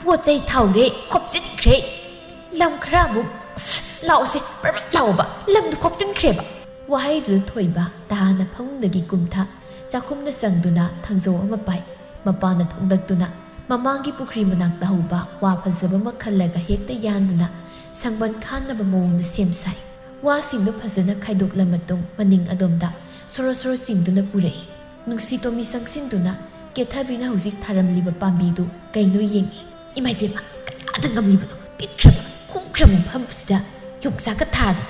ꯄꯣꯠ ꯆꯩ ꯊꯥꯎꯔꯦ, ꯈꯣꯞꯆꯤꯟꯈ꯭ꯔꯦ꯫ ꯂꯝ ꯈꯔ ꯑꯃꯨꯛ, ꯑꯁ, ꯂꯥꯛꯑꯣꯁꯦ, ꯄ꯭ꯔꯞ ꯄ꯭ꯔꯞ ꯂꯥꯛꯑꯣꯕ, ꯂꯝꯗꯨ ꯈꯣꯞꯆꯤꯟꯈ꯭ꯔꯦꯕ!" ꯋꯥꯍꯩꯗꯨꯗ ꯊꯣꯏꯕ ꯇꯥꯅ ꯐꯃꯨꯡꯗꯒꯤ ꯀꯨꯝꯊ ꯆꯥꯛꯈꯨꯝꯗ ꯆꯪꯗꯨꯅ ꯊꯥꯡꯖꯧ ꯑꯃ ꯄꯥꯏ꯫ ꯃꯄꯥꯟꯗ ꯊꯣꯛꯂꯛꯇꯨꯅ ꯃꯃꯥꯡꯒꯤ ꯄꯨꯈ꯭ꯔꯤ ꯃꯅꯥꯛꯇ ꯍꯧꯕ ꯋꯥ ꯐꯖꯕ ꯑꯃ ꯈꯜꯂꯒ ꯍꯦꯛꯇ ꯌꯥꯟꯗꯨꯅ ꯁꯪꯕꯟ ꯈꯥꯅꯕ ꯃꯑꯣꯡꯗ ꯁꯦꯝ ꯁꯥꯏ꯫ ꯋꯥꯁꯤꯡꯗꯨ ꯐꯖꯅ ꯈꯥꯏꯗꯣꯛꯂ ꯃꯇꯨꯡ ꯃꯅꯤꯡ ꯑꯗꯣꯝꯗ ꯁꯣꯔꯣ ꯁꯣꯔꯣ ꯆꯤꯡꯗꯨꯅ ꯄꯨꯔꯛꯏ꯫ ꯅꯨꯡꯁꯤꯇꯣꯝꯕꯤ ꯆꯪꯁꯤꯟꯗꯨꯅ ꯀꯦꯊꯕꯤꯅ ꯍꯧꯖꯤꯛ ꯊꯥꯔꯝꯂꯤꯕ ꯄꯥꯝꯕꯤꯗꯨ ꯀꯩꯅꯣ ꯌꯦꯡꯏ꯫ "ꯏꯃꯥ ꯏꯕꯦꯝꯃ, ꯀꯌꯥꯗ ꯉꯝꯂꯤꯕꯅꯣ? ꯄꯤꯛꯈ꯭ꯔꯕ, ꯈꯨꯈ꯭ꯔꯕ ꯃꯐꯝ ꯑꯁꯤꯗ ꯌꯣꯡꯆꯥꯛꯀ ꯊꯥꯗꯅ꯫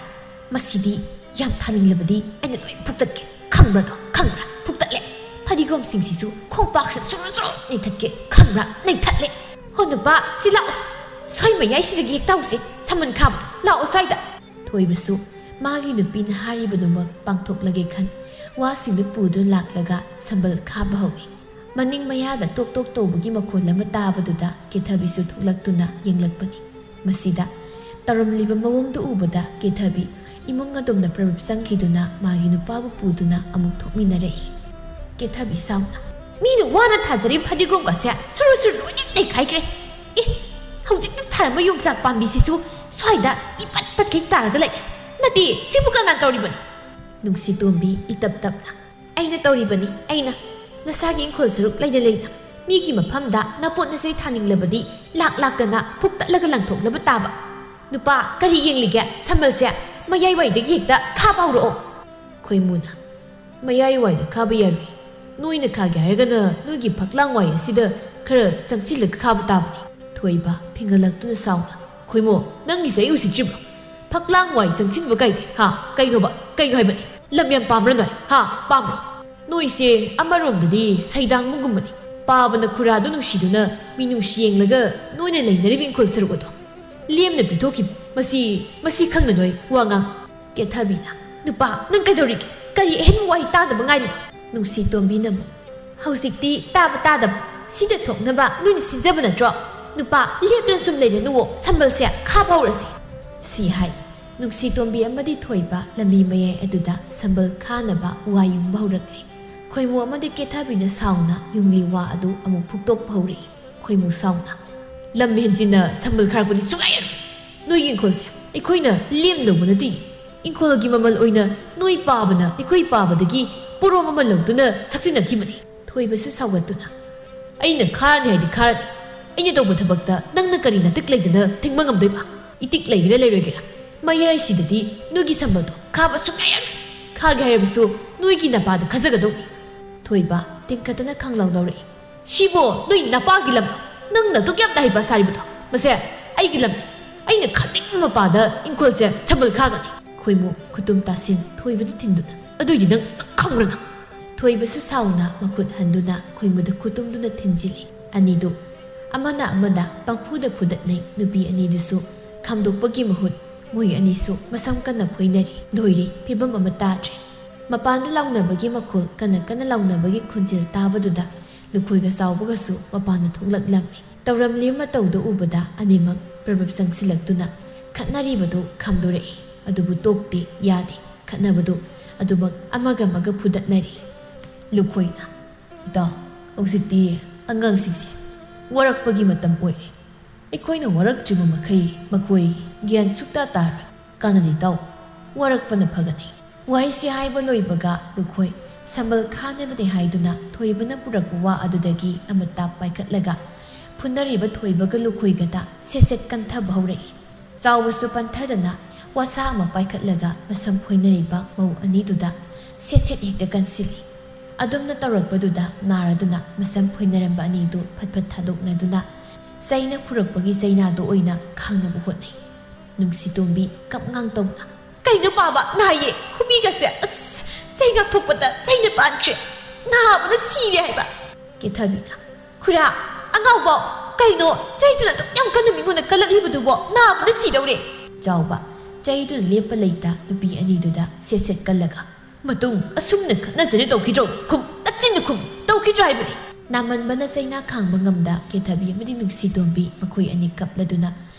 ꯃꯁꯤꯗꯤ ꯌꯥꯝ ꯊꯥꯅꯤꯡꯂꯕꯗꯤ ꯑꯩꯅ ꯂꯣꯏ ꯐꯨꯛꯇꯠꯀꯦ꯫ ꯈꯪꯕ꯭ꯔꯗꯣ, ꯈꯪꯕ꯭ꯔꯥ? ꯐꯨꯛꯇꯠꯂꯦ꯫ ꯐꯗꯤꯒꯣꯝꯁꯤꯡꯁꯤꯁꯨ ꯈꯣꯡꯄꯥꯛꯁꯤꯗ ꯁꯨꯔꯨ ꯁꯨꯔꯨ ꯅꯩꯊꯠꯀꯦ꯫ ꯈꯪꯕ꯭ꯔꯥ? ꯅꯩꯊꯠꯂꯦ꯫ ꯍꯣ ꯅꯨꯄꯥ, ꯁꯤ ꯂꯥꯛꯑꯣ꯫ ꯁꯣꯏ ꯃꯌꯥꯏꯁꯤꯗꯒꯤ ꯍꯦꯛ ꯇꯧꯁꯦ꯫ ꯁꯃꯟ ꯈꯥꯕꯗꯣ, ꯂꯥꯛꯑꯣ ꯁ꯭ꯋꯥꯏꯗ!" ꯊꯣꯏꯕꯁꯨ ꯃꯥꯒꯤ ꯅꯨꯄꯤꯅ ꯍꯥꯏꯔꯤꯕꯗꯨꯃꯛ ꯄꯥꯡꯊꯣꯛꯂꯒꯦ ꯈꯟ ꯋꯥꯁꯤꯡꯗꯨ ꯄꯨꯗꯨꯅ ꯂꯥꯛꯂꯒ ꯁꯝꯕꯜ ꯈꯥꯕ ꯍꯧꯏ꯫ ꯃꯅꯤꯡ ꯃꯌꯥꯗ ꯇꯣꯛ ꯇꯣꯛ ꯇꯧꯕꯒꯤ ꯃꯈꯣꯜ ꯑꯃ ꯇꯥꯕꯗꯨꯗ ꯀꯦꯊꯕꯤꯁꯨ ꯊꯣꯛꯂꯛꯇꯨꯅ ꯌꯦꯡꯂꯛꯄꯅꯤ꯫ ꯃꯁꯤꯗ ꯇꯧꯔꯝꯂꯤꯕ ꯃꯑꯣꯡꯗꯨ ꯎꯕꯗ ꯀꯦꯊꯕꯤ ꯏꯃꯨꯡ ꯑꯗꯣꯝꯅ ꯄ꯭ꯔꯚꯨꯞ ꯆꯪꯈꯤꯗꯨꯅ ꯃꯥꯒꯤ ꯅꯨꯄꯥꯕꯨ ꯄꯨꯗꯨꯅ ꯑꯃꯨꯛ ꯊꯣꯛꯃꯤꯟꯅꯔꯛꯏ꯫ ꯀꯦꯊꯕꯤ ꯁꯥꯎꯅ, ꯃꯤꯅ ꯋꯥꯅ ꯊꯥꯖꯔꯤꯕ ꯐꯗꯤꯒꯣꯝꯒꯁꯦ ꯁꯨꯔꯨ ꯁꯨꯔꯨ ꯂꯣꯏꯅ ꯅꯩꯈꯥꯏꯈ꯭ꯔꯦ꯫ ꯑꯦ, ꯍꯧꯖꯤꯛꯇ ꯊꯥꯔꯝꯕ ꯌꯣꯡꯆꯥꯛ ꯄꯥꯝꯕꯤꯁꯤꯁꯨ ꯁ꯭ꯋꯥꯏꯗ ꯏꯄꯠ ꯄꯠꯈꯩ ꯇꯥꯔꯒ ꯂꯩ꯫ ꯅꯠꯇꯦ, ꯁꯤꯕꯨ ꯀꯅꯥ ꯇꯧꯔꯤꯕꯅꯣ? ꯅꯨꯡꯁꯤꯇꯣꯝꯕꯤ ꯏꯇꯞ ꯇꯞꯅ, "ꯑꯩꯅ ꯇꯧꯔꯤꯕꯅꯤ, ꯑꯩꯅ꯫ ꯅꯁꯥꯒꯤ ꯏꯪꯈꯣꯜ ꯁꯔꯨꯛ ꯂꯩꯅ ꯂꯩꯅ ꯃꯤꯒꯤ ꯃꯐꯝꯗ ꯅꯄꯣꯠ ꯅꯆꯩ ꯊꯥꯅꯤꯡꯂꯕꯗꯤ ꯂꯥꯛ ꯂꯥꯛꯇꯅ ꯐꯨꯛꯇꯠꯂꯒ ꯂꯪꯊꯣꯛꯂꯕ ꯇꯥꯕ꯫ ꯅꯨꯄꯥ, ꯀꯔꯤ ꯌꯦꯡꯂꯤꯒꯦ? ꯁꯝꯕꯜꯁꯦ ꯃꯌꯥꯏꯋꯥꯏꯗꯒꯤ ꯍꯦꯛꯇ ꯈꯥꯕ ꯍꯧꯔꯛꯑꯣ꯫" ꯈꯣꯏꯃꯨꯅ, "ꯃꯌꯥꯏꯋꯥꯏꯗ ꯈꯥꯕ ꯌꯥꯔꯣꯏ꯫ ꯅꯣꯏꯅ ꯈꯥꯒꯦ ꯍꯥꯏꯔꯒꯅ ꯅꯣꯏꯒꯤ ꯐꯛꯂꯥꯡ ꯋꯥꯏ ꯑꯁꯤꯗ ꯈꯔ ꯆꯪꯁꯤꯜꯂꯒ ꯈꯥꯕ ꯇꯥꯕꯅꯤ꯫" ꯊꯣꯏꯕ ꯐꯤꯡꯒꯠꯂꯛꯇꯨꯅ ꯁꯥꯎꯅ, "ꯈꯣꯏꯃꯨ, ꯅꯪꯒꯤꯁꯦ ꯑꯩ ꯎꯁꯤꯠꯇ꯭ꯔꯤꯕ꯭ꯔꯣ? ꯐꯛꯂꯥꯡ ꯋꯥꯏ ꯆꯪꯁꯤꯟꯕ ꯀꯥꯏꯗꯦ, ꯍꯥ? ꯀꯩꯅꯣꯕ? ꯀꯩꯅꯣ ꯍꯥꯏꯕꯅꯤ? ꯂꯝ ꯌꯥꯝ ꯄꯥꯝꯕ꯭ꯔꯥ ꯅꯣꯏ? ꯍꯥ? ꯄꯥꯝꯕ꯭ꯔꯣ? ꯅꯣꯏꯁꯦ ꯑꯃꯔꯣꯝꯗꯗꯤ ꯁꯩꯗꯥꯡꯕꯒꯨꯝꯕꯅꯤ꯫ ꯄꯥꯕꯅ ꯈꯨꯔꯥꯗꯨ ꯅꯨꯡꯁꯤꯗꯨꯅ ꯃꯤꯅꯨꯡꯁꯤ ꯌꯦꯡꯂꯒ ꯅꯣꯏꯅ ꯂꯩꯅꯔꯤꯕ ꯏꯪꯈꯣꯜ ꯁꯔꯨꯛ ꯑꯗꯣ ꯂꯦꯝꯅ ꯄꯤꯊꯣꯛꯈꯤꯕ꯫ ꯃꯁꯤ, ꯃꯁꯤ ꯈꯪꯅ ꯅꯣꯏ ꯋꯥ ꯉꯥꯡ꯫" ꯀꯦꯊꯕꯤꯅ, "ꯅꯨꯄꯥ, ꯅꯪ ꯀꯩꯗꯧꯔꯤꯒꯦ? ꯀꯔꯤ ꯑꯍꯦꯟꯕ ꯋꯥꯍꯩ ꯇꯥꯗꯕ ꯉꯥꯏꯔꯤꯅꯣ?" ꯅꯨꯡꯁꯤꯇꯣꯝꯕꯤꯅ ꯑꯃꯨꯛ, "ꯍꯧꯖꯤꯛꯇꯤ ꯇꯥꯕ ꯇꯥꯗꯕ, ꯁꯤꯗ ꯊꯣꯛꯅꯕ ꯅꯣꯏꯅ ꯁꯤꯟꯖꯕ ꯅꯠꯇ꯭ꯔꯣ? ꯅꯨꯄꯥ, ꯂꯦꯞꯇꯅ ꯁꯨꯝ ꯂꯩꯔꯅꯨꯋꯣ, ꯁꯝꯕꯜꯁꯦ ꯈꯥꯕ ꯍꯧꯔꯁꯤ꯫" ꯁꯤ ꯍꯥꯏ ꯅꯨꯡꯁꯤꯇꯣꯝꯕꯤ ꯑꯃꯗꯤ ꯊꯣꯏꯕ ꯂꯝꯕꯤ ꯃꯌꯥꯏ ꯑꯗꯨꯗ ꯁꯝꯕꯜ ꯈꯥꯅꯕ ꯋꯥ ꯌꯨꯡꯕ ꯍꯧꯔꯛꯂꯦ꯫ ꯈꯣꯏꯃꯨ ꯑꯃꯗꯤ ꯀꯦꯊꯕꯤꯅ ꯁꯥꯎꯅ ꯌꯨꯡꯂꯤ ꯋꯥ ꯑꯗꯨ ꯑꯃꯨꯛ ꯐꯨꯛꯇꯣꯛꯄ ꯍꯧꯔꯛꯏ꯫ ꯈꯣꯏꯃꯨ ꯁꯥꯎꯅ, "ꯂꯝ ꯍꯦꯟꯖꯤꯟꯅ ꯁꯝꯕꯜ ꯈꯥꯔꯛꯄꯗꯤ ꯁꯨꯡꯌꯥ ꯌꯥꯔꯣꯏ꯫ ꯅꯣꯏꯒꯤ ꯏꯪꯈꯣꯜꯁꯦ ꯑꯩꯈꯣꯏꯅ ꯂꯦꯝ ꯂꯧꯕ ꯅꯠꯇꯦ꯫ ꯏꯪꯈꯣꯜꯒꯤ ꯃꯃꯜ ꯑꯣꯏꯅ ꯅꯣꯏ ꯄꯥꯕꯅ ꯑꯩꯈꯣꯏ ꯄꯥꯕꯗꯒꯤ ꯄꯣꯔꯣꯝ ꯑꯃ ꯂꯧꯗꯨꯅ ꯁꯛꯆꯤꯟꯅꯈꯤꯕꯅꯤ꯫" ꯊꯣꯏꯕꯁꯨ ꯁꯥꯎꯒꯠꯇꯨꯅ, "ꯑꯩꯅ ꯈꯥꯔꯅꯤ ꯍꯥꯏꯗꯤ ꯈꯥꯔꯅꯤ꯫ ꯑꯩꯅ ꯇꯧꯕ ꯊꯕꯛꯇ ꯅꯪꯅ ꯀꯔꯤ ꯅꯇꯤꯛ ꯂꯩꯗꯅ ꯊꯤꯡꯕ ꯉꯝꯗꯣꯏꯕ? ꯏꯇꯤꯛ ꯂꯩꯒꯦꯔꯥ ꯂꯩꯔꯣꯏꯒꯦꯔꯥ, ꯃꯌꯥꯏꯁꯤꯗꯗꯤ ꯅꯣꯏꯒꯤ ꯁꯝꯕꯜꯗꯣ ꯈꯥꯕ ꯁꯨꯡꯌꯥ ꯌꯥꯔꯣꯏ꯫ ꯈꯥꯒꯦ ꯍꯥꯏꯔꯕꯁꯨ ꯅꯣꯏꯒꯤ ꯅꯄꯥꯗ ꯈꯥꯖꯒꯗꯧꯅꯤ꯫" ꯊꯣꯏꯕ ꯇꯦꯟꯈꯠꯇꯅ ꯈꯪꯂꯥꯎ ꯂꯥꯎꯔꯛꯏ꯫ "ꯁꯤꯕꯣ ꯅꯣꯏ ꯅꯄꯥꯒꯤ ꯂꯝ? ꯅꯪꯅ ꯑꯗꯨꯛ ꯌꯥꯝꯅ ꯍꯩꯄꯥ ꯁꯥꯔꯤꯕꯗꯣ? ꯃꯁꯦ ꯑꯩꯒꯤ ꯂꯝꯅꯤ꯫ ꯑꯩꯅ ꯈꯥꯅꯤꯡꯕ ꯃꯄꯥꯗ ꯏꯪꯈꯣꯜꯁꯦ ꯁꯝꯕꯜ ꯈꯥꯒꯅꯤ꯫" ꯈꯣꯏꯃꯨ ꯈꯨꯇꯨꯝ ꯇꯥꯁꯤꯟ ꯊꯣꯏꯕꯗ ꯊꯤꯟꯗꯨꯅ, "ꯑꯗꯨꯏꯗꯤ ꯅꯪ ꯈꯪꯕ꯭ꯔꯥ ꯅꯪ?" ꯊꯣꯏꯕꯁꯨ ꯁꯥꯎꯅ ꯃꯈꯨꯠ ꯍꯟꯗꯨꯅ ꯈꯣꯏꯃꯨꯗ ꯈꯨꯇꯨꯝꯗꯨꯅ ꯊꯤꯟꯖꯤꯜꯂꯤ꯫ ꯑꯅꯤꯗꯨ ꯑꯃꯅ ꯑꯃꯗ ꯄꯪꯐꯨꯗ ꯐꯨꯗꯠꯅꯩ꯫ ꯅꯨꯄꯤ ꯑꯅꯤꯗꯨꯁꯨ ꯈꯥꯝꯗꯣꯛꯄꯒꯤ ꯃꯍꯨꯠ ꯃꯣꯏ ꯑꯅꯤꯁꯨ ꯃꯁꯝ ꯀꯟꯅ ꯐꯣꯏꯅꯔꯤ꯫ ꯂꯣꯏꯔꯦ, ꯐꯤꯕꯝ ꯑꯃ ꯇꯥꯗ꯭ꯔꯦ꯫ ꯃꯄꯥꯟꯗ ꯂꯥꯎꯅꯕꯒꯤ ꯃꯈꯣꯜ, ꯀꯟꯅ ꯀꯟꯅ ꯂꯥꯎꯅꯕꯒꯤ ꯈꯣꯟꯖꯦꯜ ꯇꯥꯕꯗꯨꯗ ꯂꯨꯈꯣꯏꯒ ꯆꯥꯎꯕꯒꯁꯨ ꯃꯄꯥꯟꯗ ꯊꯣꯛꯂꯛꯂꯝꯃꯤ꯫ ꯇꯧꯔꯝꯂꯤꯕ ꯃꯇꯧꯗꯨ ꯎꯕꯗ ꯑꯅꯤꯃꯛ ꯄ꯭ꯔꯕꯞ ꯆꯪꯁꯤꯜꯂꯛꯇꯨꯅ ꯈꯠꯅꯔꯤꯕꯗꯨ ꯈꯥꯝꯗꯣꯔꯛꯏ꯫ ꯑꯗꯨꯕꯨ ꯇꯣꯛꯇꯦ, ꯌꯥꯗꯦ꯫ ꯈꯠꯅꯕꯗꯨ ꯑꯗꯨꯃꯛ ꯑꯃꯒ ꯑꯃꯒ ꯐꯨꯗꯠꯅꯔꯤ꯫ ꯂꯨꯈꯣꯏꯅ, "ꯏꯇꯥꯎ, ꯍꯧꯖꯤꯛꯇꯤ ꯑꯉꯥꯡꯁꯤꯡꯁꯦ ꯋꯥꯔꯛꯄꯒꯤ ꯃꯇꯝ ꯑꯣꯏꯔꯦ꯫ ꯑꯩꯈꯣꯏꯅ ꯋꯥꯔꯛꯇ꯭ꯔꯤꯕ ꯃꯈꯩ ꯃꯈꯣꯏ ꯒ꯭ꯌꯥꯟ ꯁꯨꯛꯇꯥ ꯇꯥꯔꯣꯏ꯫ ꯀꯥꯟꯅꯗꯦ ꯇꯥꯎ, ꯋꯥꯔꯛꯄꯅ ꯐꯒꯅꯤ꯫ ꯋꯥꯍꯩꯁꯤ ꯍꯥꯏꯕ ꯂꯣꯏꯕꯒ ꯂꯨꯈꯣꯏ ꯁꯝꯕꯜ ꯈꯥꯅꯕꯅꯦ ꯍꯥꯏꯗꯨꯅ ꯊꯣꯏꯕꯅ ꯄꯨꯔꯛꯄ ꯋꯥ ꯑꯗꯨꯗꯒꯤ ꯑꯃꯇꯥ ꯄꯥꯏꯈꯠꯂꯒ ꯐꯨꯅꯔꯤꯕ ꯊꯣꯏꯕꯒ ꯂꯨꯈꯣꯏꯒꯗ ꯁꯦꯠ ꯁꯦꯠ ꯀꯟꯊꯕ ꯍꯧꯔꯛꯏ꯫ ꯆꯥꯎꯕꯁꯨ ꯄꯟꯊꯗꯅ ꯋꯥꯁꯥ ꯑꯃ ꯄꯥꯏꯈꯠꯂꯒ ꯃꯁꯝ ꯐꯣꯏꯅꯔꯤꯕ ꯃꯧ ꯑꯅꯤꯗꯨꯗ ꯁꯦꯠ ꯁꯦꯠ ꯍꯦꯛꯇ ꯀꯟꯁꯤꯜꯂꯤ꯫ ꯑꯗꯨꯝꯅ ꯇꯧꯔꯛꯄꯗꯨꯗ ꯅꯥꯔꯗꯨꯅ ꯃꯁꯝ ꯐꯣꯏꯅꯔꯝꯕ ꯑꯅꯤꯗꯨ ꯐꯠ ꯐꯠ ꯊꯥꯗꯣꯛꯅꯗꯨꯅ ꯆꯩꯅ ꯈꯨꯔꯛꯄꯒꯤ ꯆꯩꯅꯥꯗꯣ ꯑꯣꯏꯅ ꯈꯥꯡꯅꯕ ꯍꯣꯠꯅꯩ꯫ ꯅꯨꯡꯁꯤꯇꯣꯝꯕꯤ ꯀꯞꯉꯥꯡ ꯇꯧꯅ, "ꯀꯩꯅꯣ ꯄꯥꯕ, ꯅꯥꯏꯌꯦ, ꯈꯨꯕꯤꯒꯁꯦ, ꯑꯁ, ꯆꯩ ꯉꯥꯛꯊꯣꯛꯄꯗ ꯆꯩꯅ ꯄꯥꯟꯈ꯭ꯔꯦ, ꯅꯥꯕꯅ ꯁꯤꯔꯦ ꯍꯥꯏꯕ"꯫ ꯀꯦꯊꯕꯤꯅ, "ꯈꯨꯔꯥ, ꯑꯉꯥꯎꯕ, ꯀꯩꯅꯣ ꯆꯩꯗꯨꯅ ꯑꯗꯨꯛ ꯌꯥꯝ ꯀꯟꯅ ꯃꯤꯉꯣꯟꯗ ꯀꯜꯂꯛꯂꯤꯕꯗꯨꯕꯣ? ꯅꯥꯕꯅ ꯁꯤꯗꯧꯔꯦ"꯫ ꯆꯥꯎꯕ, ꯆꯩꯗꯨꯅ ꯂꯦꯞꯄ ꯂꯩꯇ ꯅꯨꯄꯤ ꯑꯅꯤꯗꯨꯗ ꯁꯦꯠ ꯁꯦꯠ ꯀꯜꯂꯒ, "ꯃꯇꯨꯡ ꯑꯁꯨꯝꯅ ꯈꯠꯅꯖꯔꯦ ꯇꯧꯈꯤꯗ꯭ꯔꯣ? ꯈꯨꯝ, ꯅꯆꯤꯟꯗꯨ ꯈꯨꯝ, ꯇꯧꯈꯤꯗ꯭ꯔꯣ ꯍꯥꯏꯕꯅꯤ"꯫ ꯅꯥꯃꯟꯕꯅ ꯆꯩꯅꯥ ꯈꯥꯡꯕ ꯉꯝꯗ ꯀꯦꯊꯕꯤ ꯑꯃꯗꯤ ꯅꯨꯡꯁꯤꯇꯣꯝꯕꯤ ꯃꯈꯣꯏ ꯑꯅꯤ ꯀꯞꯂꯗꯨꯅ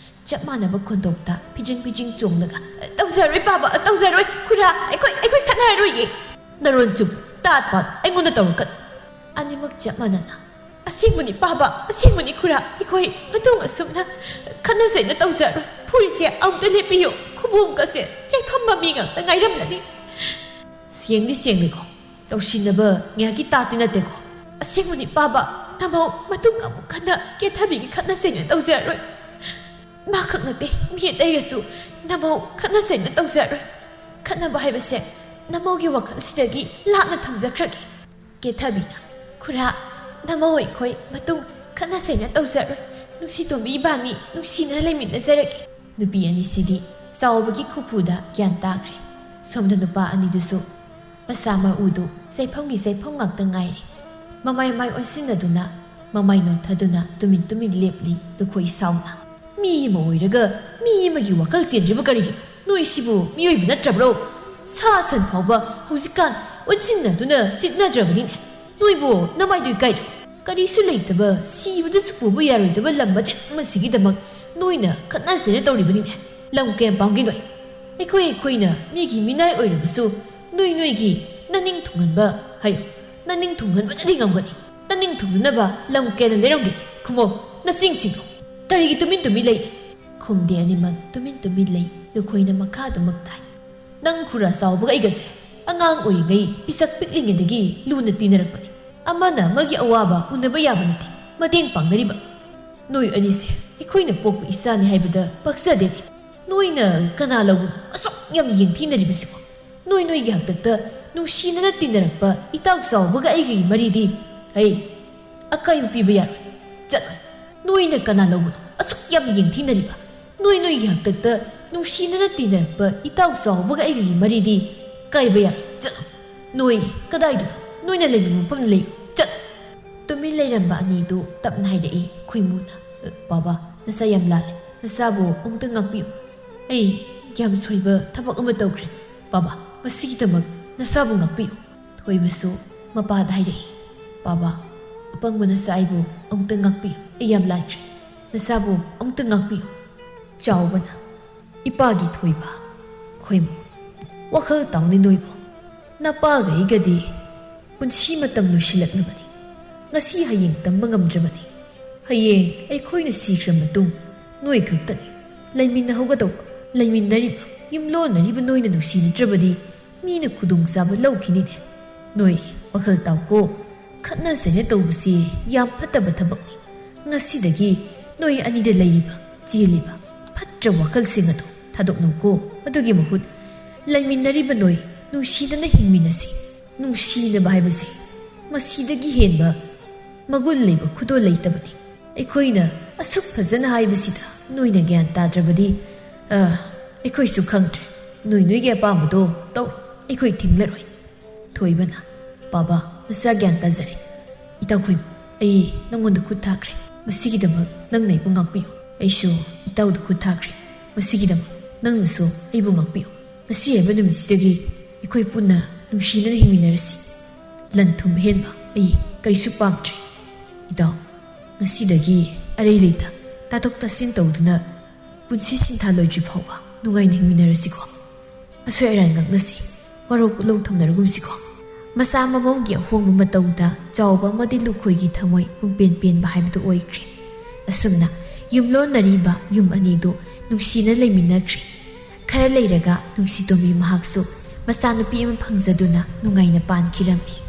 ꯆꯞ ꯃꯥꯟꯅꯕ ꯈꯣꯟꯊꯣꯛꯇ ꯐꯤꯗ꯭ꯔꯤꯡ ꯐꯤꯗ꯭ꯔꯤꯡ ꯆꯣꯡꯂꯒ, "ꯇꯧꯖꯔꯣꯏ ꯄꯥꯕ, ꯇꯧꯖꯔꯣꯏ ꯈꯨꯔꯥ, ꯑꯩꯈꯣꯏ, ꯑꯩꯈꯣꯏ ꯈꯠꯅꯔꯔꯣꯏꯌꯦ"꯫ "ꯅꯔꯣꯟ ꯆꯨꯝ, ꯇꯥꯠ ꯄꯥꯠ ꯑꯩꯉꯣꯟꯗ ꯇꯧꯔꯛꯀꯅꯨ"꯫ ꯑꯅꯤꯃꯛ ꯆꯞ ꯃꯥꯟꯅꯅ, "ꯑꯁꯦꯡꯕꯅꯤ ꯄꯥꯕ, ꯑꯁꯦꯡꯕꯅꯤ ꯈꯨꯔꯥ, ꯑꯩꯈꯣꯏ ꯃꯇꯨꯡ ꯑꯁꯨꯝꯅ ꯈꯠꯅ ꯆꯩꯅ ꯇꯧꯖꯔꯣꯏ꯫ ꯐꯨꯔꯤꯁꯦ ꯑꯃꯨꯛꯇ ꯂꯦꯞꯄꯤꯌꯨ, ꯈꯨꯕꯣꯝꯒꯁꯦ ꯆꯦꯛꯐꯝ ꯃꯃꯤ ꯉꯥꯛꯇ ꯉꯥꯏꯔꯝꯂꯅꯤ"꯫ "ꯁꯦꯡꯗꯤ ꯁꯦꯡꯂꯦꯀꯣ, ꯇꯧꯁꯤꯟꯅꯕ ꯉꯥꯏꯍꯥꯛꯀꯤ ꯇꯥꯠꯇꯤ ꯅꯠꯇꯦꯀꯣ"꯫ "ꯑꯁꯦꯡꯕꯅꯤ ꯄꯥꯕ, ꯅꯃꯧ ꯃꯇꯨꯡ ꯑꯃꯨꯛ ꯍꯟꯅ ꯀꯦꯊꯕꯤꯒꯤ ꯈꯠꯅ ꯆꯩꯅ ꯇꯧꯖꯔꯣꯏ꯫ ꯃꯥꯈꯛ ꯅꯠꯇꯦ, ꯃꯤ ꯑꯇꯩꯒꯁꯨ ꯅꯃꯧ ꯈꯠꯅ ꯆꯩꯅ ꯇꯧꯖꯔꯣꯏ꯫ ꯈꯠꯅꯕ ꯍꯥꯏꯕꯁꯦ ꯅꯃꯧꯒꯤ ꯋꯥꯈꯜꯁꯤꯗꯒꯤ ꯂꯥꯞꯅ ꯊꯝꯖꯈ꯭ꯔꯒꯦ"꯫ ꯀꯦꯊꯕꯤꯅ, "ꯈꯨꯔꯥ, ꯅꯃꯧ ꯑꯩꯈꯣꯏ ꯃꯇꯨꯡ ꯈꯠꯅ ꯆꯩꯅ ꯇꯧꯖꯔꯣꯏ꯫ ꯅꯨꯡꯁꯤꯇꯣꯝꯕꯤ ꯏꯕꯥꯅꯤ ꯅꯨꯡꯁꯤꯅ ꯂꯩꯃꯤꯟꯅꯖꯔꯒꯦ"꯫ ꯅꯨꯄꯤ ꯑꯅꯤꯁꯤꯗꯤ ꯆꯥꯎꯕꯒꯤ ꯈꯨꯐꯨꯗ ꯒ꯭ꯌꯥꯟ ꯇꯥꯈ꯭ꯔꯦ꯫ ꯁꯣꯝꯗ ꯅꯨꯄꯥ ꯑꯅꯤꯗꯨꯁꯨ ꯃꯁꯥ ꯃꯎꯗꯨ ꯆꯩꯐꯝꯒꯤ ꯆꯩꯐꯝ ꯉꯥꯛꯇ ꯉꯥꯏꯔꯦ꯫ ꯃꯃꯥꯏ ꯃꯃꯥꯏ ꯑꯣꯟꯁꯤꯟꯅꯗꯨꯅ, ꯃꯃꯥꯏ ꯅꯣꯟꯊꯗꯨꯅ ꯇꯨꯃꯤꯟ ꯇꯨꯃꯤꯟ ꯂꯦꯞꯂꯤ ꯂꯨꯈꯣꯏ ꯁꯥꯎꯅ꯫ "ꯃꯤ ꯑꯃ ꯑꯣꯏꯔꯒ ꯃꯤ ꯑꯃꯒꯤ ꯋꯥꯈꯜ ꯆꯦꯟꯗ꯭ꯔꯤꯕ ꯀꯔꯤꯒꯤꯅꯣ? ꯅꯣꯏꯁꯤꯕꯨ ꯃꯤꯑꯣꯏꯕ ꯅꯠꯇ꯭ꯔꯕ꯭ꯔꯣ? ꯁꯥ ꯁꯟ ꯐꯥꯎꯕ ꯍꯧꯖꯤꯛꯀꯥꯟ ꯑꯣꯟꯁꯤꯟꯅꯗꯨꯅ ꯆꯤꯠꯅꯗ꯭ꯔꯕꯅꯤꯅꯦ꯫ ꯅꯣꯏꯕꯨ ꯅꯃꯥꯏꯗꯨ ꯏꯀꯥꯏꯗ꯭ꯔꯣ? ꯀꯔꯤꯁꯨ ꯂꯩꯇꯕ, ꯁꯤꯕꯗꯁꯨ ꯄꯨꯕ ꯌꯥꯔꯣꯏꯗꯕ ꯂꯝ ꯃꯆꯦꯠ ꯑꯃꯁꯤꯒꯤꯗꯃꯛ ꯅꯣꯏꯅ ꯈꯠꯅ ꯆꯩꯅ ꯇꯧꯔꯤꯕꯅꯤꯅꯦ꯫ ꯂꯝ ꯀꯌꯥꯝ ꯄꯥꯝꯒꯦ ꯅꯣꯏ? ꯑꯩꯈꯣꯏ ꯑꯩꯈꯣꯏꯅ ꯃꯤꯒꯤ ꯃꯤꯅꯥꯏ ꯑꯣꯏꯔꯕꯁꯨ ꯅꯣꯏ ꯅꯣꯏꯒꯤ ꯅꯅꯤꯡ ꯊꯨꯡꯍꯟꯕ ꯍꯥꯏꯌꯨ, ꯅꯅꯤꯡ ꯊꯨꯡꯍꯟꯕꯅꯗꯤ ꯉꯝꯒꯅꯤ"꯫ ꯅꯅꯤꯡ ꯊꯨꯝꯅꯅꯕ ꯂꯝ ꯀꯌꯥꯅ ꯂꯩꯔꯝꯒꯦ? ꯈꯨꯝꯃꯣ, ꯅꯆꯤꯟꯁꯤꯡꯗꯣ꯫ ꯀꯔꯤꯒꯤ ꯇꯨꯃꯤꯟ ꯇꯨꯃꯤꯟ ꯂꯩ? ꯈꯨꯝꯗꯦ ꯑꯅꯤꯃꯛ ꯇꯨꯃꯤꯟ ꯇꯨꯃꯤꯟ ꯂꯩ꯫ ꯂꯨꯈꯣꯏꯅ ꯃꯈꯥꯗꯃꯛ ꯇꯥꯏ꯫ ꯅꯪ ꯈꯨꯔꯥ ꯆꯥꯎꯕꯒ ꯑꯩꯒꯁꯦ ꯑꯉꯥꯡ ꯑꯣꯏꯔꯤꯉꯩ ꯄꯤꯁꯛ ꯄꯤꯛꯂꯤꯉꯩꯗꯒꯤ ꯂꯨꯅ ꯇꯤꯟꯅꯔꯛꯄꯅꯤ꯫ ꯑꯃꯅ ꯑꯃꯒꯤ ꯑꯋꯥꯕ ꯎꯅꯕ ꯌꯥꯕ ꯅꯠꯇꯦ, ꯃꯇꯦꯡ ꯄꯥꯡꯅꯔꯤꯕ꯫ ꯅꯣꯏ ꯑꯅꯤꯁꯦ ꯑꯩꯈꯣꯏꯅ ꯄꯣꯛꯄ ꯏꯆꯥꯅꯤ ꯍꯥꯏꯕꯗ ꯄꯛꯆꯗꯦꯅꯦ꯫ ꯅꯣꯏꯅ ꯀꯅꯥ ꯂꯧꯕꯅꯣ ꯑꯁꯨꯛ ꯌꯥꯝ ꯌꯦꯡꯊꯤꯅꯔꯤꯕꯁꯤꯕꯣ? ꯅꯣꯏ ꯅꯣꯏꯒꯤ ꯍꯥꯛꯇꯛꯇ ꯅꯨꯡꯁꯤꯅꯅ ꯇꯤꯟꯅꯔꯛꯄ ꯏꯇꯥꯎ ꯆꯥꯎꯕꯒ ꯑꯩꯒꯤ ꯃꯔꯤꯗꯤ, ꯍꯩ, ꯑꯀꯥꯏꯕ ꯄꯤꯕ ꯌꯥꯔꯣꯏ꯫ ꯆꯠꯂꯣ꯫ ꯅꯣꯏꯅ ꯀꯅꯥ ꯂꯧꯕꯅꯣ ꯑꯁꯨꯛ ꯌꯥꯝ ꯌꯦꯡꯊꯤꯅꯔꯤꯕ? ꯅꯣꯏ ꯅꯣꯏꯒꯤ ꯍꯥꯛꯇꯛꯇ ꯅꯨꯡꯁꯤꯅꯅ ꯇꯤꯟꯅꯔꯛꯄ ꯏꯇꯥꯎ ꯆꯥꯎꯕꯒ ꯑꯩꯒꯒꯤ ꯃꯔꯤꯗꯤ ꯀꯥꯏꯕ ꯌꯥꯔꯣꯏ꯫ ꯆꯠꯂꯣ꯫ ꯅꯣꯏ ꯀꯗꯥꯏꯗꯅꯣ? ꯅꯣꯏꯅ ꯂꯩꯕ ꯃꯐꯝꯗ ꯂꯩꯌꯨ꯫ ꯆꯠꯂꯣ꯫ ꯇꯨꯃꯤꯟ ꯂꯩꯔꯝꯕ ꯑꯅꯤꯗꯨ ꯇꯞꯅ ꯍꯥꯏꯔꯛꯏ ꯈꯣꯏꯃꯨꯅ, "ꯕꯥꯕꯥ, ꯅꯆꯥ ꯌꯥꯝ ꯂꯥꯜꯂꯦ꯫ ꯅꯆꯥꯕꯨ ꯑꯃꯨꯛꯇ ꯉꯥꯛꯄꯤꯌꯨ꯫ ꯑꯩ ꯌꯥꯝ ꯁꯣꯏꯕ ꯊꯕꯛ ꯑꯃ ꯇꯧꯈ꯭ꯔꯦ꯫ ꯕꯥꯕꯥ, ꯃꯁꯤꯒꯤꯗꯃꯛ ꯅꯆꯥꯕꯨ ꯉꯥꯛꯄꯤꯌꯨ꯫" ꯊꯣꯏꯕꯁꯨ ꯃꯄꯥꯗ ꯍꯥꯏꯔꯛꯏ, "ꯕꯥꯕꯥ, ꯑꯄꯪꯕ ꯅꯆꯥ ꯑꯩꯕꯨ ꯑꯃꯨꯛꯇ ꯉꯥꯛꯄꯤꯌꯨ꯫ ꯑꯩ ꯌꯥꯝ ꯂꯥꯟꯈ꯭ꯔꯦ꯫ ꯅꯆꯥꯕꯨ ꯑꯃꯨꯛꯇ ꯉꯥꯛꯄꯤꯌꯨ꯫" ꯆꯥꯎꯕꯅ, "ꯏꯄꯥꯒꯤ ꯊꯣꯏꯕ, ꯈꯣꯏꯃꯨ, ꯋꯥꯈꯜ ꯇꯥꯎꯅꯤ ꯅꯣꯏꯕꯨ꯫ ꯅꯄꯥꯒ ꯑꯩꯒꯗꯤ ꯄꯨꯟꯁꯤ ꯃꯇꯝ ꯂꯣꯏꯁꯤꯜꯂꯛꯂꯕꯅꯤ꯫ ꯉꯁꯤ ꯍꯌꯦꯡ ꯇꯝꯕ ꯉꯝꯗ꯭ꯔꯕꯅꯤ꯫ ꯍꯌꯦꯡ ꯑꯩꯈꯣꯏꯅ ꯁꯤꯈ꯭ꯔ ꯃꯇꯨꯡ ꯅꯣꯏ ꯈꯛꯇꯅꯤ ꯂꯩꯃꯤꯟꯅꯍꯧꯒꯗꯧꯕ꯫ ꯂꯩꯃꯤꯟꯅꯔꯤꯕ, ꯌꯨꯝꯂꯣꯟꯅꯔꯤꯕ ꯅꯣꯏꯅ ꯅꯨꯡꯁꯤꯅꯗ꯭ꯔꯕꯗꯤ ꯃꯤꯅ ꯈꯨꯗꯣꯡꯆꯥꯕ ꯂꯧꯈꯤꯅꯤꯅꯦ꯫ ꯅꯣꯏ ꯋꯥꯈꯜ ꯇꯥꯎꯀꯣ꯫ ꯈꯠꯅ ꯆꯩꯅ ꯇꯧꯕꯁꯤ ꯌꯥꯝ ꯐꯠꯇꯕ ꯊꯕꯛꯅꯤ꯫ ꯉꯁꯤꯗꯒꯤ ꯅꯣꯏ ꯑꯅꯤꯗ ꯂꯩꯔꯤꯕ, ꯆꯦꯜꯂꯤꯕ ꯐꯠꯇ꯭ꯔ ꯋꯥꯈꯜꯁꯤꯡ ꯑꯗꯨ ꯊꯥꯗꯣꯛꯅꯧꯀꯣ꯫ ꯑꯗꯨꯒꯤ ꯃꯍꯨꯠ ꯂꯩꯃꯤꯟꯅꯔꯤꯕ ꯅꯣꯏ ꯅꯨꯡꯁꯤꯅꯅ ꯍꯤꯡꯃꯤꯟꯅꯁꯤ꯫ ꯅꯨꯡꯁꯤꯅꯕ ꯍꯥꯏꯕꯁꯦ ꯃꯁꯤꯗꯒꯤ ꯍꯦꯟꯕ ꯃꯒꯨꯟ ꯂꯩꯕ ꯈꯨꯗꯣꯜ ꯂꯩꯇꯕꯅꯤ꯫ ꯑꯩꯈꯣꯏꯅ ꯑꯁꯨꯛ ꯐꯖꯅ ꯍꯥꯏꯕꯁꯤꯗ ꯅꯣꯏꯅ ꯒ꯭ꯌꯥꯟ ꯇꯥꯗ꯭ꯔꯕꯗꯤ, ꯑ, ꯑꯩꯈꯣꯏꯁꯨ ꯈꯪꯗ꯭ꯔꯦ꯫ ꯅꯣꯏ ꯅꯣꯏꯒꯤ ꯑꯄꯥꯝꯕꯗꯣ ꯇꯧ, ꯑꯩꯈꯣꯏ ꯊꯤꯡꯂꯔꯣꯏ꯫" ꯊꯣꯏꯕꯅ, "ꯕꯥꯕꯥ, ꯅꯆꯥ ꯒ꯭ꯌꯥꯟ ꯇꯥꯖꯔꯦ꯫ ꯏꯇꯥꯎ ꯈꯣꯏꯃꯨ, ꯑꯩ ꯅꯪꯉꯣꯟꯗ ꯈꯨꯠ ꯊꯥꯈ꯭ꯔꯦ꯫ ꯃꯁꯤꯒꯤꯗꯃꯛ ꯅꯪꯅ ꯑꯩꯕꯨ ꯉꯥꯛꯄꯤꯌꯨ꯫ ꯑꯩꯁꯨ ꯏꯇꯥꯎꯗ ꯈꯨꯠ ꯊꯥꯈ꯭ꯔꯦ꯫ ꯃꯁꯤꯒꯤꯗꯃꯛ ꯅꯪꯅꯁꯨ ꯑꯩꯕꯨ ꯉꯥꯛꯄꯤꯌꯨ꯫ ꯉꯁꯤ ꯍꯥꯏꯕ ꯅꯨꯃꯤꯠꯁꯤꯗꯒꯤ ꯑꯩꯈꯣꯏ ꯄꯨꯟꯅ ꯅꯨꯡꯁꯤꯅꯅ ꯍꯤꯡꯃꯤꯟꯅꯔꯁꯤ꯫ ꯂꯟ ꯊꯨꯝ ꯑꯍꯦꯟꯕ ꯑꯩ ꯀꯔꯤꯁꯨ ꯄꯥꯝꯗ꯭ꯔꯦ꯫ ꯏꯇꯥꯎ, ꯉꯁꯤꯗꯒꯤ ꯑꯔꯩ ꯂꯩꯇ ꯇꯥꯊꯣꯛ ꯇꯥꯁꯤꯟ ꯇꯧꯗꯨꯅ ꯄꯨꯟꯁꯤ ꯁꯤꯟꯊꯥ ꯂꯣꯏꯗ꯭ꯔꯤ ꯐꯥꯎꯕ ꯅꯨꯡꯉꯥꯏꯅ ꯍꯤꯡꯃꯤꯟꯅꯔꯁꯤꯀꯣ꯫ ꯑꯁꯣꯏ ꯑꯔꯥꯟ ꯉꯥꯛꯅꯁꯤ, ꯋꯥꯔꯧ ꯄꯨꯛꯂꯧ ꯊꯝꯅꯔꯒꯨꯝꯁꯤꯀꯣ꯫" ꯃꯆꯥ ꯃꯃꯧꯒꯤ ꯑꯍꯣꯡꯕ ꯃꯇꯧꯗ ꯆꯥꯎꯕ ꯑꯃꯗꯤ ꯂꯨꯈꯣꯏꯒꯤ ꯊꯃꯣꯏ ꯄꯨꯡꯄꯦꯟ ꯄꯦꯟꯕ ꯍꯥꯏꯕꯗꯨ ꯑꯣꯏꯈ꯭ꯔꯦ꯫ ꯑꯁꯨꯝꯅ ꯌꯨꯝꯂꯣꯟꯅꯔꯤꯕ ꯌꯨꯝ ꯑꯅꯤꯗꯨ ꯅꯨꯡꯁꯤꯅ ꯂꯩꯃꯤꯟꯅꯈ꯭ꯔꯦ꯫ ꯈꯔ ꯂꯩꯔꯒ ꯅꯨꯡꯁꯤꯇꯣꯝꯕꯤ ꯃꯍꯥꯛꯁꯨ ꯃꯆꯥꯅꯨꯄꯤ ꯑꯃ ꯐꯪꯖꯗꯨꯅ ꯅꯨꯡꯉꯥꯏꯅ ꯄꯥꯟꯈꯤꯔꯝꯃꯤ꯫